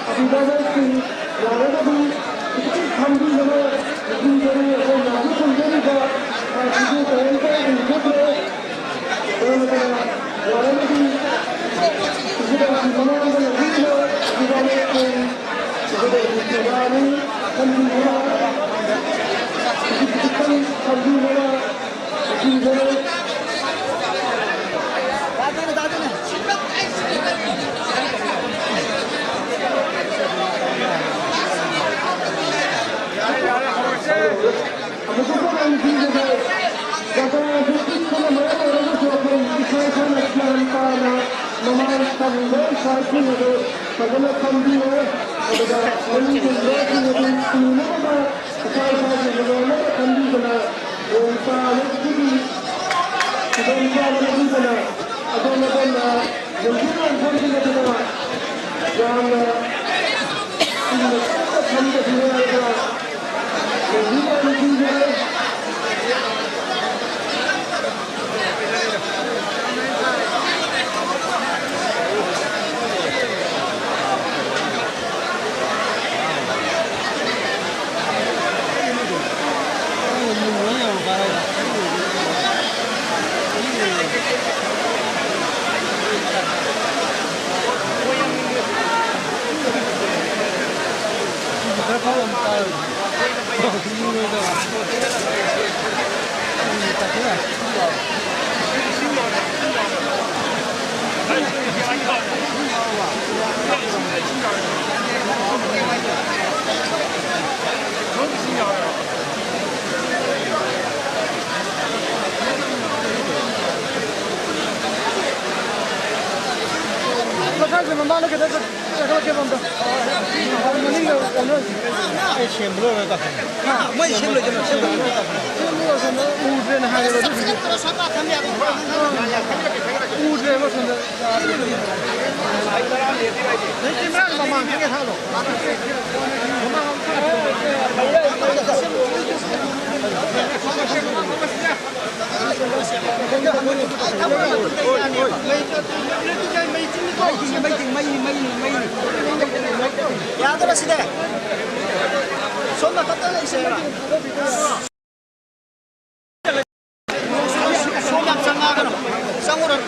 ꯑꯕꯤꯚꯥꯕꯛꯁꯤꯡ ꯌꯥꯔꯒꯗꯤ ꯈꯤꯇꯪ ꯈꯟꯕꯤꯅꯕ ꯅꯤꯡꯁꯤꯡꯖꯔꯤ꯫ ꯑꯩꯈꯣꯏꯅ ꯍꯧꯖꯤꯛ ꯇꯧꯖꯔꯤꯕ ꯄ꯭ꯔꯥꯏꯖꯁꯤꯁꯨ ꯀꯔꯤꯝꯇ ꯎꯖꯗ꯭ꯔꯦ꯫ ꯑꯃꯨꯛꯀꯁꯨ ꯑꯩ ꯅꯤꯡꯁꯤꯡꯖꯒꯦ, ꯖꯒꯥ ꯑꯗꯨ ꯄꯤꯛꯄꯅ ꯃꯔꯝ ꯑꯣꯏꯔꯒꯁꯨ ꯑꯩꯈꯣꯏ ꯏꯁꯥ ꯏꯁꯥꯅ ꯒ꯭ꯌꯥꯟ ꯇꯥꯅ ꯃꯃꯥꯡ ꯊꯪꯕ ꯁꯥꯏꯠꯁꯤꯡ ꯑꯗꯨ ꯐꯖꯅ ꯈꯟꯕꯤꯌꯨ꯫ ꯑꯗꯨꯒ ꯃꯅꯤꯡ ꯊꯪꯕꯁꯤꯡ ꯑꯗꯨ ꯇꯨꯅꯅꯕ ꯏꯁꯥ ꯏꯁꯥꯒꯤ ꯅꯨꯡꯉꯥꯏꯅꯕ ꯈꯟꯕꯤꯗꯅ ꯅꯣꯡ ꯇꯥꯕꯒꯤ ꯈꯨꯗꯣꯡꯆꯥꯕ ꯂꯧꯕꯤꯗꯅ ꯑꯗꯣꯝ ꯑꯗꯣꯝꯅ ꯌꯨꯝꯊꯣꯡ ꯌꯨꯝꯊꯣꯡꯁꯤꯡ ꯑꯗꯨꯗ ꯌꯥꯝꯅ ꯏꯪꯅ ꯇꯞꯅ ꯐꯝꯕꯁꯤꯡ ꯍꯥꯏꯔꯒ ꯂꯩꯕꯤꯕ ꯅꯤꯡꯁꯤꯡꯖꯔꯤ꯫ ꯃꯊꯪꯁꯦ ꯃꯃꯥꯡꯗ ꯈꯤꯇꯪ ꯆꯠ-, ꯆꯠꯈꯠꯂꯛꯀꯦꯕ ꯑꯝꯇ꯫ ꯃꯅꯤꯡꯗ ꯀꯩꯅꯣ ꯑꯩ ꯁꯦꯝꯕ ꯂꯣꯏꯔꯒ ꯀꯥꯞꯄꯛꯑꯣ꯫ ꯃꯣꯏ ꯁꯦꯝ ꯂꯣꯏꯗꯅ ꯁꯦꯝ ꯂꯣꯏꯗꯅ ꯀꯥꯞꯄꯛꯑꯣ꯫ ꯁꯦꯝꯕ ꯂꯣꯏꯔꯀꯥꯟꯗ ꯎꯗ꯭ꯔꯦꯅ ꯍꯥꯏꯌꯦꯕ ꯑꯗꯨꯒꯤꯗꯤ꯫ ꯎꯗ꯭ꯔꯦꯕ ꯁꯣꯝꯗ꯫ ꯅꯪ ꯀꯦꯃꯦꯔꯥꯗꯣ ꯃꯃꯥꯡ ꯈꯤꯇꯪ ꯊꯥꯍꯜꯂꯣ꯫ ꯃꯃꯥꯡ ꯑꯃ ꯊꯥꯍꯜꯂꯣ꯫ ꯌꯥꯗ꯭ꯔꯣ ꯁꯤꯗꯤ? ꯁꯣꯝ ꯅꯥꯀꯟꯗ ꯂꯩꯁꯦ ꯍꯥꯏꯕ꯫ ꯁꯣꯝ ꯌꯥꯝ ꯆꯪꯉꯛꯑꯒꯅꯨ꯫ ꯆꯪꯉꯨꯔꯅꯨ꯫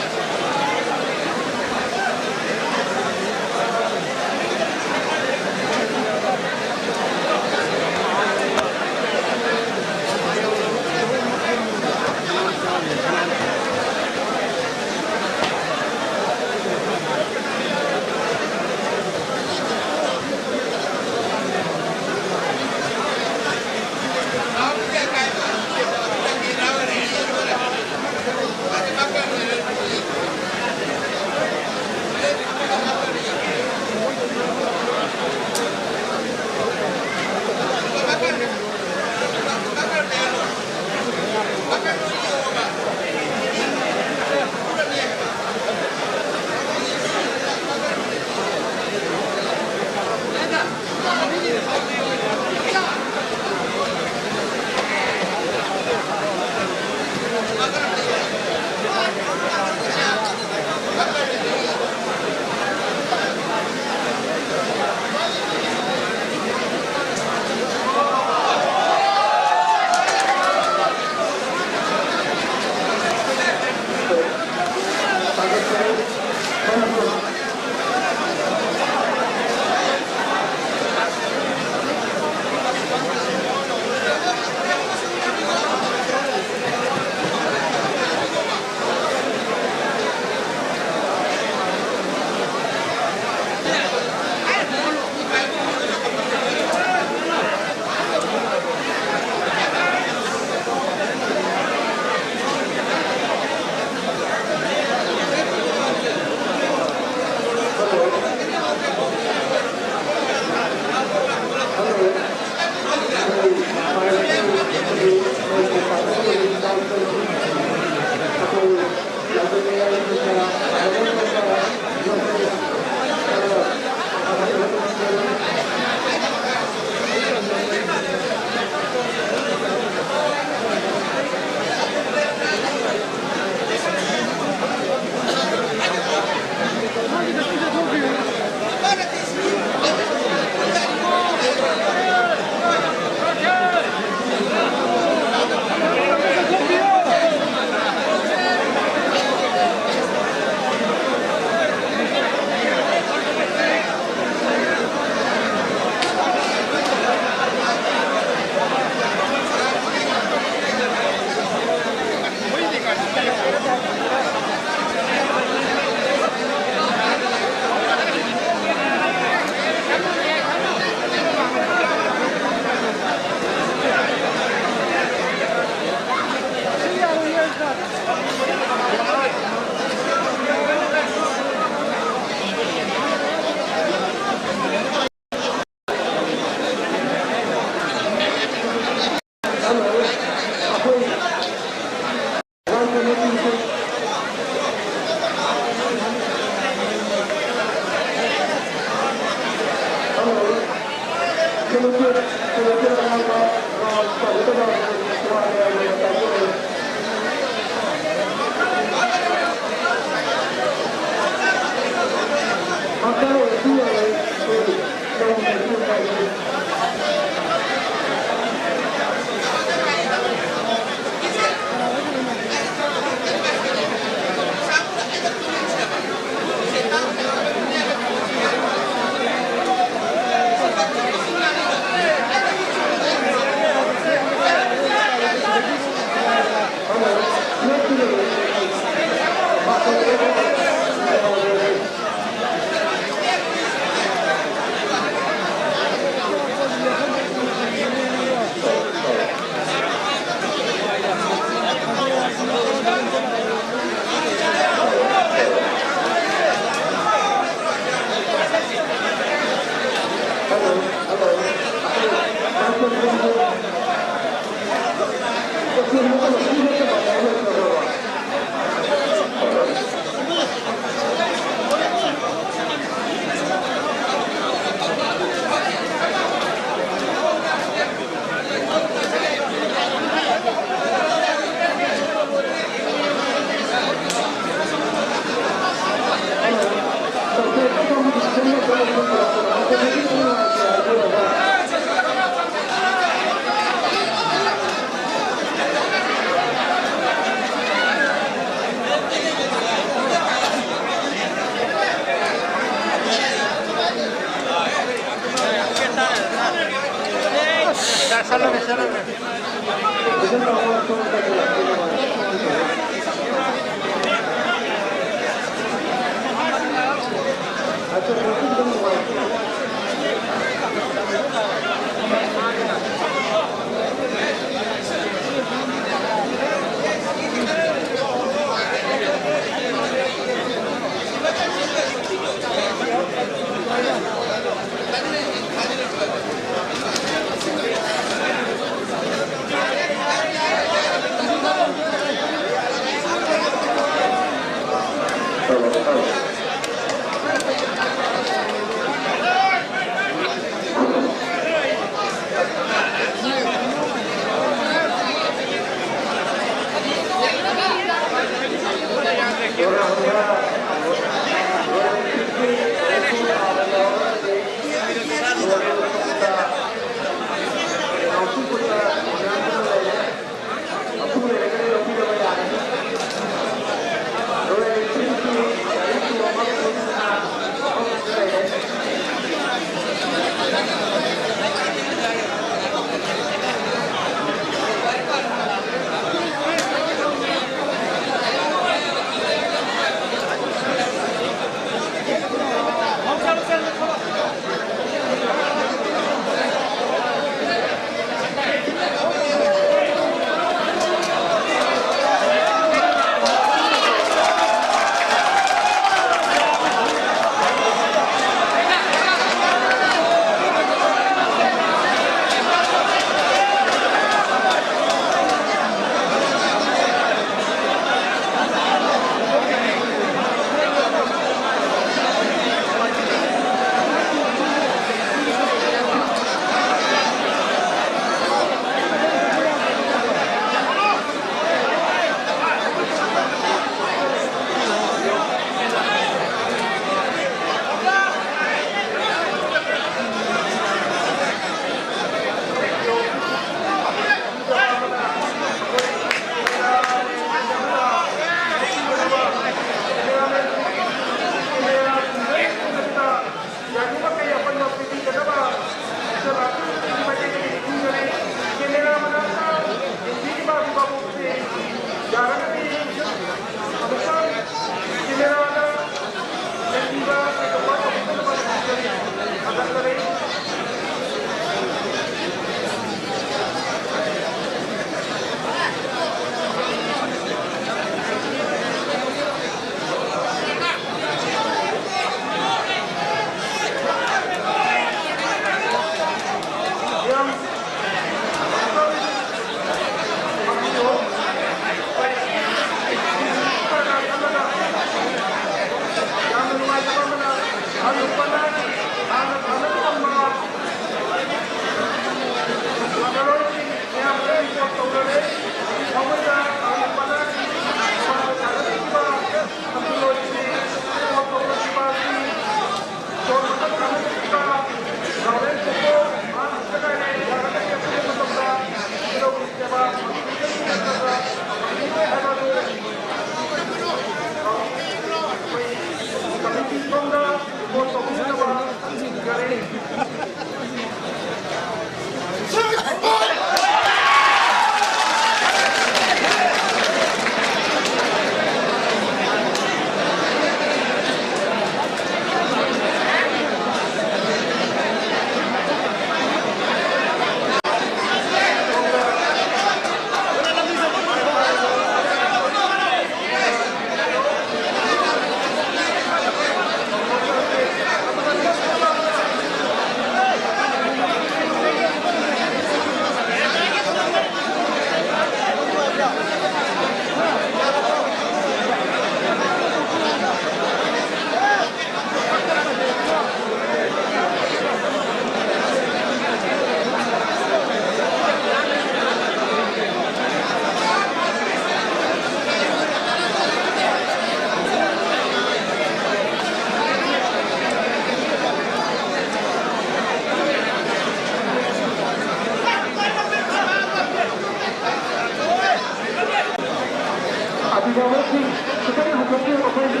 ꯈꯤꯇꯪ ꯍꯟꯗꯣꯛꯄꯤꯌꯨ ꯑꯩꯈꯣꯏ꯫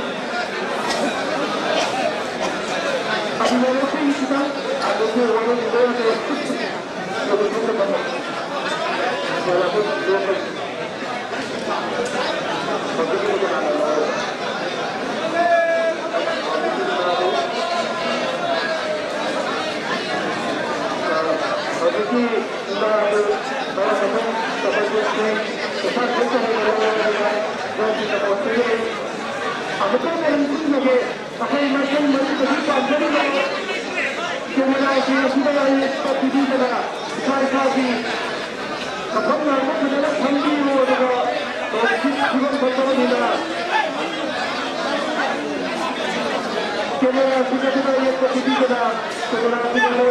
ꯑꯗꯨꯅ ꯈꯤꯇꯪ ꯍꯟꯗꯣꯛꯄꯤꯌꯨ꯫ ꯍꯧꯖꯤꯛꯀꯤ ꯏꯃꯥ ꯑꯗꯨ ꯃꯔꯝ ꯑꯗꯨꯝ ꯆꯠꯊꯣꯛ ꯆꯠꯁꯤꯟ ꯄꯩꯁꯥ ꯊꯣꯛꯇꯅ ꯂꯩꯔꯕ ꯅꯣꯡꯒꯤ ꯆꯄꯣꯠ ꯄꯤꯔꯛꯏ꯫ ꯑꯃꯨꯛꯇꯪ ꯅꯤꯡꯁꯤꯡꯖꯒꯦ, ꯑꯩꯈꯣꯏ ꯃꯁꯦꯜ ꯃꯔꯤꯗꯒꯤ ꯄꯥꯝꯖꯔꯤꯕ ꯀꯦꯃꯦꯔꯥꯁꯤꯡ ꯑꯁꯤꯗ ꯂꯥꯏꯌꯦꯛꯄ ꯄꯤꯕꯤꯗꯅ ꯏꯁꯥ ꯏꯁꯥꯒꯤ ꯃꯐꯝ ꯂꯥꯡꯕ ꯐꯖꯅ ꯐꯝꯕꯤꯌꯨ, ꯑꯗꯨꯒ ꯅꯣꯡꯁꯤꯡ ꯐꯤꯕꯝ ꯐꯠꯇꯕꯅꯤꯅ ꯀꯦꯃꯦꯔꯥꯁꯤꯡ ꯑꯗꯨꯗ ꯌꯦꯛꯄ ꯄꯤꯕꯤꯗꯅ ꯀꯦꯃꯦꯔꯥꯁꯤꯡ ꯑꯗꯨ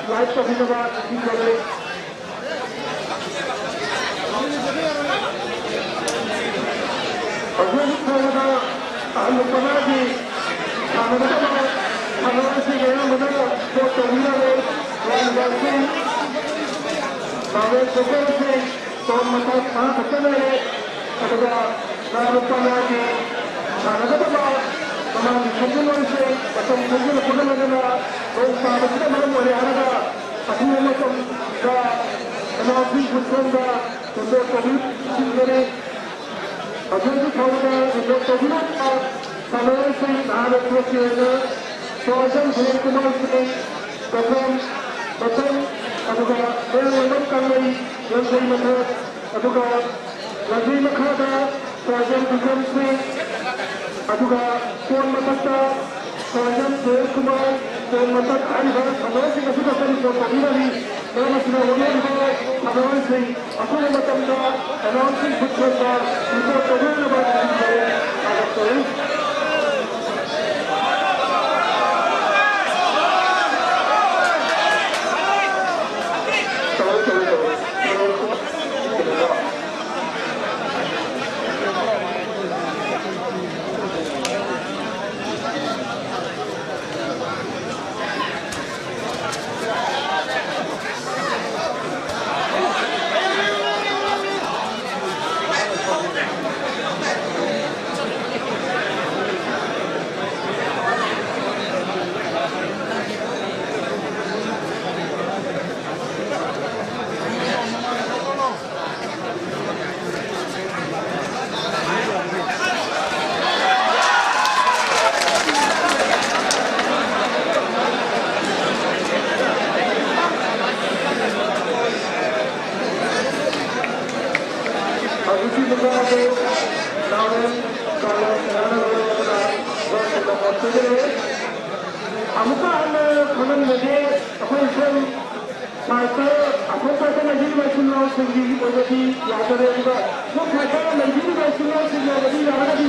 ꯂꯥꯏꯚ ꯇꯧꯕꯤꯅꯕ ꯅꯤꯡꯁꯤꯡꯖꯔꯤ꯫ ꯍꯧꯖꯤꯛ ꯍꯧꯖꯤꯛ ꯐꯥꯎꯕꯗ ꯑꯍꯜ ꯅꯨꯄꯥꯒꯤ ꯁꯥꯟꯅꯒꯗꯕ ꯁꯥꯟꯅꯔꯣꯏꯁꯤꯡ ꯑꯌꯥꯝꯕꯅ ꯁ꯭ꯄꯣꯔꯠ ꯇꯧꯕꯤꯔꯔꯦ꯫ ꯂꯥꯛꯂꯤꯕ ꯑꯁꯤ ꯄ꯭ꯔꯥꯏꯚꯦꯠ ꯁꯦꯛꯇꯔꯁꯤꯡ ꯇꯣꯞ ꯃꯊꯛ ꯃꯉꯥ ꯈꯛꯇ ꯂꯩꯔꯦ꯫ ꯑꯗꯨꯒ ꯅꯍꯥ ꯅꯨꯄꯥꯒꯤ ꯁꯥꯟꯅꯒꯗꯕ ꯃꯃꯥꯡꯒꯤ ꯈꯣꯡꯖꯦꯜ ꯑꯣꯏꯔꯤꯁꯤꯡ ꯃꯇꯝ ꯈꯣꯡꯖꯦꯜ ꯈꯣꯠꯅꯂꯗꯅ ꯅꯣꯡ ꯇꯥꯕꯁꯤꯅ ꯃꯔꯝ ꯑꯣꯏꯔꯦ ꯍꯥꯏꯔꯒ ꯑꯊꯨꯕ ꯃꯇꯝꯗ ꯑꯦꯟ ꯑꯥꯔ ꯁꯤ ꯈꯨꯠꯊꯦꯡꯗ ꯁꯦꯝꯗꯣꯛ ꯇꯧꯕꯤꯔꯛꯈꯤꯒꯅꯤ꯫ ꯍꯧꯖꯤꯛ ꯍꯧꯖꯤꯛ ꯐꯥꯎꯕꯗ ꯔꯤꯄꯣꯔꯠ ꯇꯧꯕꯤꯔꯛꯄ ꯁꯥꯟꯅꯔꯣꯏꯁꯤꯡ ꯅꯍꯥꯔꯣꯜ ꯀ꯭ꯂꯕꯀꯤ ꯑꯣꯏꯅ ꯁꯣꯔꯖꯝ ꯁꯨꯅꯤꯜ ꯀꯨꯃꯥꯔ ꯁꯤꯡ, ꯒꯧꯇꯝ ꯕꯆꯟ, ꯑꯗꯨꯒ ꯃꯌꯥꯡꯂꯝꯕꯝ ꯀꯪꯂꯩ, ꯂꯝꯖꯩ ꯃꯊꯛ, ꯑꯗꯨꯒ ꯂꯝꯖꯩ ꯃꯈꯥꯗ ꯁꯣꯔꯖꯝ ꯕꯤꯀ꯭ꯔꯝ ꯁꯤꯡ, ꯑꯗꯨꯒ ꯀꯣꯟ ꯃꯊꯛꯇ ꯁꯣꯔꯖꯝ ꯁꯨꯅꯤꯜ ꯀꯨꯃꯥꯔ, ꯀꯣꯟ ꯃꯊꯛ ꯍꯥꯏꯔꯤꯕ ꯁꯥꯟꯅꯔꯣꯏꯁꯤꯡ ꯑꯁꯤꯗ ꯀꯔꯤ ꯄꯣꯠ ꯇꯧꯕꯤꯔꯝꯃꯤ? ꯃꯔꯝ ꯑꯁꯤꯅ ꯍꯣꯠꯅꯔꯤꯕ ꯁꯥꯟꯅꯔꯣꯏꯁꯤꯡ ꯑꯊꯨꯕ ꯃꯇꯝꯗ ꯑꯦꯅꯥꯎꯟꯁꯤꯡ ꯈꯨꯠꯊꯦꯛꯇ ꯔꯤꯄꯣꯔꯠ ꯇꯧꯕꯤꯅꯕ ꯊꯥꯒꯠꯆꯔꯤ꯫ ꯑꯃꯨꯛꯀ ꯍꯟꯅ ꯈꯪꯍꯟꯖꯒꯦ, ꯑꯩꯈꯣꯏ ꯁꯣꯝ ꯁꯥꯏꯠꯇ ꯑꯁꯣꯝ ꯁꯥꯏꯠꯇ ꯂꯩꯕꯤꯔꯤꯕ ꯏꯆꯤꯜ ꯏꯅꯥꯎꯁꯤꯡꯒꯤ ꯑꯣꯏꯅꯗꯤ ꯌꯥꯖꯔꯦ, ꯑꯗꯨꯒ ꯁꯣꯝ ꯁꯥꯏꯠꯇ ꯂꯩꯕꯤꯔꯤꯕ ꯏꯆꯤꯜ ꯏꯅꯥꯎꯁꯤꯡꯒꯤ ꯑꯣꯏꯅꯗꯤ ꯌꯥꯔꯒꯗꯤ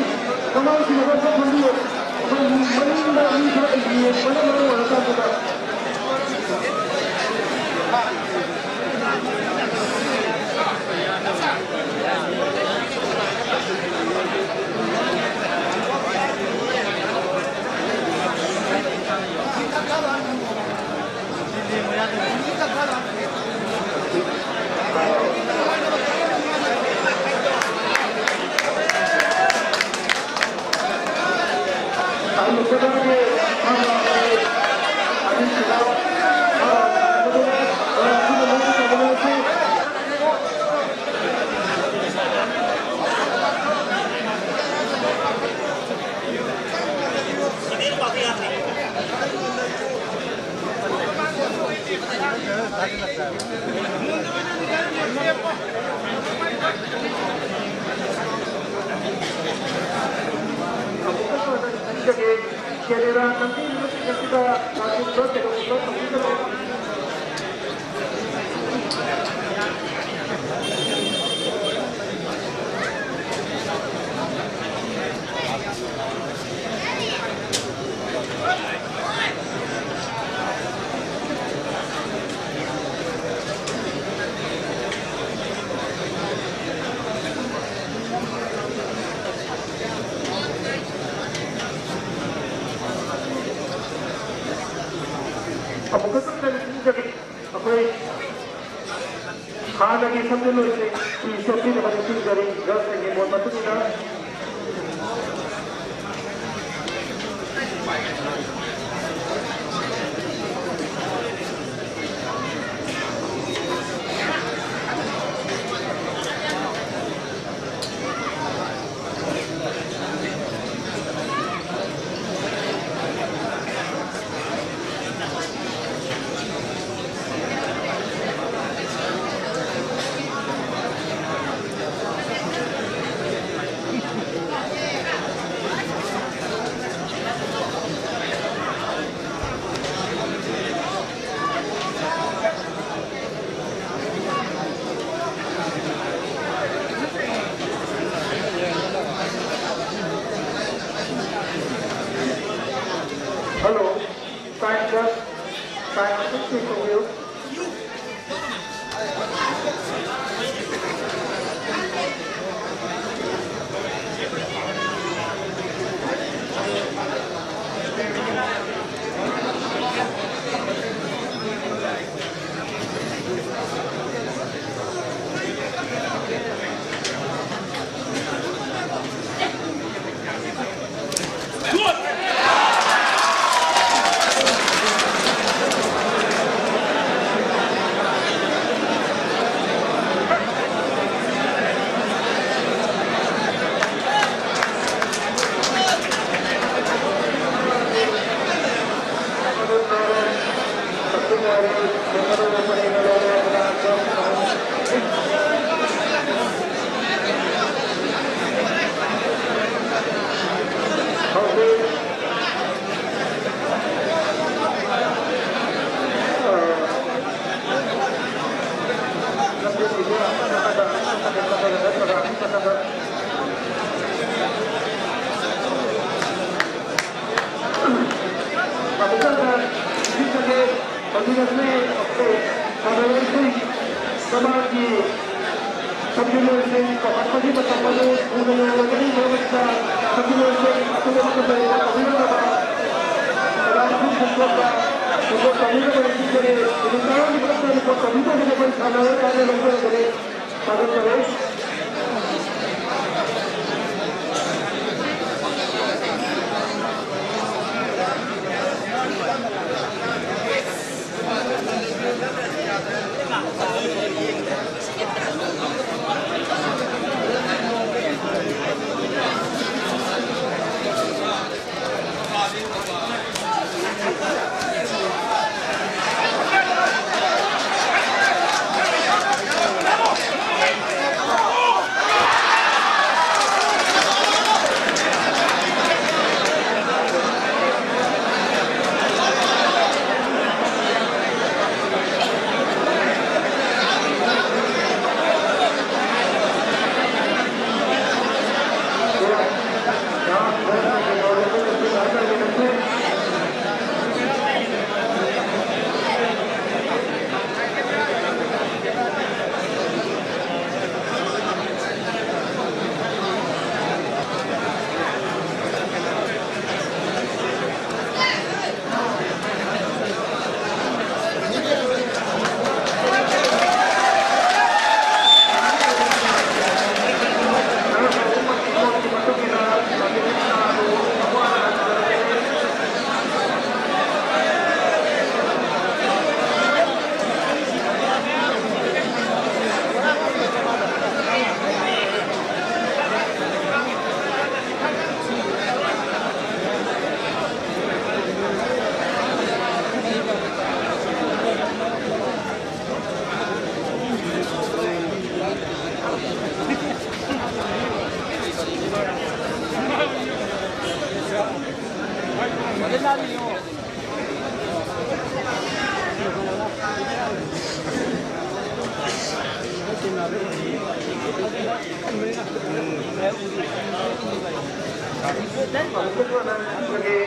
ꯃꯅꯥꯎꯁꯤꯡ ꯑꯗꯨꯝ ꯊꯣꯛꯍꯟꯕꯤꯌꯨ꯫ ꯑꯩꯈꯣꯏ ꯃꯅꯤꯡꯗ ꯃꯤ ꯈꯔ ꯌꯦꯡꯕꯅ ꯃꯔꯝ ꯑꯣꯏꯔꯀꯥꯟꯗ ꯑꯃꯨꯛꯀꯁꯨ ꯅꯤꯡꯁꯤꯡꯖꯔꯤ, ꯑꯩꯈꯣꯏ ꯍꯥꯟꯅꯒꯤ ꯁꯝꯖꯜꯂꯣꯏꯁꯤꯡ ꯐꯤ ꯁꯦꯠꯄꯤꯅꯕ ꯅꯤꯡꯁꯤꯡꯖꯔꯤ꯫ ꯖꯁꯅ ꯌꯦꯡꯕ ꯃꯇꯨꯡ ꯏꯟꯅ Hello, time just time sixty for you. ꯃꯃꯥꯡꯒꯤ ꯁꯛꯇꯤꯂꯣꯟꯁꯤꯡ ꯆꯥꯎꯈꯠꯄꯒꯤ ꯃꯇꯝ ꯑꯗꯨ ꯊꯨꯅ ꯌꯧꯔꯒꯅꯤ꯫ ꯃꯔꯛꯇ ꯁꯛꯇꯤꯂꯣꯟꯁꯤꯡ ꯑꯇꯣꯞꯄ ꯃꯇꯝꯗ ꯇꯧꯕꯤꯔꯝꯂꯕ ꯀꯌꯥ ꯑꯃꯁꯨ ꯁꯦꯝꯗꯣꯛꯄ, ꯁꯦꯝꯗꯣꯛ ꯇꯧꯕꯤꯅꯕ ꯌꯥꯁꯤꯟꯖꯔꯤ꯫ ꯅꯨꯃꯤꯠ ꯇꯔꯥꯒꯤ ꯃꯅꯨꯡꯗ ꯔꯤꯄꯣꯔꯠ ꯇꯧꯕꯤꯗꯕꯗ ꯑꯩꯈꯣꯏ ꯁꯥꯟꯅꯔꯣꯏ ꯀꯥꯏꯅ ꯂꯧꯖꯔꯒꯅꯤ꯫ ꯊꯥꯒꯠꯆꯔꯤ꯫ ꯑꯃꯨꯛꯀꯁꯨ ꯑꯅꯟ ꯅꯤꯡꯁꯤꯡꯖꯒꯦ,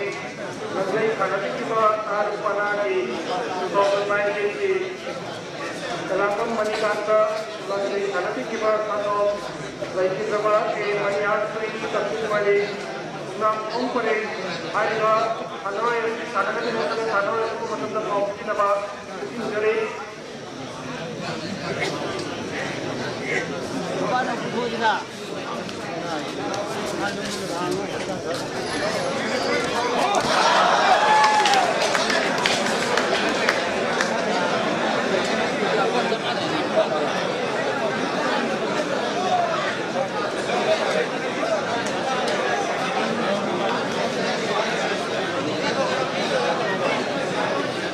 ꯂꯪꯖꯩ ꯁꯥꯟꯅꯕꯤꯈꯤꯕ ꯇꯔꯥ ꯄꯅꯥꯒꯤ two thousand nineteen ꯒꯤ ꯀꯂꯥꯡꯕꯝ ꯃꯅꯤꯀꯥꯟꯇ ꯂꯪꯖꯩ ꯁꯥꯟꯅꯕꯤꯈꯤꯕ ꯁꯥꯟꯅꯣ ꯂꯩꯈꯤꯗ꯭ꯔꯕ ꯀꯦ ꯃꯅꯤꯍꯥꯔ ꯁ꯭ꯔꯤ ꯀꯛꯆꯤꯡ ꯃꯔꯤ ꯈꯣꯡꯅꯥꯡ ꯈꯣꯡ ꯄꯔꯦꯡ ꯍꯥꯏꯔꯤꯕ ꯁꯥꯟꯅꯔꯣꯏ ꯑꯁꯤ ꯁꯥꯟꯅꯒꯅꯤ ꯅꯠꯇ꯭ꯔꯒ ꯁꯥꯟꯅꯔꯣꯏ ꯑꯗꯨ ꯃꯇꯝꯗ ꯄꯥꯎ ꯄꯤꯅꯕ ꯅꯤꯡꯁꯤꯡꯖꯔꯤ꯫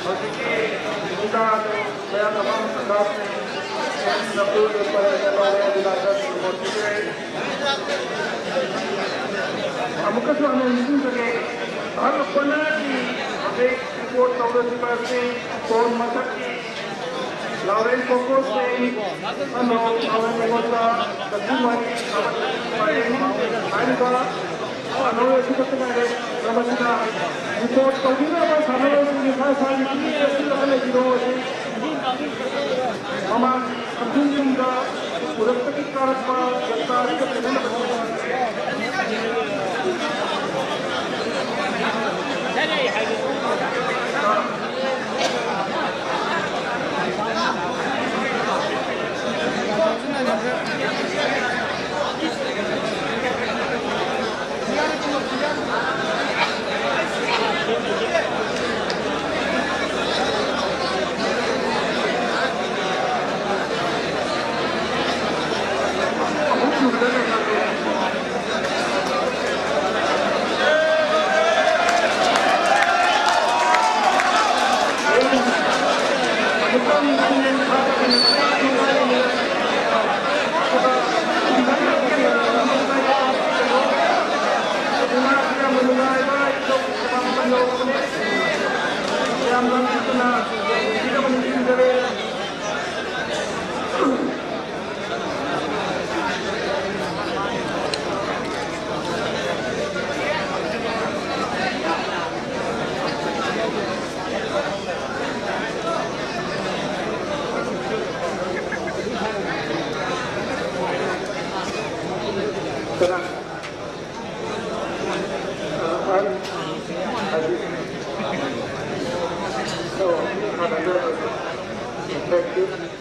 ꯍꯧꯖꯤꯛꯀꯤ ꯃꯨꯛꯅꯥ ꯑꯗꯨ ꯃꯌꯥꯝꯅ ꯃꯥꯡ ꯁꯪꯒꯥꯕꯅꯤ꯫ ꯅꯝꯕꯨꯜ ꯂꯦꯞꯄ ꯍꯥꯏꯅ ꯂꯧꯔꯦ, ꯑꯗꯨꯅ ꯈꯔ ꯁꯨꯝ ꯄꯣꯠ ꯄꯤꯖꯔꯦ꯫ ꯑꯃꯨꯛꯀꯁꯨ ꯍꯟꯅ ꯅꯤꯡꯁꯤꯡꯖꯒꯦ, ꯚꯥꯔꯠ ꯄꯅꯥꯒꯤ ꯍꯧꯖꯤꯛ ꯔꯤꯄꯣꯔꯠ ꯇꯧꯔꯤꯕ ꯑꯁꯤ ꯐꯣꯟ ꯃꯊꯛꯀꯤ ꯂꯥꯎꯔꯦꯟ ꯀꯣꯀꯣꯁꯦ ꯑꯃ ꯂꯥꯎꯔꯦꯟ ꯀꯣꯀꯣꯁ ꯀꯛꯆꯤꯡ ꯋꯥꯏꯔꯤ ꯍꯥꯏꯔꯤꯕ ꯁꯥꯟꯅꯔꯣꯏ ꯑꯁꯤ ꯈꯛꯇ ꯉꯥꯏꯔꯦ꯫ ꯃꯁꯤꯗ ꯔꯤꯄꯣꯔꯠ ꯇꯧꯕꯤꯅꯕ ꯁꯥꯟꯅꯔꯣꯏꯁꯤꯡ ꯏꯁꯥ ꯏꯁꯥꯒꯤ ꯇꯤꯝ ꯂꯦꯞꯁꯤꯜꯂꯒ ꯂꯩꯕꯤꯔꯣ꯫ ꯃꯃꯥꯡ ꯈꯪꯖꯤꯟꯁꯤꯡꯗ ꯎꯔꯛꯇꯒꯤ ꯀꯥꯔꯛꯄ ꯖꯟꯇꯥ ꯑꯁꯤꯒ ꯈꯦꯠꯅꯅꯕ Thank you.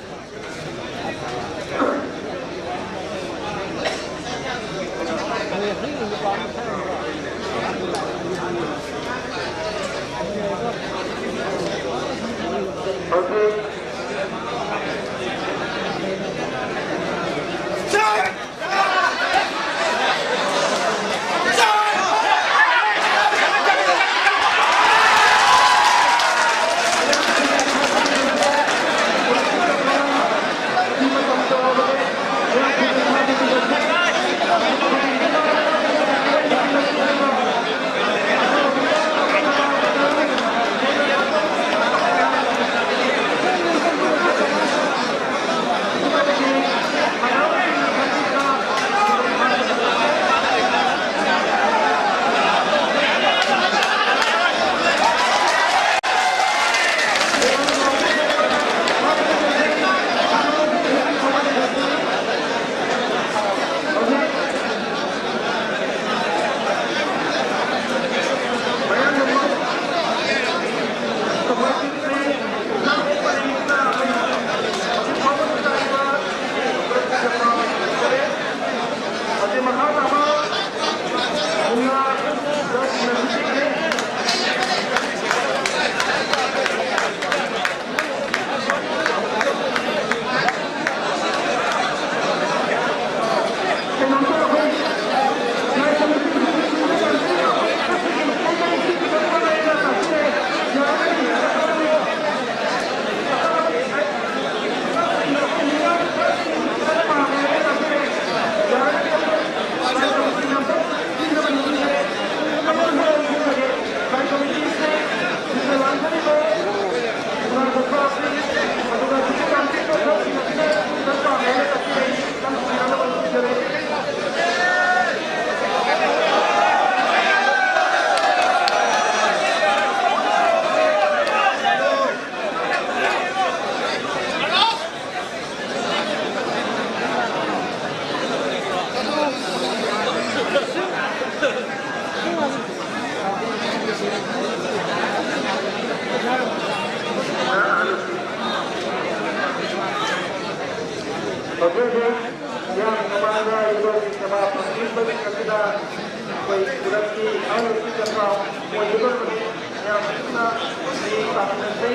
ꯑꯁꯤꯗ ꯑꯩꯈꯣꯏ ꯈꯨꯗꯛꯀꯤ ꯑꯍꯜ ꯆꯠꯄ ꯑꯣꯏꯒꯗꯧꯔꯕꯅꯤ꯫ ꯃꯌꯥꯝ ꯄꯨꯟꯅ ꯃꯤꯠꯌꯦꯡ ꯇꯥꯃꯤꯟꯅꯁꯤ꯫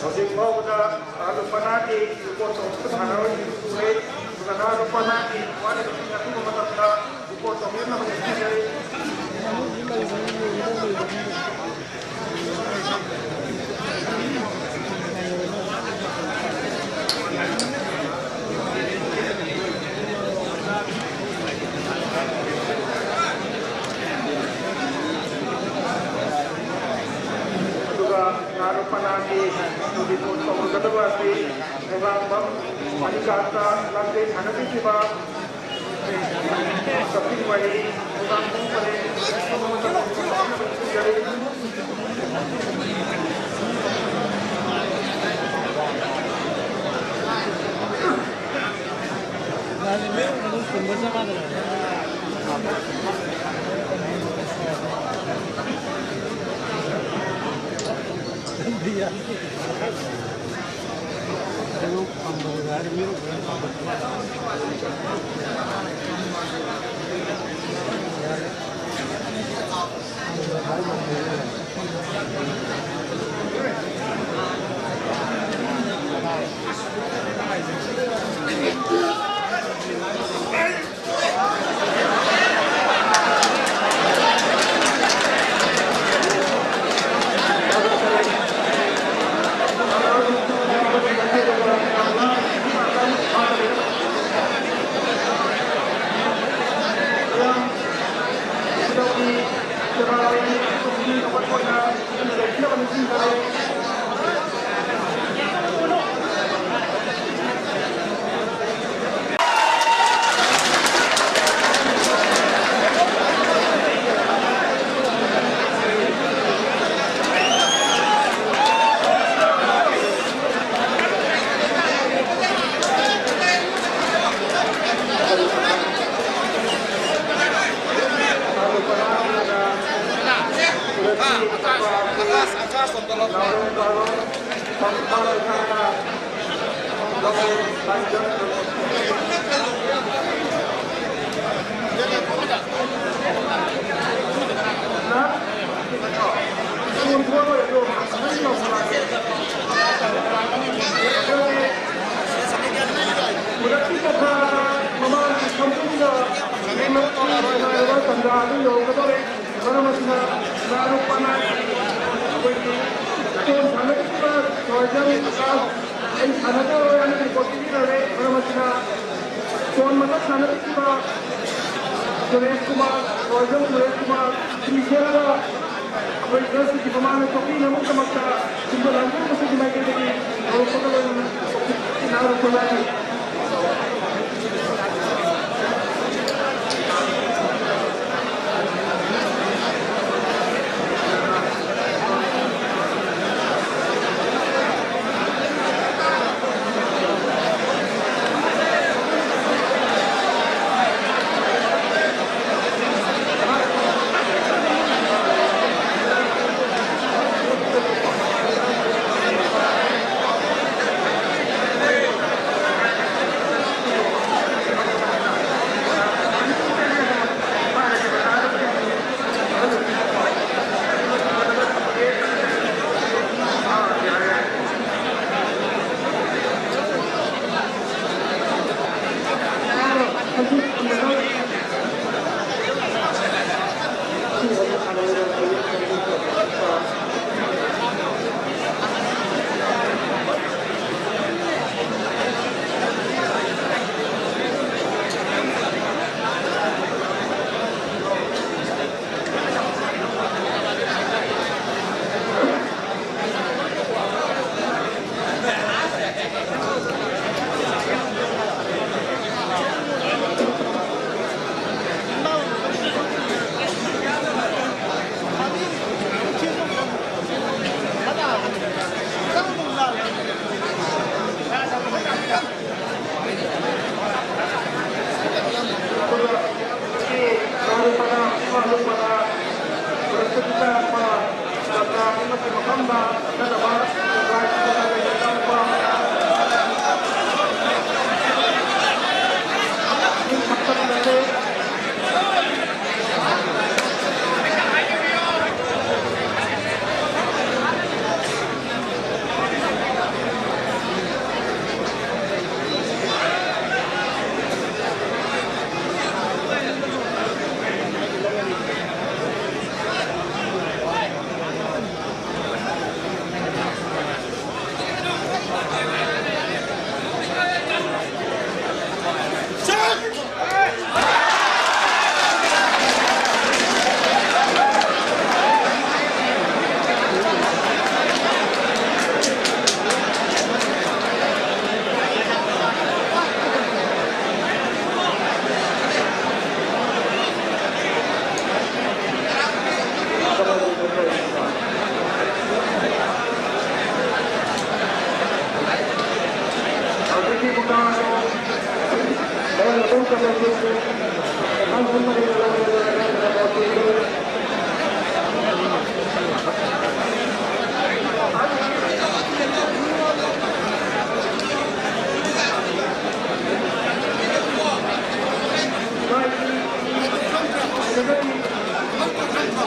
ꯍꯧꯖꯤꯛ ꯐꯥꯎꯕꯗ ꯂꯨꯄꯥ ꯂꯥꯈ ꯔꯤꯄꯣꯔꯠ ꯇꯧꯕꯗ ꯁꯥꯟꯅꯔꯣꯏꯁꯤꯡ ꯁꯨꯔꯦ꯫ ꯑꯗꯨꯒ ꯅꯍꯥ ꯂꯨꯄꯥ ꯂꯥꯈꯀꯤ ꯋꯥꯠꯂꯤꯕꯁꯤꯡ ꯑꯊꯨꯕ ꯃꯇꯝꯗ ꯔꯤꯄꯣꯔꯠ ꯇꯧꯕꯤꯅꯕ ꯁꯤꯟꯕꯤꯔꯦ꯫ ꯑꯗꯨꯒ ꯅꯍꯥ ꯂꯨꯄꯥ ꯂꯥꯈꯀꯤ ꯔꯤꯄꯣꯔꯠ ꯇꯧꯒꯗꯕ ꯑꯁꯤ ꯈꯣꯡꯉꯥꯝꯕꯝ ꯃꯅꯤꯀꯥꯟꯇ ꯂꯝꯖꯦꯜ ꯁꯥꯟꯅꯕꯤꯈꯤꯕ ꯀꯛꯆꯤꯡ ꯋꯥꯏꯔꯤ ꯈꯣꯡꯉꯥꯝꯕꯝ ꯄꯔꯦꯡ ꯇꯥꯟꯖꯥ ꯑꯗꯨ ꯌꯧꯔꯛꯀꯗꯧꯔꯦ꯫ ꯃꯔꯝ ꯑꯁꯤꯅ ꯏꯃꯥ ꯅꯨꯄꯥꯅ ꯑꯩꯈꯣꯏꯒꯤ ꯕꯣꯜ ꯁꯥꯟꯅꯔꯤꯕ ꯊꯣꯏꯗꯪ ꯑꯩ ꯁꯥꯟꯅꯖꯔꯣꯏ ꯍꯥꯏꯅ ꯔꯤꯄꯣꯔꯠ ꯄꯤꯕꯤꯔꯔꯦ꯫ ꯃꯔꯝ ꯑꯁꯤꯅ ꯕꯣꯜ ꯃꯊꯛ ꯁꯥꯟꯅꯕꯤꯈꯤꯕ ꯁꯨꯔꯦꯁ ꯀꯨꯃꯥꯔ, ꯊꯣꯏꯗꯪ ꯁꯨꯔꯦꯁ ꯀꯨꯃꯥꯔ, ꯁꯤꯡꯁꯦꯜꯒ ꯑꯩꯈꯣꯏ ꯖꯁꯀꯤ ꯃꯃꯥꯡꯗ ꯆꯣꯛꯄꯤꯅꯕꯒꯤꯗꯃꯛꯇ ꯁꯤꯡꯖꯦꯜ ꯂꯥꯡꯒꯣꯜ ꯑꯁꯤꯒꯤ ꯃꯥꯏꯀꯩꯗꯒꯤ ꯍꯧꯔꯛꯄꯒ ꯂꯣꯏꯅꯅ ꯆꯣꯛꯄꯤ ꯅꯥꯔꯛꯄ ꯂꯥꯛꯏ꯫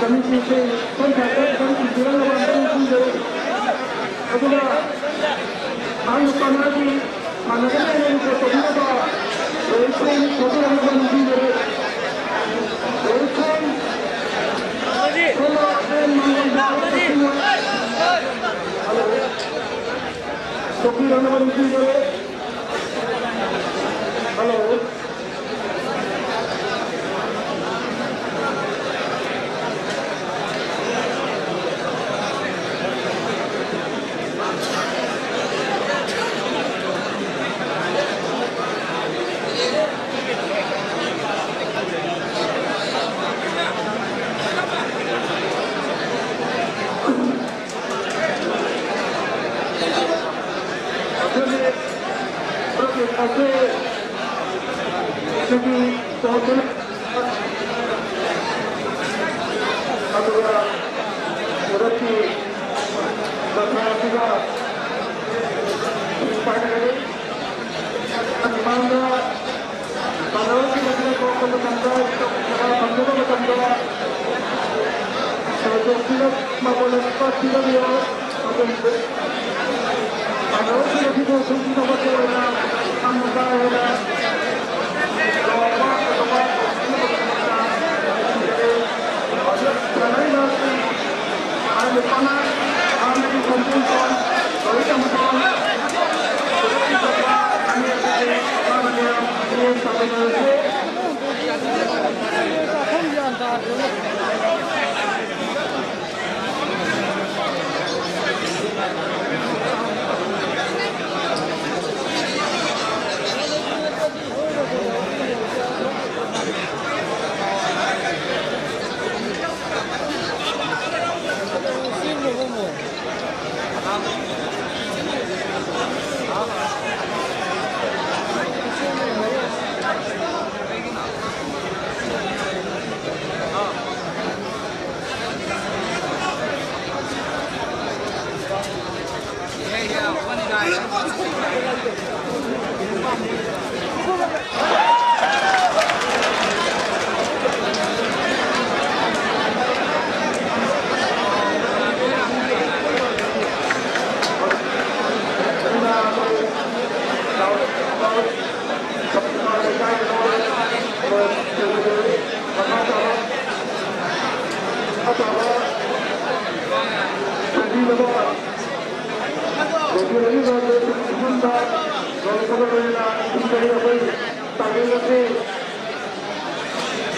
ꯀꯃꯤꯇꯤꯁꯤꯡ ꯁꯣꯝ ꯁꯥꯏꯠꯇ ꯈꯤꯇꯪ ꯊꯤꯟꯕꯤꯔꯝꯅꯕ ꯑꯝꯇꯪ ꯅꯤꯡꯁꯤꯡꯖꯔꯤ꯫ ꯑꯗꯨꯒ ꯍꯥꯏꯔꯤꯕ ꯄꯥꯅꯥꯒꯤ ꯁꯥꯟꯅꯒꯅꯤ ꯍꯥꯏꯅ ꯔꯤꯄꯣꯔꯠ ꯇꯧꯕꯤꯔꯕ ꯔꯣꯍꯤꯠ ꯁꯤꯡ ꯊꯣꯛꯄꯤꯔꯝꯅꯕ ꯅꯤꯡꯁꯤꯡꯖꯔꯤ꯫ ꯔꯣꯍꯤꯠ ꯁꯤꯡ, ꯁꯣꯝꯅ ꯑꯦꯟ ꯃꯥꯡꯂꯣꯝꯗ ꯊꯣꯛꯄꯤꯔꯝꯅꯕ ꯅꯤꯡꯁꯤꯡꯖꯔꯤ꯫ ꯍꯜꯂꯣ꯫ ꯑꯩꯈꯣꯏꯒꯤ ꯄꯣꯠꯇꯨꯅ ꯑꯗꯨꯒ ꯈꯨꯗꯛꯀꯤ ꯖꯇ꯭ꯔꯥ ꯑꯁꯤꯒ ꯄꯥꯏꯅꯒꯅꯤ꯫ ꯃꯃꯥꯡꯗ ꯄꯥꯟꯗꯕꯁꯤꯡ ꯑꯁꯤꯅ ꯊꯣꯛꯄ ꯃꯇꯝꯗ, ꯖꯒꯥ ꯐꯪꯗꯕ ꯃꯇꯝꯗ, ꯁꯦꯜ ꯊꯣꯛꯄꯤꯅ ꯃꯉꯣꯟꯗ ꯂꯨꯄꯥ ꯄꯤꯔꯝꯃꯤ꯫ ꯑꯗꯨꯝ ꯄꯥꯟꯗꯕꯁꯤꯡ ꯑꯁꯤꯕꯨ ꯁꯨꯝ ꯊꯕꯛꯀꯤ ꯑꯣꯏꯅ ꯌꯥꯝꯅ ꯀꯥ ꯍꯦꯟꯅ ꯆꯥꯎꯕ ꯑꯗꯨꯒ ꯁꯥꯟꯅꯔꯤꯕ ꯍꯥꯟꯅ ꯄꯥꯟꯗ, ꯍꯥꯟꯅꯒꯤ ꯈꯣꯡꯖꯣꯝ ꯇꯣꯟ, ꯂꯣꯏꯅ ꯃꯇꯝ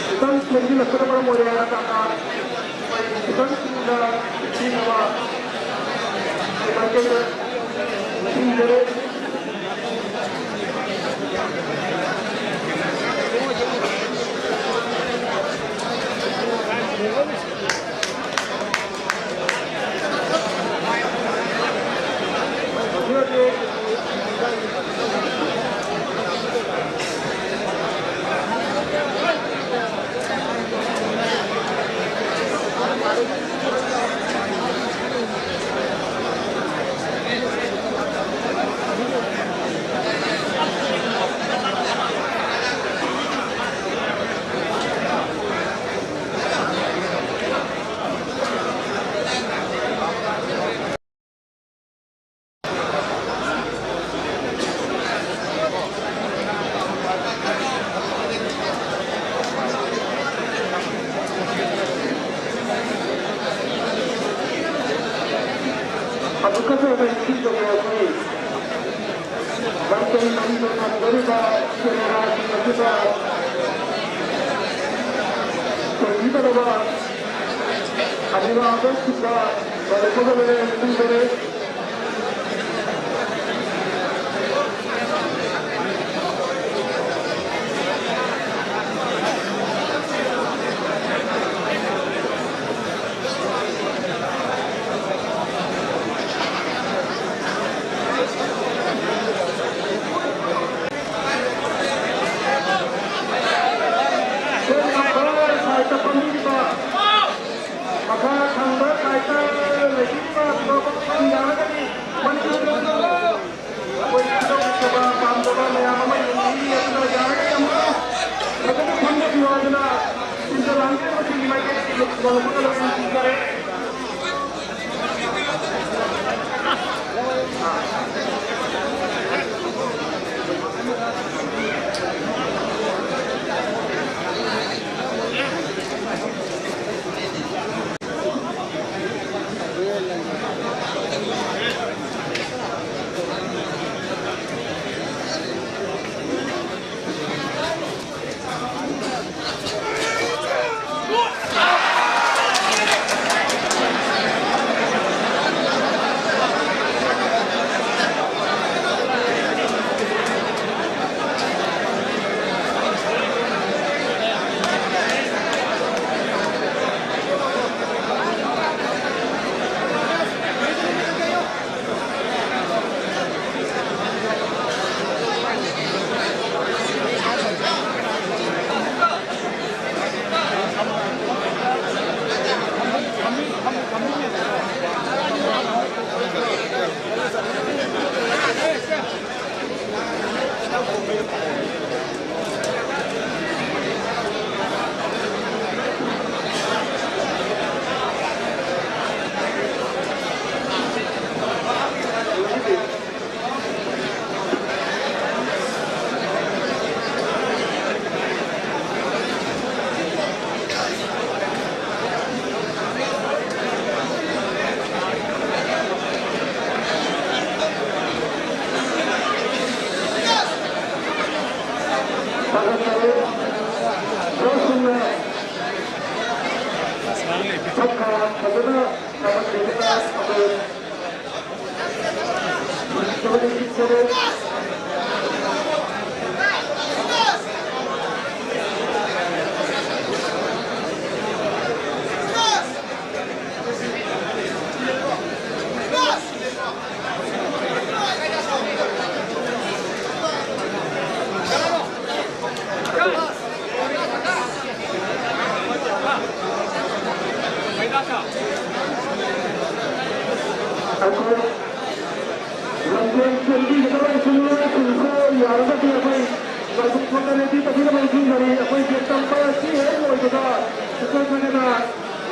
ꯈꯤꯇꯪ ꯊꯦꯡꯖꯤꯜꯂꯛꯄꯅ ꯃꯔꯝ ꯑꯣꯏꯔꯦ ꯍꯥꯏꯅ ꯇꯥꯛꯅ ꯑꯩꯈꯣꯏ ꯈꯤꯇꯪ ꯊꯨꯅ ꯄꯤꯅꯕ ꯑꯩ ꯃꯥꯏꯀꯩꯗ ꯊꯤꯡꯖꯔꯦ꯫ ꯑꯗꯨ ꯀꯠꯊꯣꯛꯑꯒ ꯏꯁꯤꯡ ꯆꯣꯡꯉꯦ ꯑꯩꯈꯣꯏ꯫ ꯃꯔꯨꯞ ꯀꯔꯤ ꯃꯔꯤꯗ ꯊꯝꯒꯗꯧꯔꯤꯕ ꯀꯦꯃꯦꯔꯥꯁꯤꯡ ꯑꯁꯤꯗ ꯊꯣꯏꯕꯤꯒꯗꯕ ꯑꯅꯤꯔꯛ ꯑꯍꯨꯝꯁꯨꯕ ꯂꯥꯏꯔꯤꯛꯄꯒ ꯂꯣꯏꯅꯅ ꯅꯤꯡꯁꯤꯡꯖꯔꯤ꯫ ꯁꯥꯏꯠꯇ ꯐꯝꯕꯤꯔꯤꯕ, ꯃꯈꯥ ꯊꯪꯕ ꯁꯥꯏꯠꯇ ꯂꯩꯕꯤꯔꯤꯕ ꯐꯝꯕ ꯌꯥꯔꯒꯗꯤ ꯃꯅꯤꯄꯨꯔ ꯑꯩꯈꯣꯏ ꯈꯨꯗꯣꯡꯆꯥꯕ ꯄꯥꯝꯖꯕ ꯃꯌꯥꯝ ꯑꯃ ꯌꯦꯡꯕꯤꯔꯤ꯫ ꯑꯗꯨꯅ ꯌꯥꯔꯒꯗꯤ ꯑꯃꯨꯛꯇꯪ ꯐꯖꯅ ꯐꯝꯖꯕꯤꯌꯨ ꯍꯥꯏꯗꯨꯅ ꯁꯤꯟꯖ ꯂꯥꯡꯖꯔꯤꯕꯁꯤꯡꯒꯤ ꯃꯥꯏꯀꯩꯗꯒꯤ ꯂꯨꯞ-, ꯂꯨꯞ-, ꯂꯨꯞ-, ꯂꯨꯞ-, ꯂꯨꯞ-, ꯊꯥꯒꯠꯆꯔꯤ꯫ ꯁꯣꯝꯅ ꯁꯛ ꯀꯌꯥ ꯐꯖꯅ ꯊꯥꯒꯠꯄꯤꯗꯨꯅ ꯑꯩꯈꯣꯏ ꯁꯤꯡꯖꯃꯩ ꯁꯤꯡꯖꯃꯩ ꯑꯩꯈꯣꯏ ꯂꯝꯖꯦꯜ ꯆꯦꯟꯕꯤꯒꯗꯕ ꯏꯆꯤꯜ ꯏꯅꯥꯎꯁꯤꯡꯁꯨ ꯌꯥꯔꯒꯗꯤ ꯑꯩꯈꯣꯏ ꯂꯥꯏꯕꯛ ꯐꯅ ready ꯇꯧꯕꯤꯅꯕ ꯅꯤꯡꯁꯤꯡꯖꯔꯤ꯫ ꯑꯩꯈꯣꯏꯒꯤ ꯇꯝꯕ ꯑꯁꯤ ꯍꯦꯛ ꯂꯣꯏꯕꯗ ꯏꯆꯦꯜ ꯈꯣꯏꯅ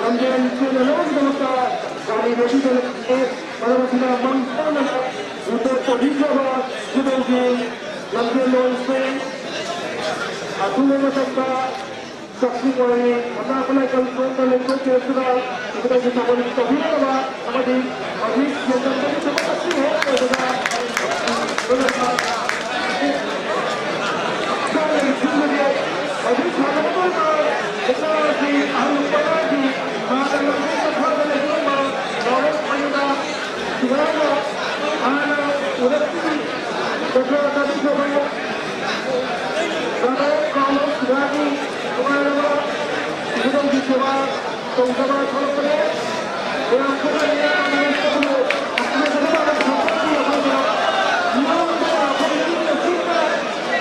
ꯂꯝꯖꯦꯜ ꯆꯦꯟꯅꯅꯕꯒꯤꯗꯃꯛꯇ ꯒꯥꯔꯤ ready ꯇꯧꯔꯛꯈꯤ꯫ ꯃꯔꯝ ꯑꯁꯤꯅ ꯃꯥꯡ ꯇꯥꯛꯅꯅ report ꯇꯧꯕꯤꯈ꯭ꯔꯕ ꯈꯨꯗꯣꯜꯒꯤ ꯂꯝꯖꯦꯜꯂꯣꯟꯁꯤꯡ ꯑꯊꯨꯕ ꯃꯇꯝꯗ ꯀꯛꯆꯤꯡ ꯋꯥꯏꯔꯤ ꯃꯅꯥ ꯈꯨꯂꯥꯏ ꯀꯟꯇ꯭ꯔꯣꯜꯗ ꯂꯩꯊꯣꯛꯄꯤꯔꯛꯇꯨꯅ ꯏꯕꯨꯙꯧꯒꯤ ꯊꯧꯒꯜ ꯇꯧꯕꯤꯅꯅꯕ ꯑꯃꯗꯤ ꯍꯧꯖꯤꯛ ꯌꯦꯡꯁꯤꯟꯕꯒꯤ ꯊꯕꯛ ꯑꯁꯤ ꯍꯦꯛ ꯂꯣꯏꯕꯗ ꯍꯛꯆꯥꯡ ꯂꯩꯁꯤꯟꯕꯒꯤ ꯍꯧꯖꯤꯛ ꯁꯥꯟꯅꯒꯗꯧꯔꯤꯕ ꯃꯨꯛꯅꯥ ꯑꯁꯤ ꯑꯍꯜ ꯂꯨꯄꯥꯒꯤ ꯃꯥꯅ ꯂꯝꯖꯦꯜ ꯃꯈꯥꯗ ꯂꯩꯒꯗꯧꯕ ꯅꯥꯎꯔꯦꯝ ꯑꯣꯏꯅ ꯁꯤꯗꯥꯅ ꯍꯥꯟꯅ ꯎꯔꯛꯄꯒꯤ ꯗꯣꯛꯇꯔ ꯇꯥꯕꯤꯈ꯭ꯔꯕ ꯗꯥꯗꯥ ꯀꯥꯎꯂꯣ ꯁꯤꯗꯥꯒꯤ ꯇꯣꯉꯥꯟꯕ ꯏꯕꯨꯙꯧꯒꯤ ꯁꯦꯕꯥ ꯇꯧꯖꯕ ꯊꯣꯛꯂꯛꯄꯅꯦ꯫ ꯃꯌꯥꯝ ꯄꯨꯟꯅ ꯃꯤꯌꯥꯝ ꯑꯃ ꯑꯁꯤꯅ ꯐꯖꯅ ꯁꯣꯛꯄꯤ ꯑꯩꯈꯣꯏꯅ ꯃꯤꯑꯣꯏꯕ ꯑꯩꯈꯣꯏ ꯃꯤ ꯑꯁꯤꯅ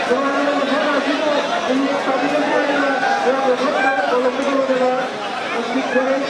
ꯇꯣꯉꯥꯟꯕ ꯃꯁꯥꯟꯅ ꯑꯁꯤꯕꯨ ꯃꯤꯅꯤꯠ ꯇꯥꯕꯤꯔꯁꯤ ꯍꯥꯏꯅ ꯃꯌꯥꯝꯅ ꯊꯣꯛꯅ ꯀꯧꯔꯛꯄꯒ ꯂꯣꯏꯅꯅ ꯉꯁꯤ ꯈꯨꯔꯦꯟ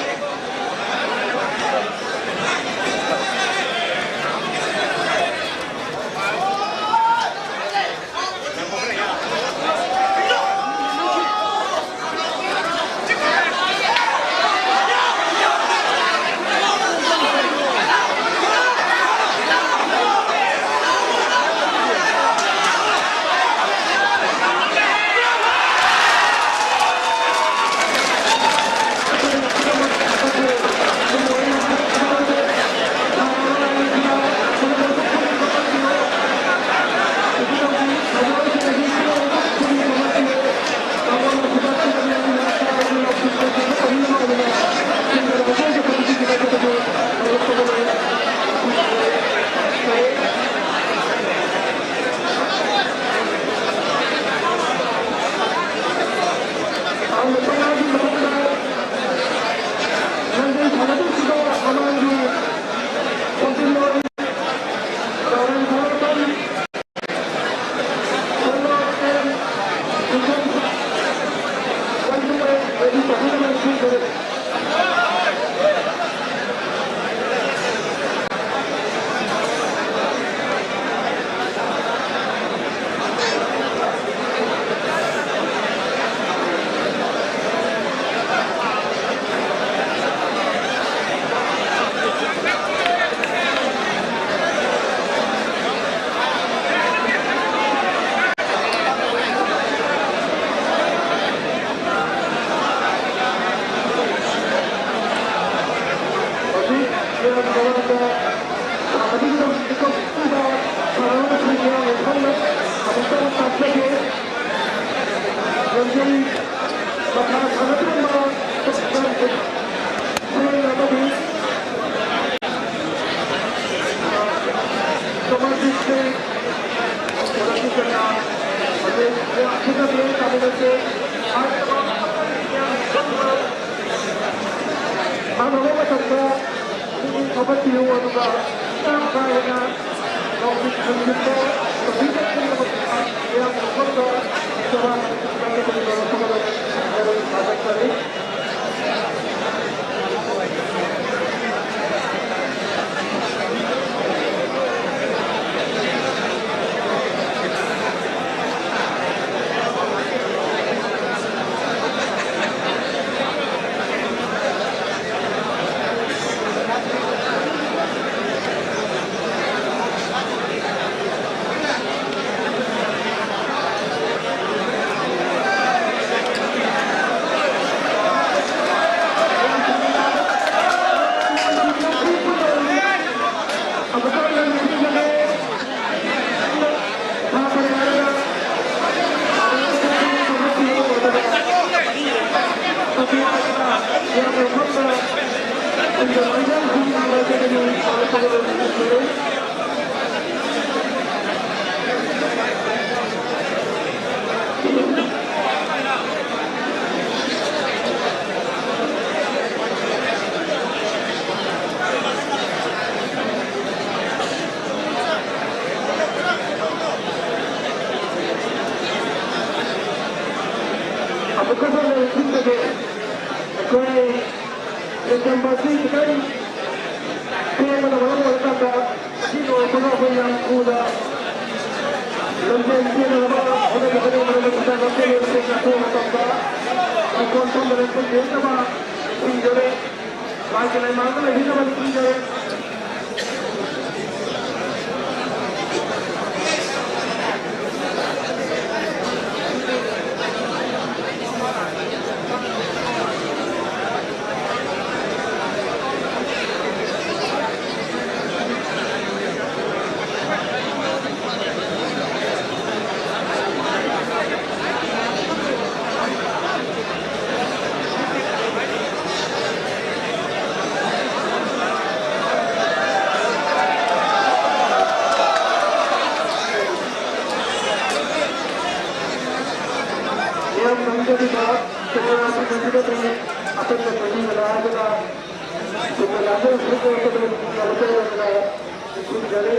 ꯃꯌꯥꯝ ꯈꯟꯅꯕꯤꯌꯨ, ꯇꯥꯃꯤꯟꯅꯁꯦ꯫ ꯍꯥꯏꯔꯤꯕ ꯃꯐꯝ ꯑꯁꯤꯗ ꯌꯥꯝꯅ ꯁꯥꯟꯅꯕ ꯃꯇꯝꯗ ꯄꯨꯛꯅꯤꯡ ꯊꯧꯒꯠꯄꯤꯌꯨ, ꯑꯗꯨꯒ ꯌꯥꯝ ꯀꯥ ꯍꯦꯟꯅ ꯅꯧꯅ ꯈꯟꯖꯤꯟꯕ ꯇꯧꯕꯤꯗꯕ ꯃꯌꯥꯝꯒꯤ ꯃꯐꯝꯗ ꯆꯔꯥꯡꯅꯕ ꯊꯥꯒꯠꯆꯔꯤ꯫ ꯑꯃꯨꯛꯀꯁꯨ ꯂꯩꯔꯛꯈꯤꯕꯗꯒꯤ ꯑꯩꯈꯣꯏ ꯁꯦꯞꯇꯦꯝꯕꯔꯁꯤ ꯈꯤꯇꯪ ꯊꯦꯡꯕꯅ ꯃꯔꯝ ꯑꯣꯏꯔꯀꯥꯟꯗ, ꯑꯁꯤ ꯂꯣꯏꯔꯛꯄꯒ ꯑꯩꯈꯣꯏ ꯌꯥꯝ ꯊꯨꯅ ꯂꯝꯖꯦꯟ ꯆꯦꯟꯅꯅꯕ ꯍꯣꯠꯅꯒꯗꯕꯅꯤ꯫ ꯃꯔꯝ ꯑꯁꯤꯅ ꯂꯝꯖꯦꯜ ꯑꯣꯏꯅ ꯆꯦꯟꯅꯕ ꯃꯇꯝꯗ ꯃꯈꯣꯟ ꯁꯣꯝꯗꯅ ꯊꯤꯡꯖꯔꯦ꯫ ꯂꯥꯏꯒꯤ ꯂꯩꯃꯥꯡꯗ ꯂꯩꯕꯤꯅꯕ ꯅꯤꯡꯁꯤꯡꯖꯔꯦ꯫ ꯈꯪꯖꯔꯤꯕ ꯀꯦꯃꯦꯔꯥꯁꯤꯡ ꯑꯁꯤꯗꯗꯤ ꯑꯄꯟꯕ ꯊꯣꯏꯕꯤꯒꯅ ꯍꯥꯏꯗꯨꯅ ꯆꯨꯝꯅ ꯂꯥꯟꯖꯧ ꯁꯨꯠ ꯑꯣꯏꯔꯛꯄꯗ ꯄꯨꯛꯅꯤꯡ ꯂꯧꯖꯔꯗꯨꯅ ꯅꯤꯡꯁꯤꯡꯖꯔꯤ꯫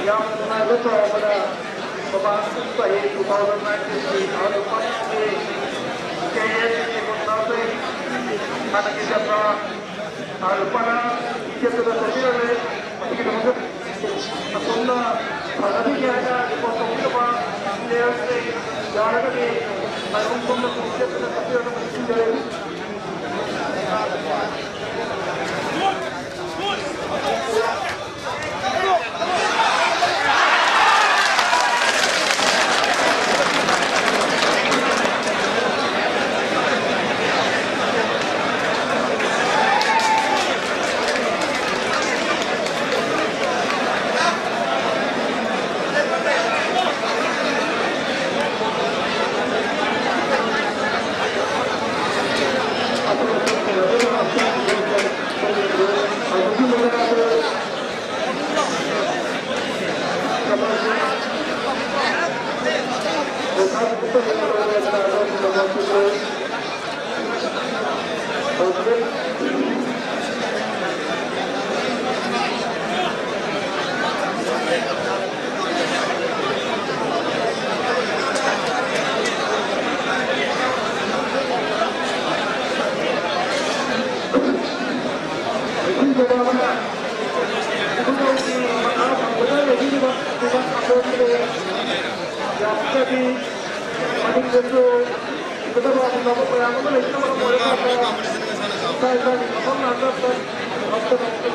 ꯌꯥꯝꯅ ꯅꯨꯡꯉꯥꯏꯕ ꯊꯧꯔꯝ ꯑꯃꯗ ꯃꯃꯥꯡ ꯆꯍꯤ two thousand nineteen ꯀꯤ ꯊꯥ ꯅꯤꯄꯥꯟꯒꯤ ꯀꯦ ꯑꯦꯟ ꯑꯦ ꯃꯨꯟꯅꯥꯁꯩ ꯍꯥꯟꯅꯒꯤ ꯖꯇ꯭ꯔꯥ ꯊꯥ ꯅꯤꯄꯥꯟ ꯆꯠꯇꯨꯅ ꯆꯠꯄꯤꯔꯝꯃꯤ꯫ ꯃꯁꯤꯒꯤꯗꯃꯛꯇ ꯑꯁꯣꯝꯅ ꯐꯖꯕꯤꯒꯦ ꯍꯥꯏꯅ ꯔꯤꯄꯣꯔꯠ ꯇꯧꯕꯤꯔꯕ ꯄ꯭ꯂꯦꯌꯔꯁꯤꯡ ꯌꯥꯔꯒꯗꯤ ꯃꯥꯏꯕꯝ ꯁꯣꯝꯗ ꯆꯠꯇꯨꯅ ꯆꯠꯄꯤꯔꯝꯃꯤ꯫ ꯁꯤꯡꯗꯁꯨ ꯎꯒꯗꯕ ꯑꯐꯕ ꯃꯌꯥꯝ ꯑꯃ ꯂꯩꯕꯅ ꯃꯔꯝ ꯑꯣꯏꯔꯀꯥꯟꯗ ꯏꯁꯥ ꯏꯁꯥꯒꯤ ꯃꯐꯝ ꯉꯥꯛꯇ ꯆꯠ-,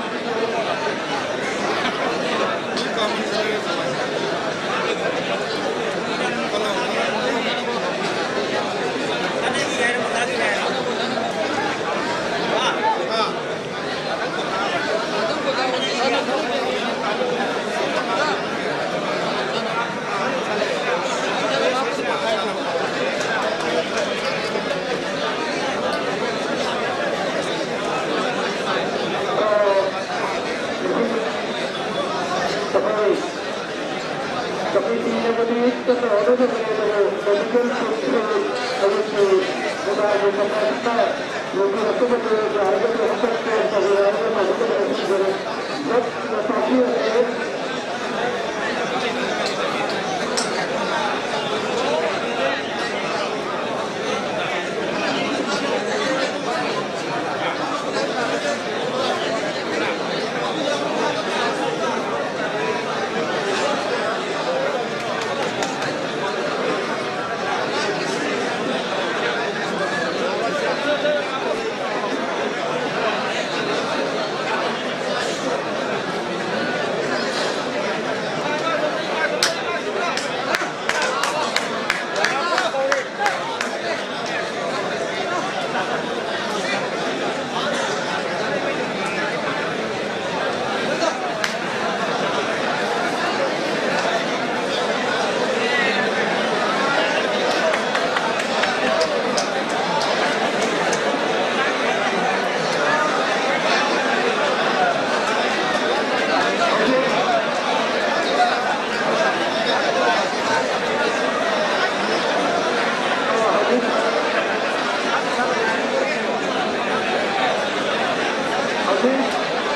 ꯍꯧꯖꯤꯛ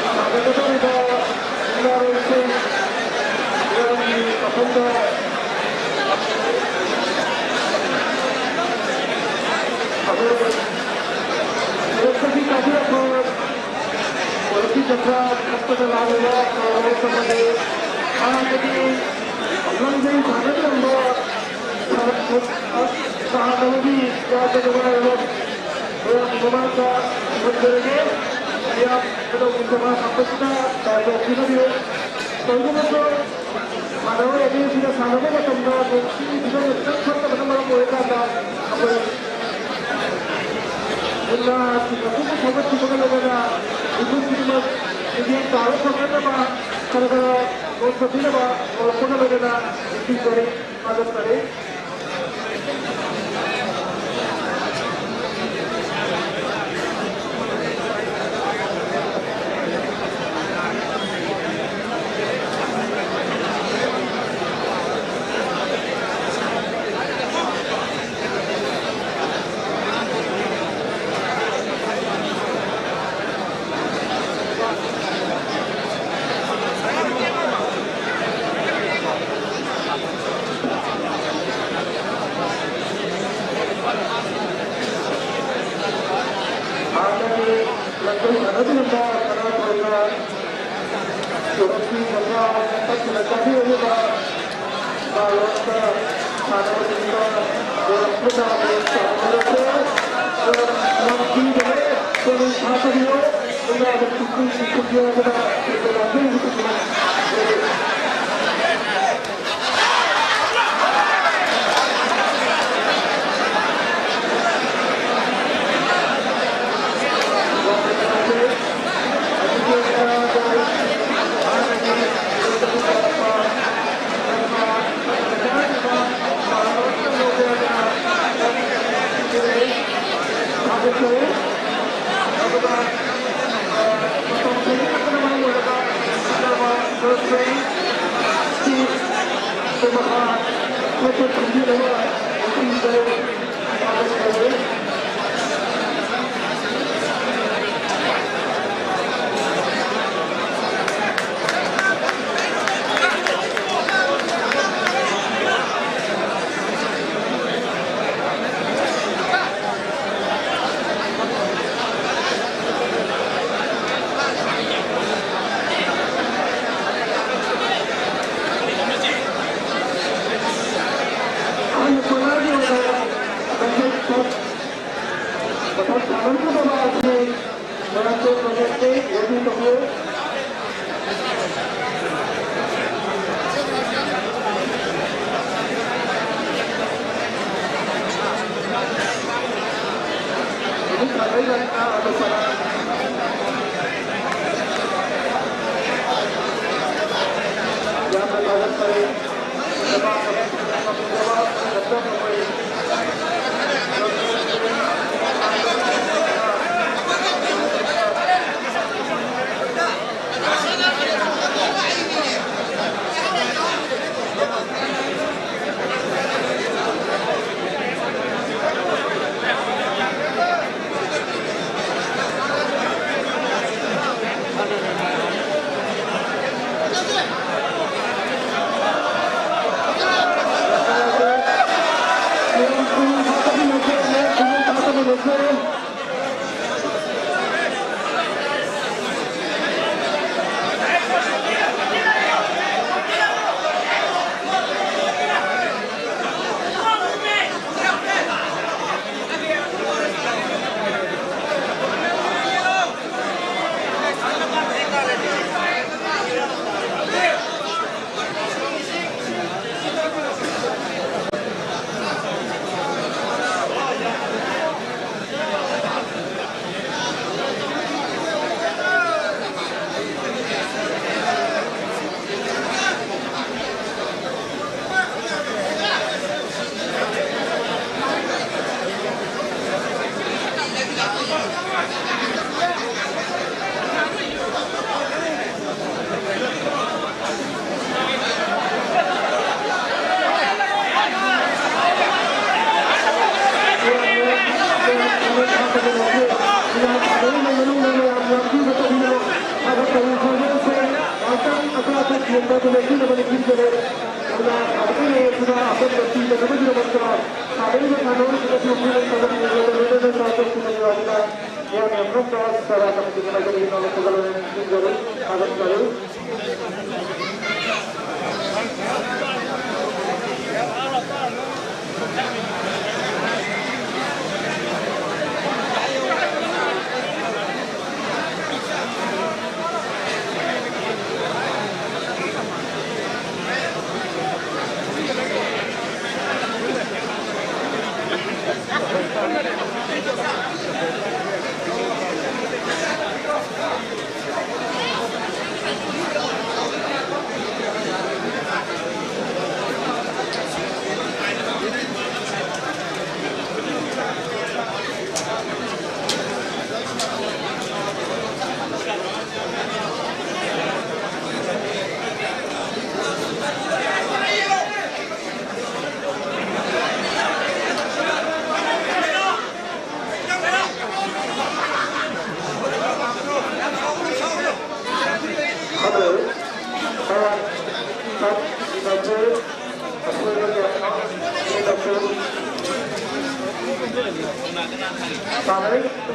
ꯁꯥꯟꯅꯒꯗꯧꯔꯤꯕ ꯁꯤꯡꯅꯥꯔꯣꯏꯁꯤꯡ ꯃꯌꯥꯝꯒꯤ ꯃꯐꯝꯗ ꯑꯩꯈꯣꯏ ꯁꯤꯔꯣꯛꯇꯒꯤ ꯀꯥꯕꯤꯔꯛꯄ ꯀꯣꯂꯦꯖꯀꯤ ꯖꯇ꯭ꯔꯥ ꯀꯠꯄꯗ ꯂꯥꯛꯂꯤꯕ ꯀꯣꯂꯦꯖ ꯑꯃꯗꯤ ꯍꯥꯟꯅꯗꯒꯤ ꯂꯝꯖꯦꯜ ꯁꯥꯟꯅꯖꯔꯝꯕ ꯇꯥꯍꯟꯅꯕꯒꯤ ꯌꯥꯝꯅ ꯅꯨꯡꯉꯥꯏꯔꯕ ꯃꯌꯥꯝꯒꯤ ꯃꯃꯥꯡꯗ ꯊꯝꯖꯔꯒꯦ꯫ ꯃꯌꯥꯝ ꯈꯨꯗꯧꯒꯤ ꯁꯃꯥ ꯊꯝꯕꯁꯤꯗ ꯗꯥꯏꯂꯣꯒ ꯄꯤꯅꯕꯤꯌꯨ꯫ ꯇꯧꯕꯅꯁꯨ ꯁꯥꯟꯅꯔꯣꯏ ꯑꯅꯤꯁꯤꯅ ꯁꯥꯟꯅꯕ ꯃꯇꯝꯗ ꯅꯣꯡ ꯆꯤꯡꯒꯤ ꯐꯤꯕꯝ ꯈꯤꯇꯪ ꯐꯠꯇꯕꯅ ꯃꯔꯝ ꯑꯣꯏꯔꯀꯥꯟꯗ ꯑꯩꯈꯣꯏ ꯃꯨꯟꯅꯥꯁꯤꯡ ꯑꯁꯤꯕꯨ ꯊꯧꯒꯠꯈꯤꯕꯒ ꯂꯣꯏꯅꯅ ꯃꯤꯄꯨꯝ ꯈꯨꯗꯤꯡꯃꯛ ꯃꯤꯠꯌꯦꯡ ꯇꯥꯕ ꯐꯪꯅꯅꯕ ꯈꯔ ꯈꯔ ꯅꯣꯟꯊꯕꯤꯅꯕ ꯍꯧꯔꯛꯄꯒ ꯂꯣꯏꯅꯅ ꯅꯤꯡꯁꯤꯡꯖꯔꯤ꯫ ꯊꯥꯒꯠꯆꯔꯤ꯫ ꯍꯥꯟꯅꯒꯤ ꯂꯝꯖꯦꯜ ꯁꯥꯟꯅꯕꯤꯔꯝꯕ ꯁꯅꯥꯊꯣꯏꯅ ꯇꯨꯔꯛꯀꯤ ꯃꯆꯥ ꯇꯛꯇꯨꯅ ꯆꯥꯕꯤꯔꯛꯂꯤꯕ ꯃꯥꯂꯣꯝꯗ ꯁꯥꯟꯅꯕꯁꯤꯡꯗ ꯄꯨꯔꯛꯄ ꯇꯥꯕꯅꯤ꯫ ꯁꯥꯟꯅꯕꯁꯦ ꯂꯝꯄꯤꯗ ꯂꯩ꯫ ꯄꯨꯛꯅꯤꯡ ꯊꯥꯗꯕꯤꯌꯨ꯫ ꯅꯨꯡꯉꯥꯏꯕ ꯄꯨꯛꯅꯤꯡ ꯄꯤꯊꯣꯛꯄꯤꯌꯨ ꯍꯥꯏꯕꯗ ꯑꯩꯈꯣꯏ ꯂꯝꯖꯦꯜꯒꯤ ꯄꯨꯛꯅꯤꯡ ꯍꯧꯒꯗꯕ ꯑꯁꯤ ꯃꯔꯛꯇ ꯄ꯭ꯔꯣꯖꯦꯛꯇꯤ ꯔꯦꯗꯤ ꯇꯧꯕꯤꯌꯨ꯫ ꯅꯨꯃꯤꯠ ꯊꯥꯡꯃꯩꯕꯟꯗ ꯑꯗꯨ ꯐꯅ ꯌꯥꯝꯅ ꯊꯥꯒꯠꯆꯔꯤ꯫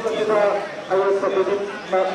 ꯑꯌꯦꯠꯄ ꯈꯨꯗꯤꯡꯃꯛ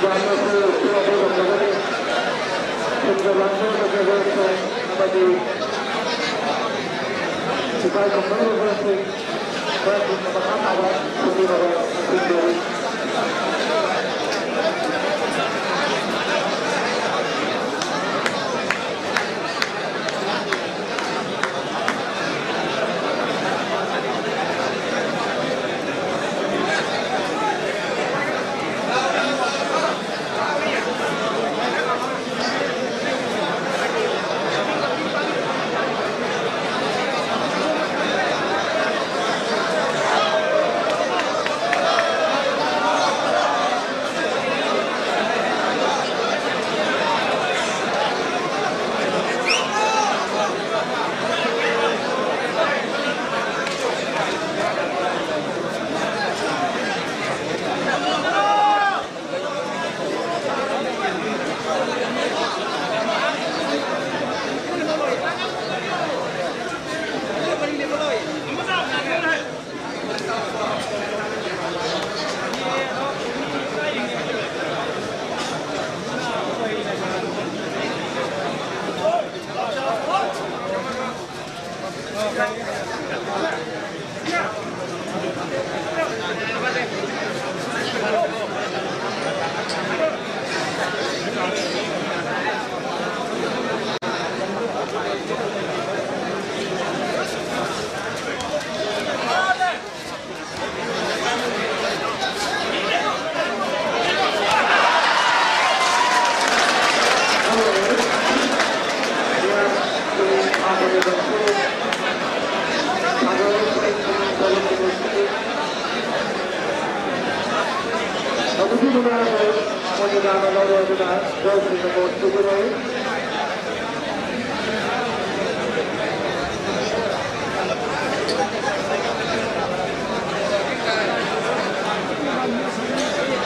ꯌꯥꯝꯅꯁꯨ ꯄꯨꯔꯛꯄ ꯉꯝꯂꯒꯅꯤ꯫ ꯊꯤꯟꯕ ꯂꯥꯡꯕ ꯉꯝꯂꯕꯁꯤꯡ ꯑꯃꯗꯤ ꯁꯤꯐꯥꯏ ꯈꯨꯝꯕ ꯉꯝꯂꯕꯁꯤꯡ ꯈꯔ ꯊꯨꯅ ꯃꯈꯥ ꯇꯥꯕ ꯁꯤꯟꯕꯤꯅꯕ ꯅꯤꯡꯁꯤꯡꯖꯔꯤ꯫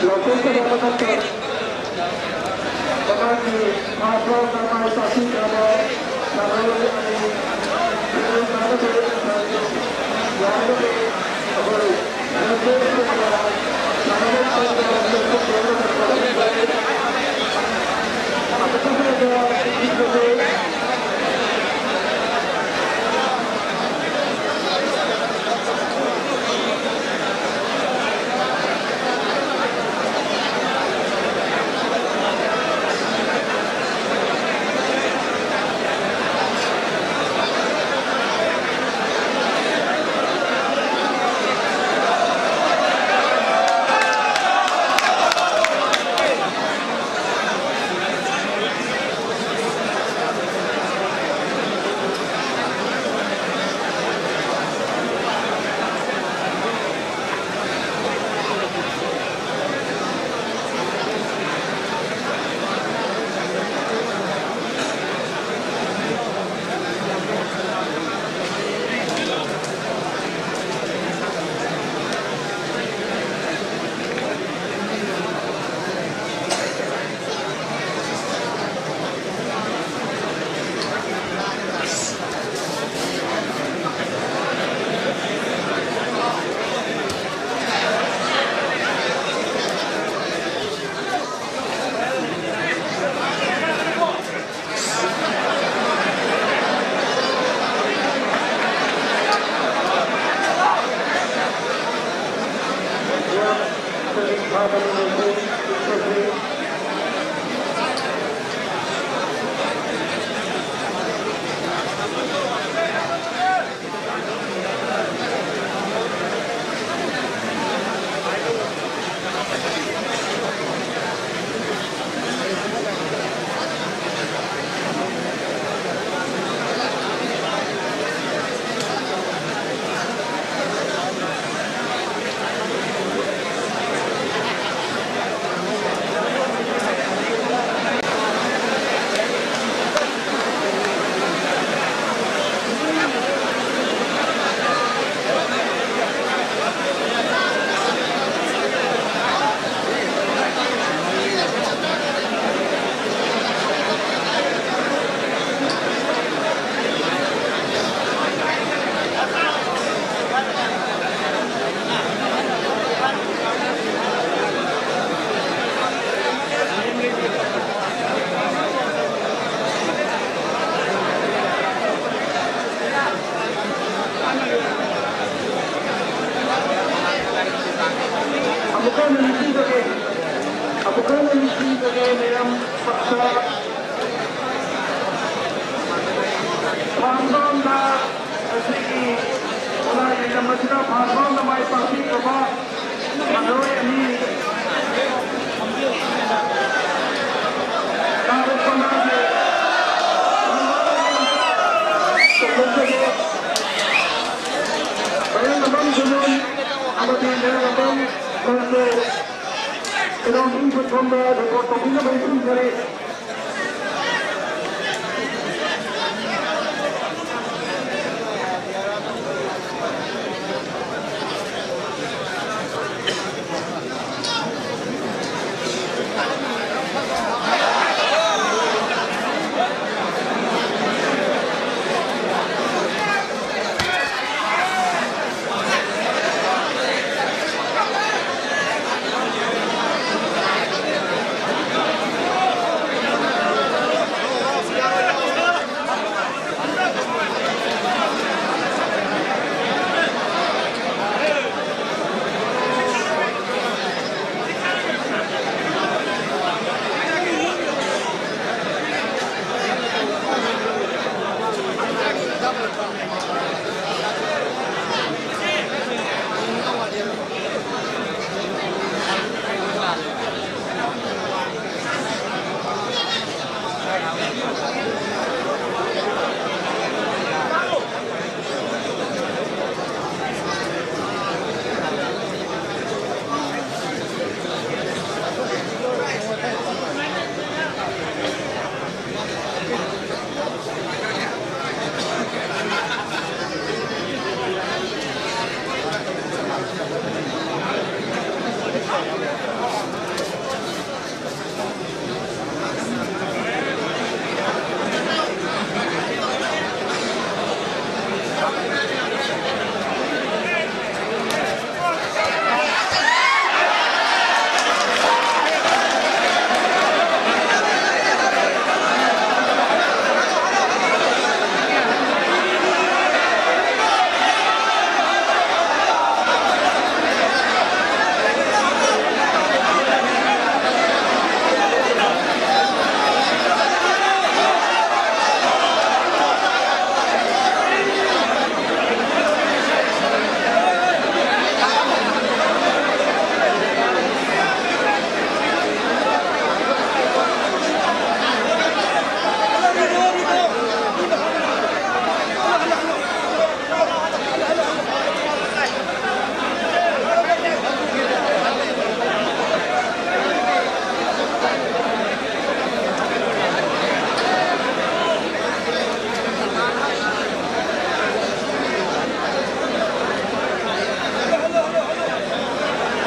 ꯂꯥꯎꯊꯣꯛꯆꯕ ꯃꯊꯛꯇ ꯃꯃꯥꯡꯒꯤ ꯐꯥꯁ ꯔꯥꯎꯟꯗ ꯃꯥꯏ ꯄꯥꯛꯄꯤꯈ꯭ꯔꯕ ꯁꯥꯟꯅꯔꯣꯏ ꯑꯅꯤ ꯐꯤꯔꯦꯞ ꯀꯥꯅꯕ ꯌꯥꯔꯒꯗꯤ ꯑꯩꯈꯣꯏ ꯔꯦꯐ꯭ꯔꯤ ꯁꯥꯟꯅꯔꯣꯏ ꯑꯃꯨꯛꯀ ꯍꯟꯅ ꯅꯤꯡꯁꯤꯡꯖꯒꯦ, ꯑꯃꯨꯛꯀ ꯍꯟꯅ ꯅꯤꯡꯁꯤꯡꯖꯒꯦ, ꯃꯌꯥꯝ ꯐꯥꯔꯁ ꯔꯥꯎꯟꯗ ꯉꯁꯤꯒꯤ ꯈꯨꯠꯂꯥꯏ ꯂꯩꯔꯝꯕꯁꯤꯅ ꯐꯥꯔꯁ ꯔꯥꯎꯟꯗ ꯃꯥꯏ ꯄꯥꯛꯄꯤꯈ꯭ꯔꯕ ꯁꯥꯟꯅꯔꯣꯏ ꯑꯅꯤ ꯇꯥꯔꯛꯄ ꯃꯥꯒꯤ ꯆꯣꯡꯊꯣꯛꯆꯒꯦ꯫ ꯃꯌꯥꯡꯂꯝꯕꯝ ꯖꯨꯅꯨꯟ ꯑꯃꯗꯤ ꯃꯌꯥꯡꯂꯝꯕꯝ ꯃꯔꯨꯞꯄꯨ ꯀꯩꯅꯣꯝ ꯏꯪ ꯈꯨꯠ ꯁꯣꯝꯗ ꯔꯦꯀꯣꯔꯠ ꯇꯧꯕꯤꯅꯕ ꯏꯟꯁꯤꯟꯖꯔꯤ꯫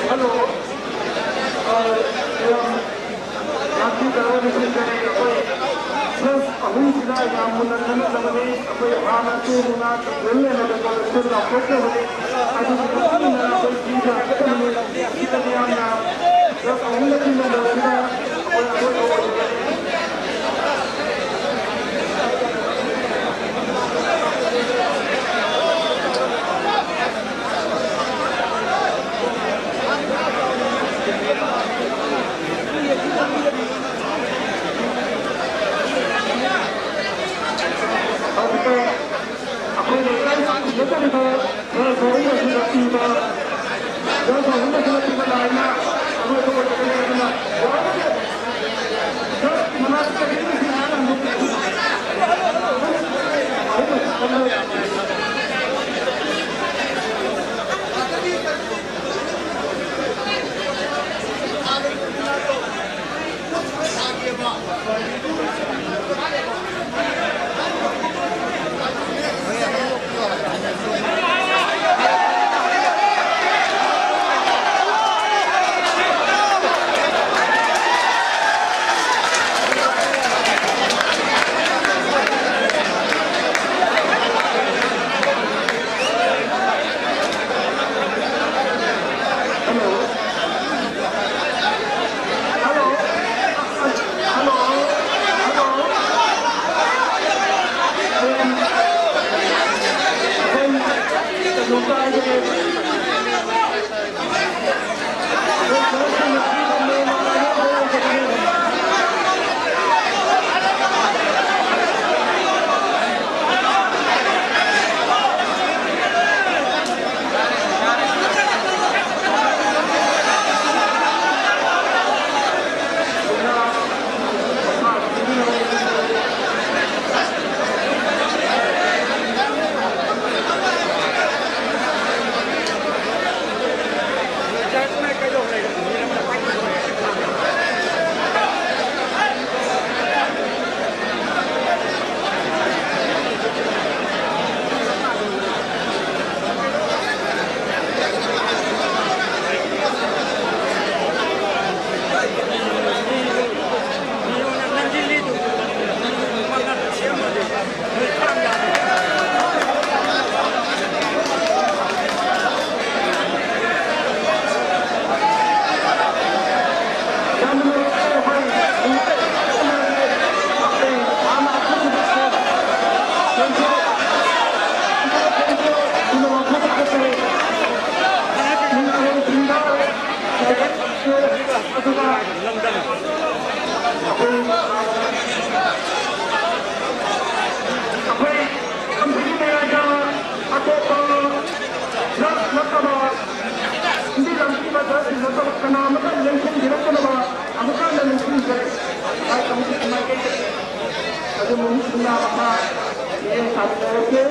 ꯍꯜꯂꯣ꯫ ꯑ, ꯌꯥꯝ ꯉꯥꯛꯄꯤ ꯇꯥꯔꯒꯗꯤ ꯁꯤ ꯀꯔꯤ ꯑꯩꯈꯣꯏ ꯁꯦꯜꯁ ꯑꯍꯨꯝꯁꯤꯗ ꯌꯥꯝ ꯃꯨꯟꯅ ꯈꯟꯅꯖꯕꯅꯤ꯫ ꯑꯩꯈꯣꯏ ꯍꯥꯟꯅꯁꯨ ꯃꯨꯛꯅꯥ ꯀꯩꯊꯦꯜ ꯂꯩꯔꯝꯕꯗ ꯀꯣꯂꯦꯖꯇ ꯂꯥꯎꯊꯣꯛꯆꯕꯅꯤ꯫ ꯑꯗꯨꯒꯤ ꯃꯇꯨꯡ ꯏꯟꯅ ꯑꯩꯈꯣꯏ ꯄꯤꯕ ꯉꯥꯛꯇꯕꯅꯤ꯫ ꯁꯤꯗ ꯃꯤꯌꯥꯝꯅ ꯁꯦꯜꯁ ꯑꯍꯨꯝꯂꯛꯀꯤ ꯅꯝꯕꯔꯁꯤꯗ ꯑꯩꯈꯣꯏ ꯑꯔꯣꯏꯕ ꯑꯣꯏꯖꯔꯒꯦ꯫ ꯑꯩꯈꯣꯏ ꯂꯩꯀꯥꯏ ꯁꯤꯟꯅꯖꯔꯤꯕ ꯈꯔ ꯈꯔ ꯑꯁꯤꯗ ꯄꯤꯕ, ꯈꯔ ꯈꯔ ꯑꯁꯤꯗ ꯄꯤꯕ ꯂꯥꯏꯅ ꯑꯩꯈꯣꯏ ꯑꯩꯈꯣꯏ ꯑꯗꯨꯅ ꯌꯥꯔꯒꯗꯤ ꯈꯔ ꯃꯅꯥꯛꯇ ꯀꯔꯤꯒꯨꯝꯕ ꯁꯤ ꯉꯥꯏꯍꯥꯛ ꯍꯟꯗꯣꯛꯄꯤꯌꯨ꯫ ꯑꯩꯈꯣꯏ ꯀꯝꯄꯅꯤ ꯃꯌꯥꯝꯗ ꯑꯇꯣꯞꯄ ꯗ꯭ꯔꯒ ꯅꯠꯇꯕ, ꯂꯝꯕꯤ ꯂꯝꯕꯤꯕ ꯗ꯭ꯔꯒꯁꯤꯡ ꯅꯠꯇꯕ ꯀꯅꯥ ꯑꯃꯠꯇ ꯂꯦꯡꯁꯤꯟꯕꯤꯔꯛꯇꯅꯕ ꯑꯃꯨꯛꯀ ꯍꯟꯅ ꯅꯤꯡꯁꯤꯡꯖꯔꯤ꯫ ꯍꯥꯏ ꯀꯝꯃꯤꯇꯤꯒꯤ ꯃꯥꯏꯀꯩꯗꯒꯤ ꯑꯗꯨ ꯃꯤꯠꯌꯦꯡ ꯇꯥꯃꯤꯟꯅꯔꯁꯦ꯫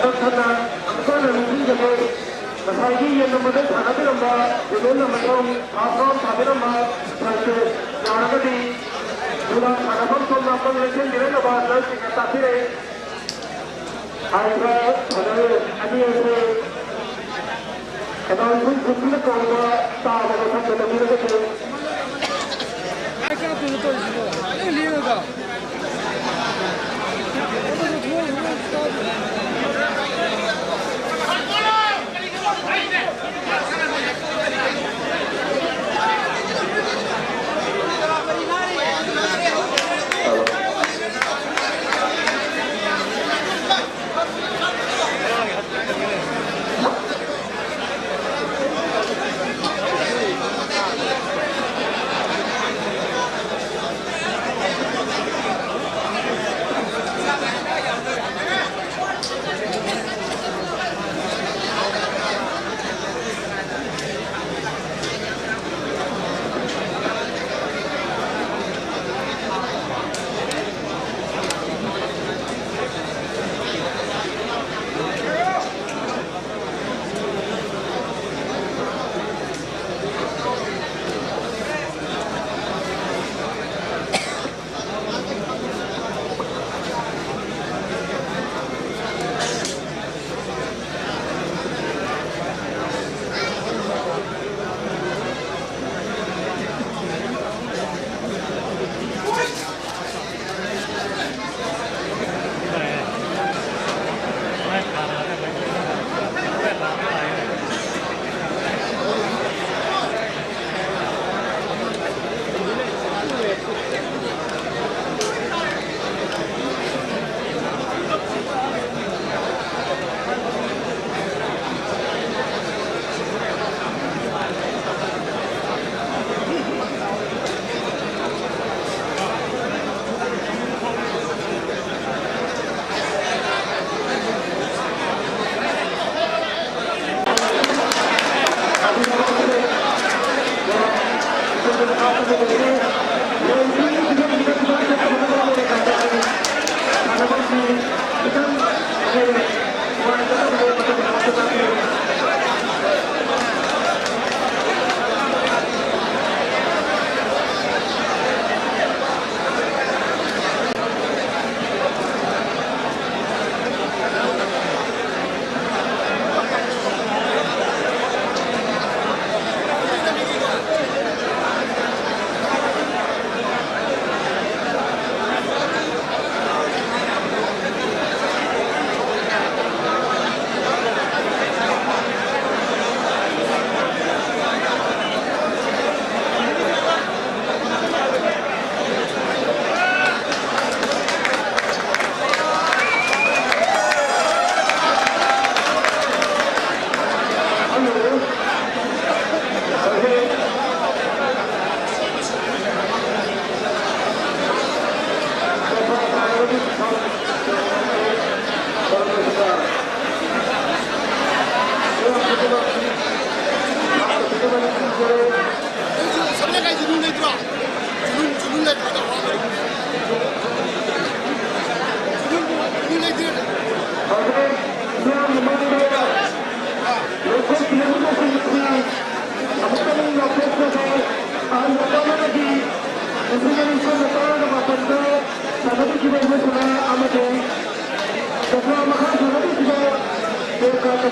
ꯀꯛꯊꯠꯅ ꯑꯃꯨꯛꯀ ꯍꯟꯅ ꯅꯤꯡꯁꯤꯡꯖꯒꯦ꯫ ꯉꯁꯥꯏꯒꯤ ꯌꯦꯟ ꯑꯃꯗ ꯁꯥꯟꯅꯕꯤꯔꯝꯕ, ꯌꯦꯟ ꯑꯃꯗ ꯐꯥꯁ ꯔꯥꯎꯟ ꯁꯥꯟꯅꯕꯤꯔꯝꯕ ꯁꯔꯁꯦ ꯌꯥꯔꯒꯗꯤ ꯃꯨꯛꯅꯥ ꯁꯥꯟꯅꯐꯝ ꯁꯣꯝ ꯅꯥꯀꯟ ꯂꯦꯡꯁꯤꯟꯕꯤꯔꯛꯅꯕ ꯖꯖꯁꯤꯡꯅ ꯇꯥꯛꯄꯤꯔꯛꯏ꯫ ꯍꯥꯏꯔꯤꯕ ꯁꯥꯟꯅꯔꯣꯏ ꯑꯅꯤ ꯑꯁꯤ ꯑꯦꯅꯥꯎꯟꯁꯃꯦꯟ ꯈꯨꯟꯗꯨꯅ ꯀꯧꯕ ꯇꯥꯕ ꯃꯊꯪꯗ ꯂꯧꯕꯤꯔꯒꯗꯤ꯫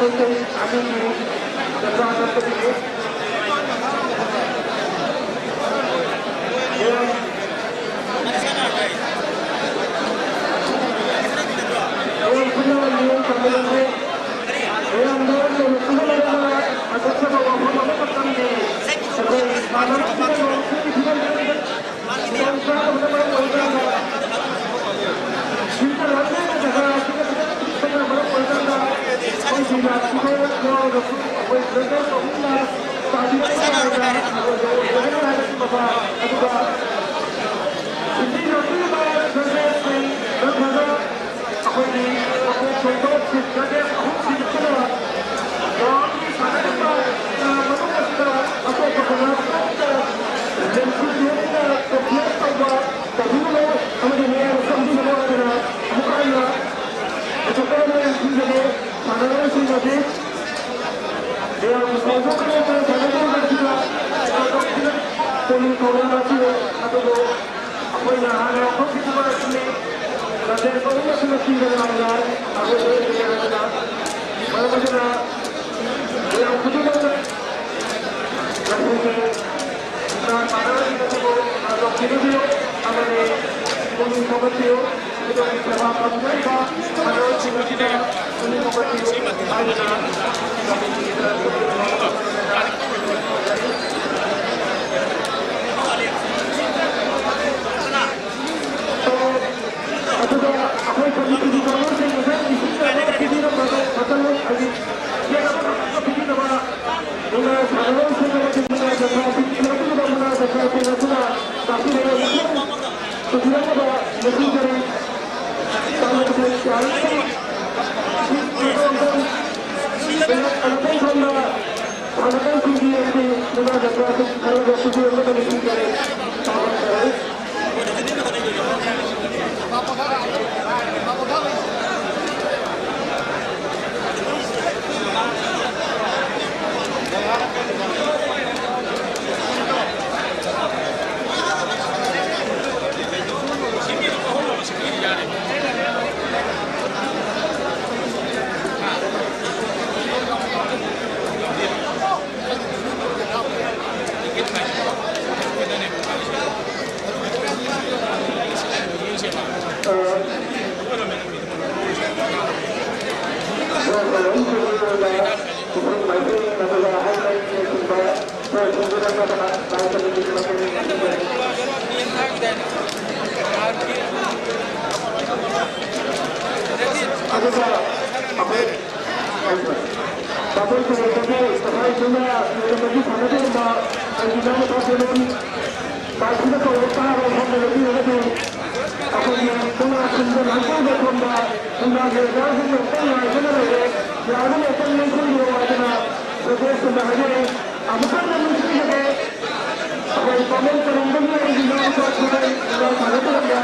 ꯃꯩꯇꯩ ꯑꯅꯤꯒꯤ ꯖꯇ꯭ꯔꯥ ꯆꯠꯄꯒꯤꯅꯤ꯫ ꯃꯌꯥꯝ ꯄꯨꯟꯅ ꯅꯤꯌꯣꯝ ꯇꯝꯕꯤꯔꯝꯃꯤ꯫ ꯃꯌꯥꯝꯗ ꯂꯣꯏꯅ ꯄꯨꯟꯅ ꯑꯀꯛꯅꯕ ꯋꯥꯐꯝ ꯑꯃꯈꯛꯇꯪꯗꯤ ꯑꯩꯈꯣꯏ ꯏꯃꯥꯟꯅꯕꯁꯤꯡꯅ ꯅꯣꯡ ꯆꯤꯡꯒꯤ ꯐꯤꯕꯝꯗ ꯄꯣꯂꯤꯡ ꯊꯧꯔꯝ ꯑꯁꯤ ꯑꯗꯨꯕꯨ ꯑꯩꯈꯣꯏꯅ ꯍꯥꯟꯅ ꯍꯧꯈꯤꯕ ꯑꯁꯤꯅꯤ꯫ ꯂꯝꯖꯦꯜ ꯀꯧꯕ ꯑꯁꯤꯅ ꯄꯤꯕ ꯉꯝꯂꯣꯏ꯫ ꯑꯩꯈꯣꯏ ꯂꯣꯏꯅ ꯍꯥꯏꯕꯗ ꯃꯔꯝ ꯑꯁꯤꯅ ꯃꯌꯥꯝ ꯈꯨꯗꯤꯡꯃꯛꯅ ꯃꯁꯤꯒꯤ ꯆꯥ ꯇꯥꯅꯔꯤꯕ ꯑꯗꯨꯕꯨ ꯊꯥꯗꯣꯛꯄꯤꯔꯤꯕꯤꯌꯨ ꯑꯃꯗꯤ ꯄꯨꯛꯅꯤꯡ ꯊꯧꯒꯠꯄꯤꯌꯨ꯫ ꯃꯗꯨꯒꯤ ꯁꯦꯕꯥ ꯄꯥꯝꯖꯔꯤꯕ ꯃꯍꯩꯔꯣꯏꯁꯤꯡ ꯑꯁꯤꯗ ꯄꯨꯛꯅꯤꯡ ꯊꯧꯒꯠꯄꯤꯌꯨ ꯍꯥꯏꯗꯨꯅ ꯑꯗꯨꯒ ꯑꯩꯈꯣꯏ ꯀꯃꯤꯇꯤꯒꯤ ꯀꯥꯡꯕꯨꯁꯤꯡ ꯉꯁꯥꯏ ꯏꯁꯤꯡ ꯆꯥꯏꯕꯒ ꯄꯤꯕꯤꯔꯝꯕꯗꯣ ꯃꯇꯝ ꯍꯧꯖꯤꯛ ꯌꯦꯟ ꯑꯃꯈꯛꯇ ꯄꯤꯕꯤꯅꯕ ꯃꯨꯛꯅꯥ ꯁꯥꯟꯅꯔꯣꯏꯁꯤꯡ ꯑꯃꯗꯤ ꯃꯨꯛꯅꯥ ꯖꯇ꯭ꯔꯥ ꯄꯤꯕꯤꯔꯛꯂꯤꯕ ꯃꯨꯛꯅꯥ ꯖꯇ꯭ꯔꯥꯁꯤꯡ ꯑꯁꯤꯅ ꯇꯥꯛꯄꯤꯔꯒ ꯃꯈꯣꯏ ꯄꯨꯕꯤꯔꯛꯅꯕ ꯅꯤꯡꯁꯤꯡꯖꯔꯤ꯫ ꯇꯥꯃꯣ ꯁꯥꯏꯟꯁ ꯀꯌꯥ ꯑꯃꯁꯨ ꯁꯥꯟꯅꯐꯝ ꯊꯝꯕ ꯁꯥꯟꯅꯐꯝꯁꯤꯡꯒꯤ ꯑꯃꯗꯤ ꯃꯨꯛꯅꯥ ꯖꯇ꯭ꯔꯥꯁꯤꯡ ꯈꯔꯒ ꯄꯨꯕꯤꯔꯛꯅꯕ ꯅꯤꯡꯁꯤꯡꯖꯔꯤ꯫ ꯇꯥꯃꯣ ꯁꯥꯏꯟꯁ ꯑꯗꯨꯒ ꯑꯩꯈꯣꯏ ꯇꯥꯃꯣꯜ ꯇꯨꯔꯦꯜꯗꯒꯤ ꯉꯁꯥꯏ ꯑꯩꯈꯣꯏꯅ ꯂꯩꯔꯝꯕꯒꯤ ꯁꯥꯟꯅꯖꯔꯝꯕ ꯑꯩꯒꯤ ꯏꯅꯥꯎꯅꯨꯄꯥ ꯁꯦꯂꯦꯟ ꯄꯥꯔꯇꯤꯅ ꯀꯧꯕ ꯇꯥꯕ ꯃꯐꯝꯗ ꯂꯦꯞꯄꯤꯔꯒꯗꯤ ꯑꯩꯈꯣꯏꯒꯤ ꯃꯨꯛꯅꯥ ꯈꯨꯟꯗ ꯂꯥꯡꯒꯣꯜꯗ ꯐꯝꯕ ꯃꯨꯛꯅꯥꯒꯤ ꯑꯣꯖꯥꯁꯤꯡ ꯑꯃꯨꯛꯇꯪ ꯉꯥꯏꯗꯨꯅ ꯂꯩꯔꯦ꯫ ꯌꯥꯔꯒꯅ ꯑꯃꯨꯛꯇꯪ ꯂꯦꯡꯁꯤꯟꯕꯤꯔꯛꯑꯣ ꯍꯥꯏꯗꯅ ꯁꯖꯦꯁ ꯑꯣꯏꯅ ꯍꯥꯏꯖꯔꯤ꯫ ꯑꯃꯨꯛꯇꯪ ꯅꯤꯡꯁꯤꯡꯖꯒꯦ꯫ ꯑꯩꯈꯣꯏ ꯄꯥꯃꯦꯟ ꯄꯔꯦꯡꯗꯒꯤ ꯑꯩꯒꯤ ꯏꯅꯥꯎꯅꯨꯄꯥ ꯈꯨꯔꯥꯏ ꯏꯅꯥꯎ ꯁꯥꯟꯅ ꯇꯧꯔꯝꯕ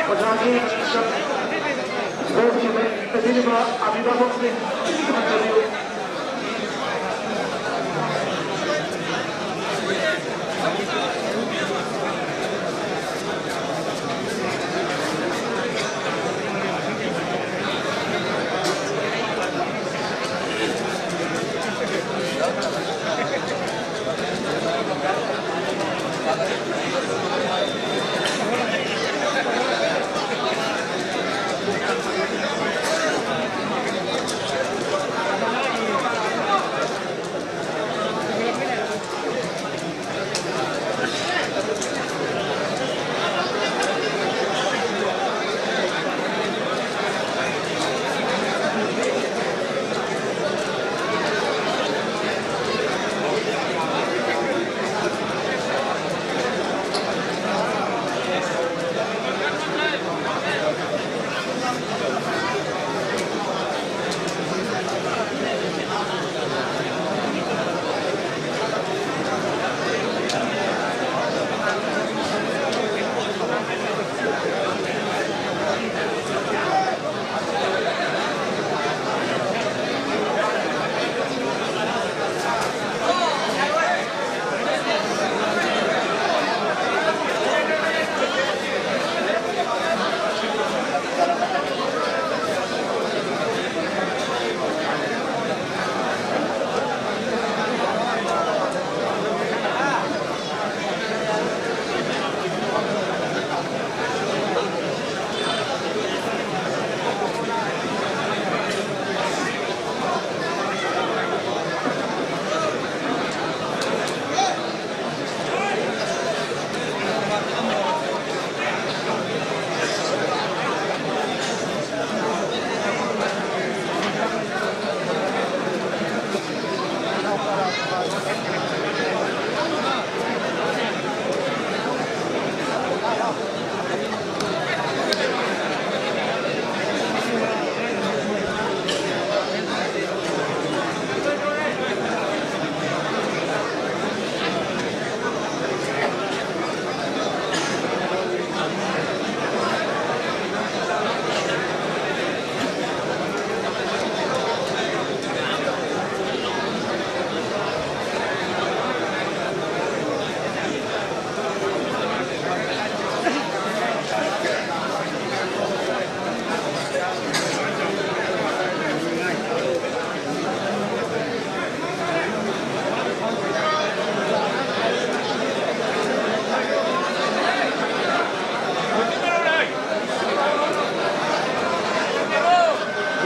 ꯑꯣꯖꯥꯒꯤ ꯁ꯭ꯄꯣꯔꯠꯁꯀꯤ ꯂꯩꯕꯤꯔꯤꯕ ꯑꯕꯤꯚꯥꯕꯛꯁꯤꯡ ꯊꯝꯖꯕꯤꯌꯨ꯫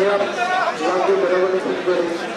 ꯂꯥꯡꯕꯤꯒꯗꯕꯅꯤ ꯈꯪꯖꯔꯤ꯫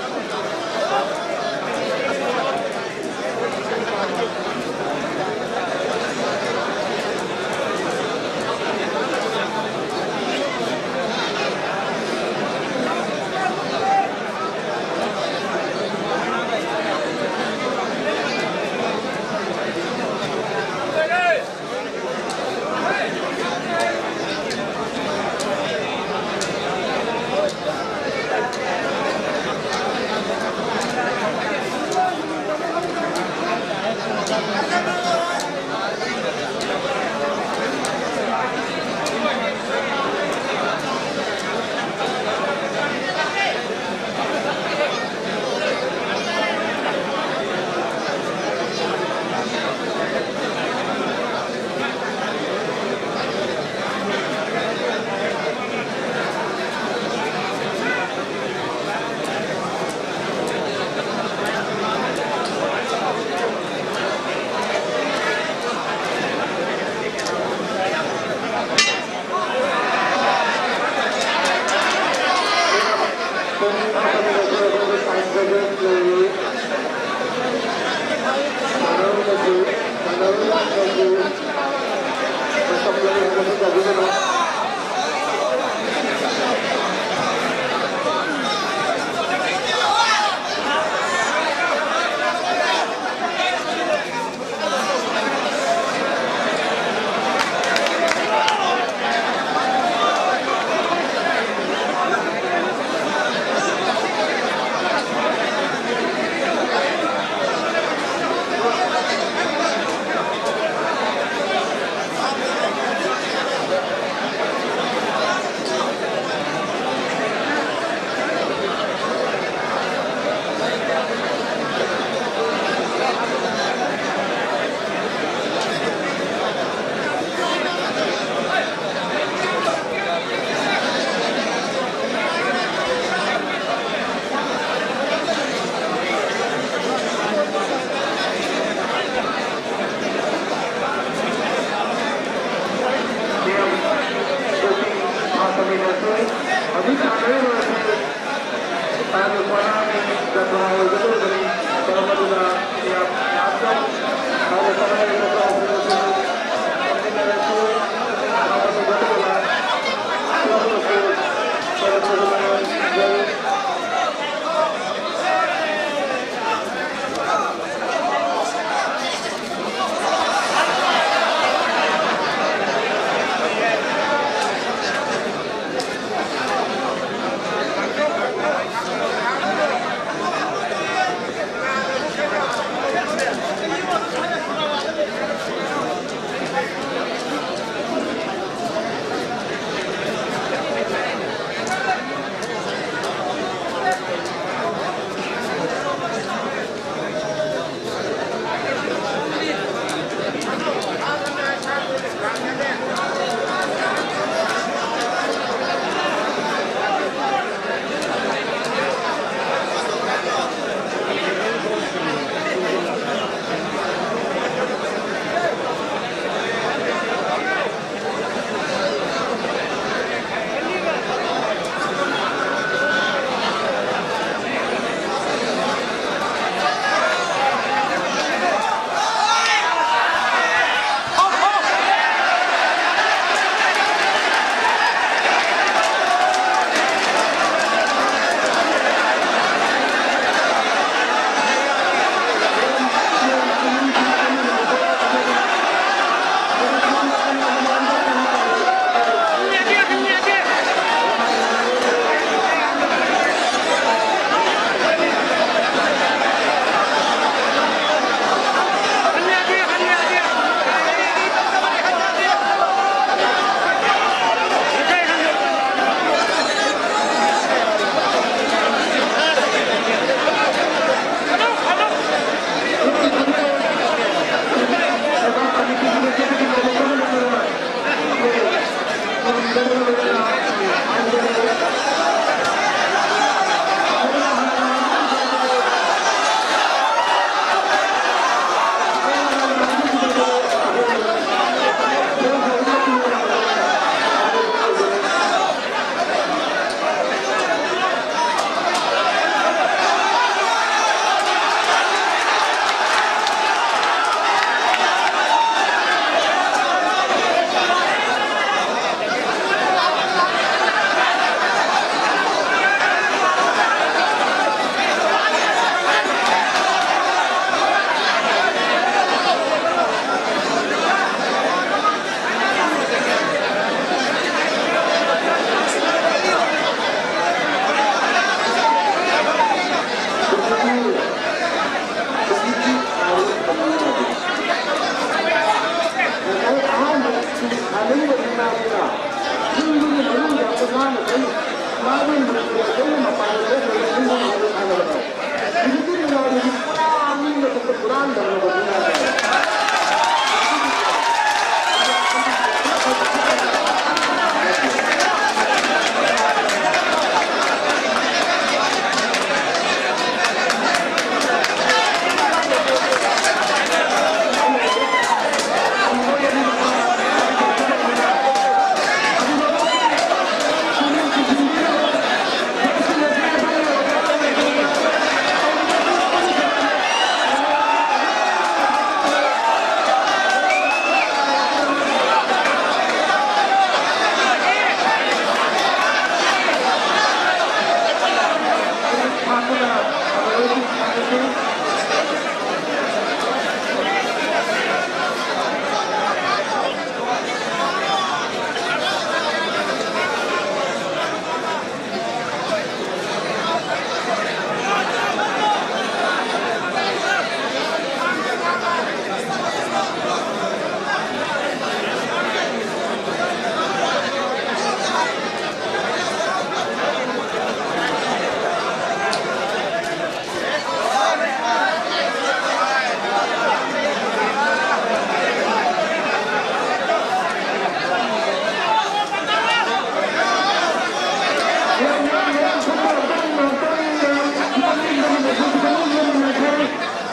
ꯍꯧꯖꯤꯛ ꯁꯥꯟꯅꯔꯤꯕ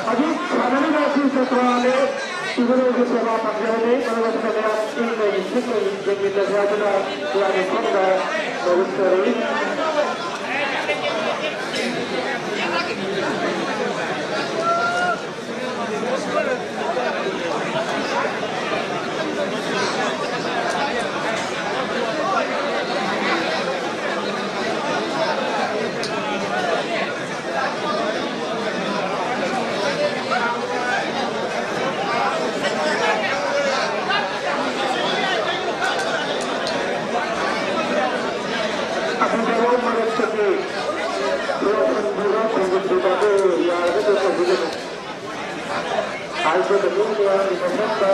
ꯍꯧꯖꯤꯛ ꯁꯥꯟꯅꯔꯤꯕ ꯑꯁꯤ ꯆꯇ꯭ꯔꯥꯅꯤ꯫ ꯏꯕꯨꯙꯧꯒꯤ ꯁꯦꯕꯥ ꯐꯪꯖꯕꯅꯤ꯫ ꯃꯔꯝ ꯑꯁꯤꯅ ꯃꯌꯥꯝ ꯏꯪꯅ ꯏꯆꯤꯛꯅ ꯌꯦꯡꯃꯤꯟꯅꯁꯤ ꯍꯥꯏꯗꯨꯅ ꯂꯥꯏꯅꯤꯡꯊꯧꯗ ꯅꯣꯂꯨꯛꯆꯔꯤ꯫ ꯑꯗꯨꯒ ꯃꯔꯛꯇꯒꯤ ꯂꯣꯏꯁꯤꯟꯕꯤꯕ ꯊꯤꯡꯖꯤꯟꯕꯤꯕ ꯑꯗꯨ ꯌꯥꯔꯒꯗꯤ ꯇꯧꯕꯤꯒꯅꯨ꯫ ꯍꯥꯏꯖꯕꯅꯤ ꯃꯌꯥꯝꯒꯤ ꯃꯐꯝꯗ꯫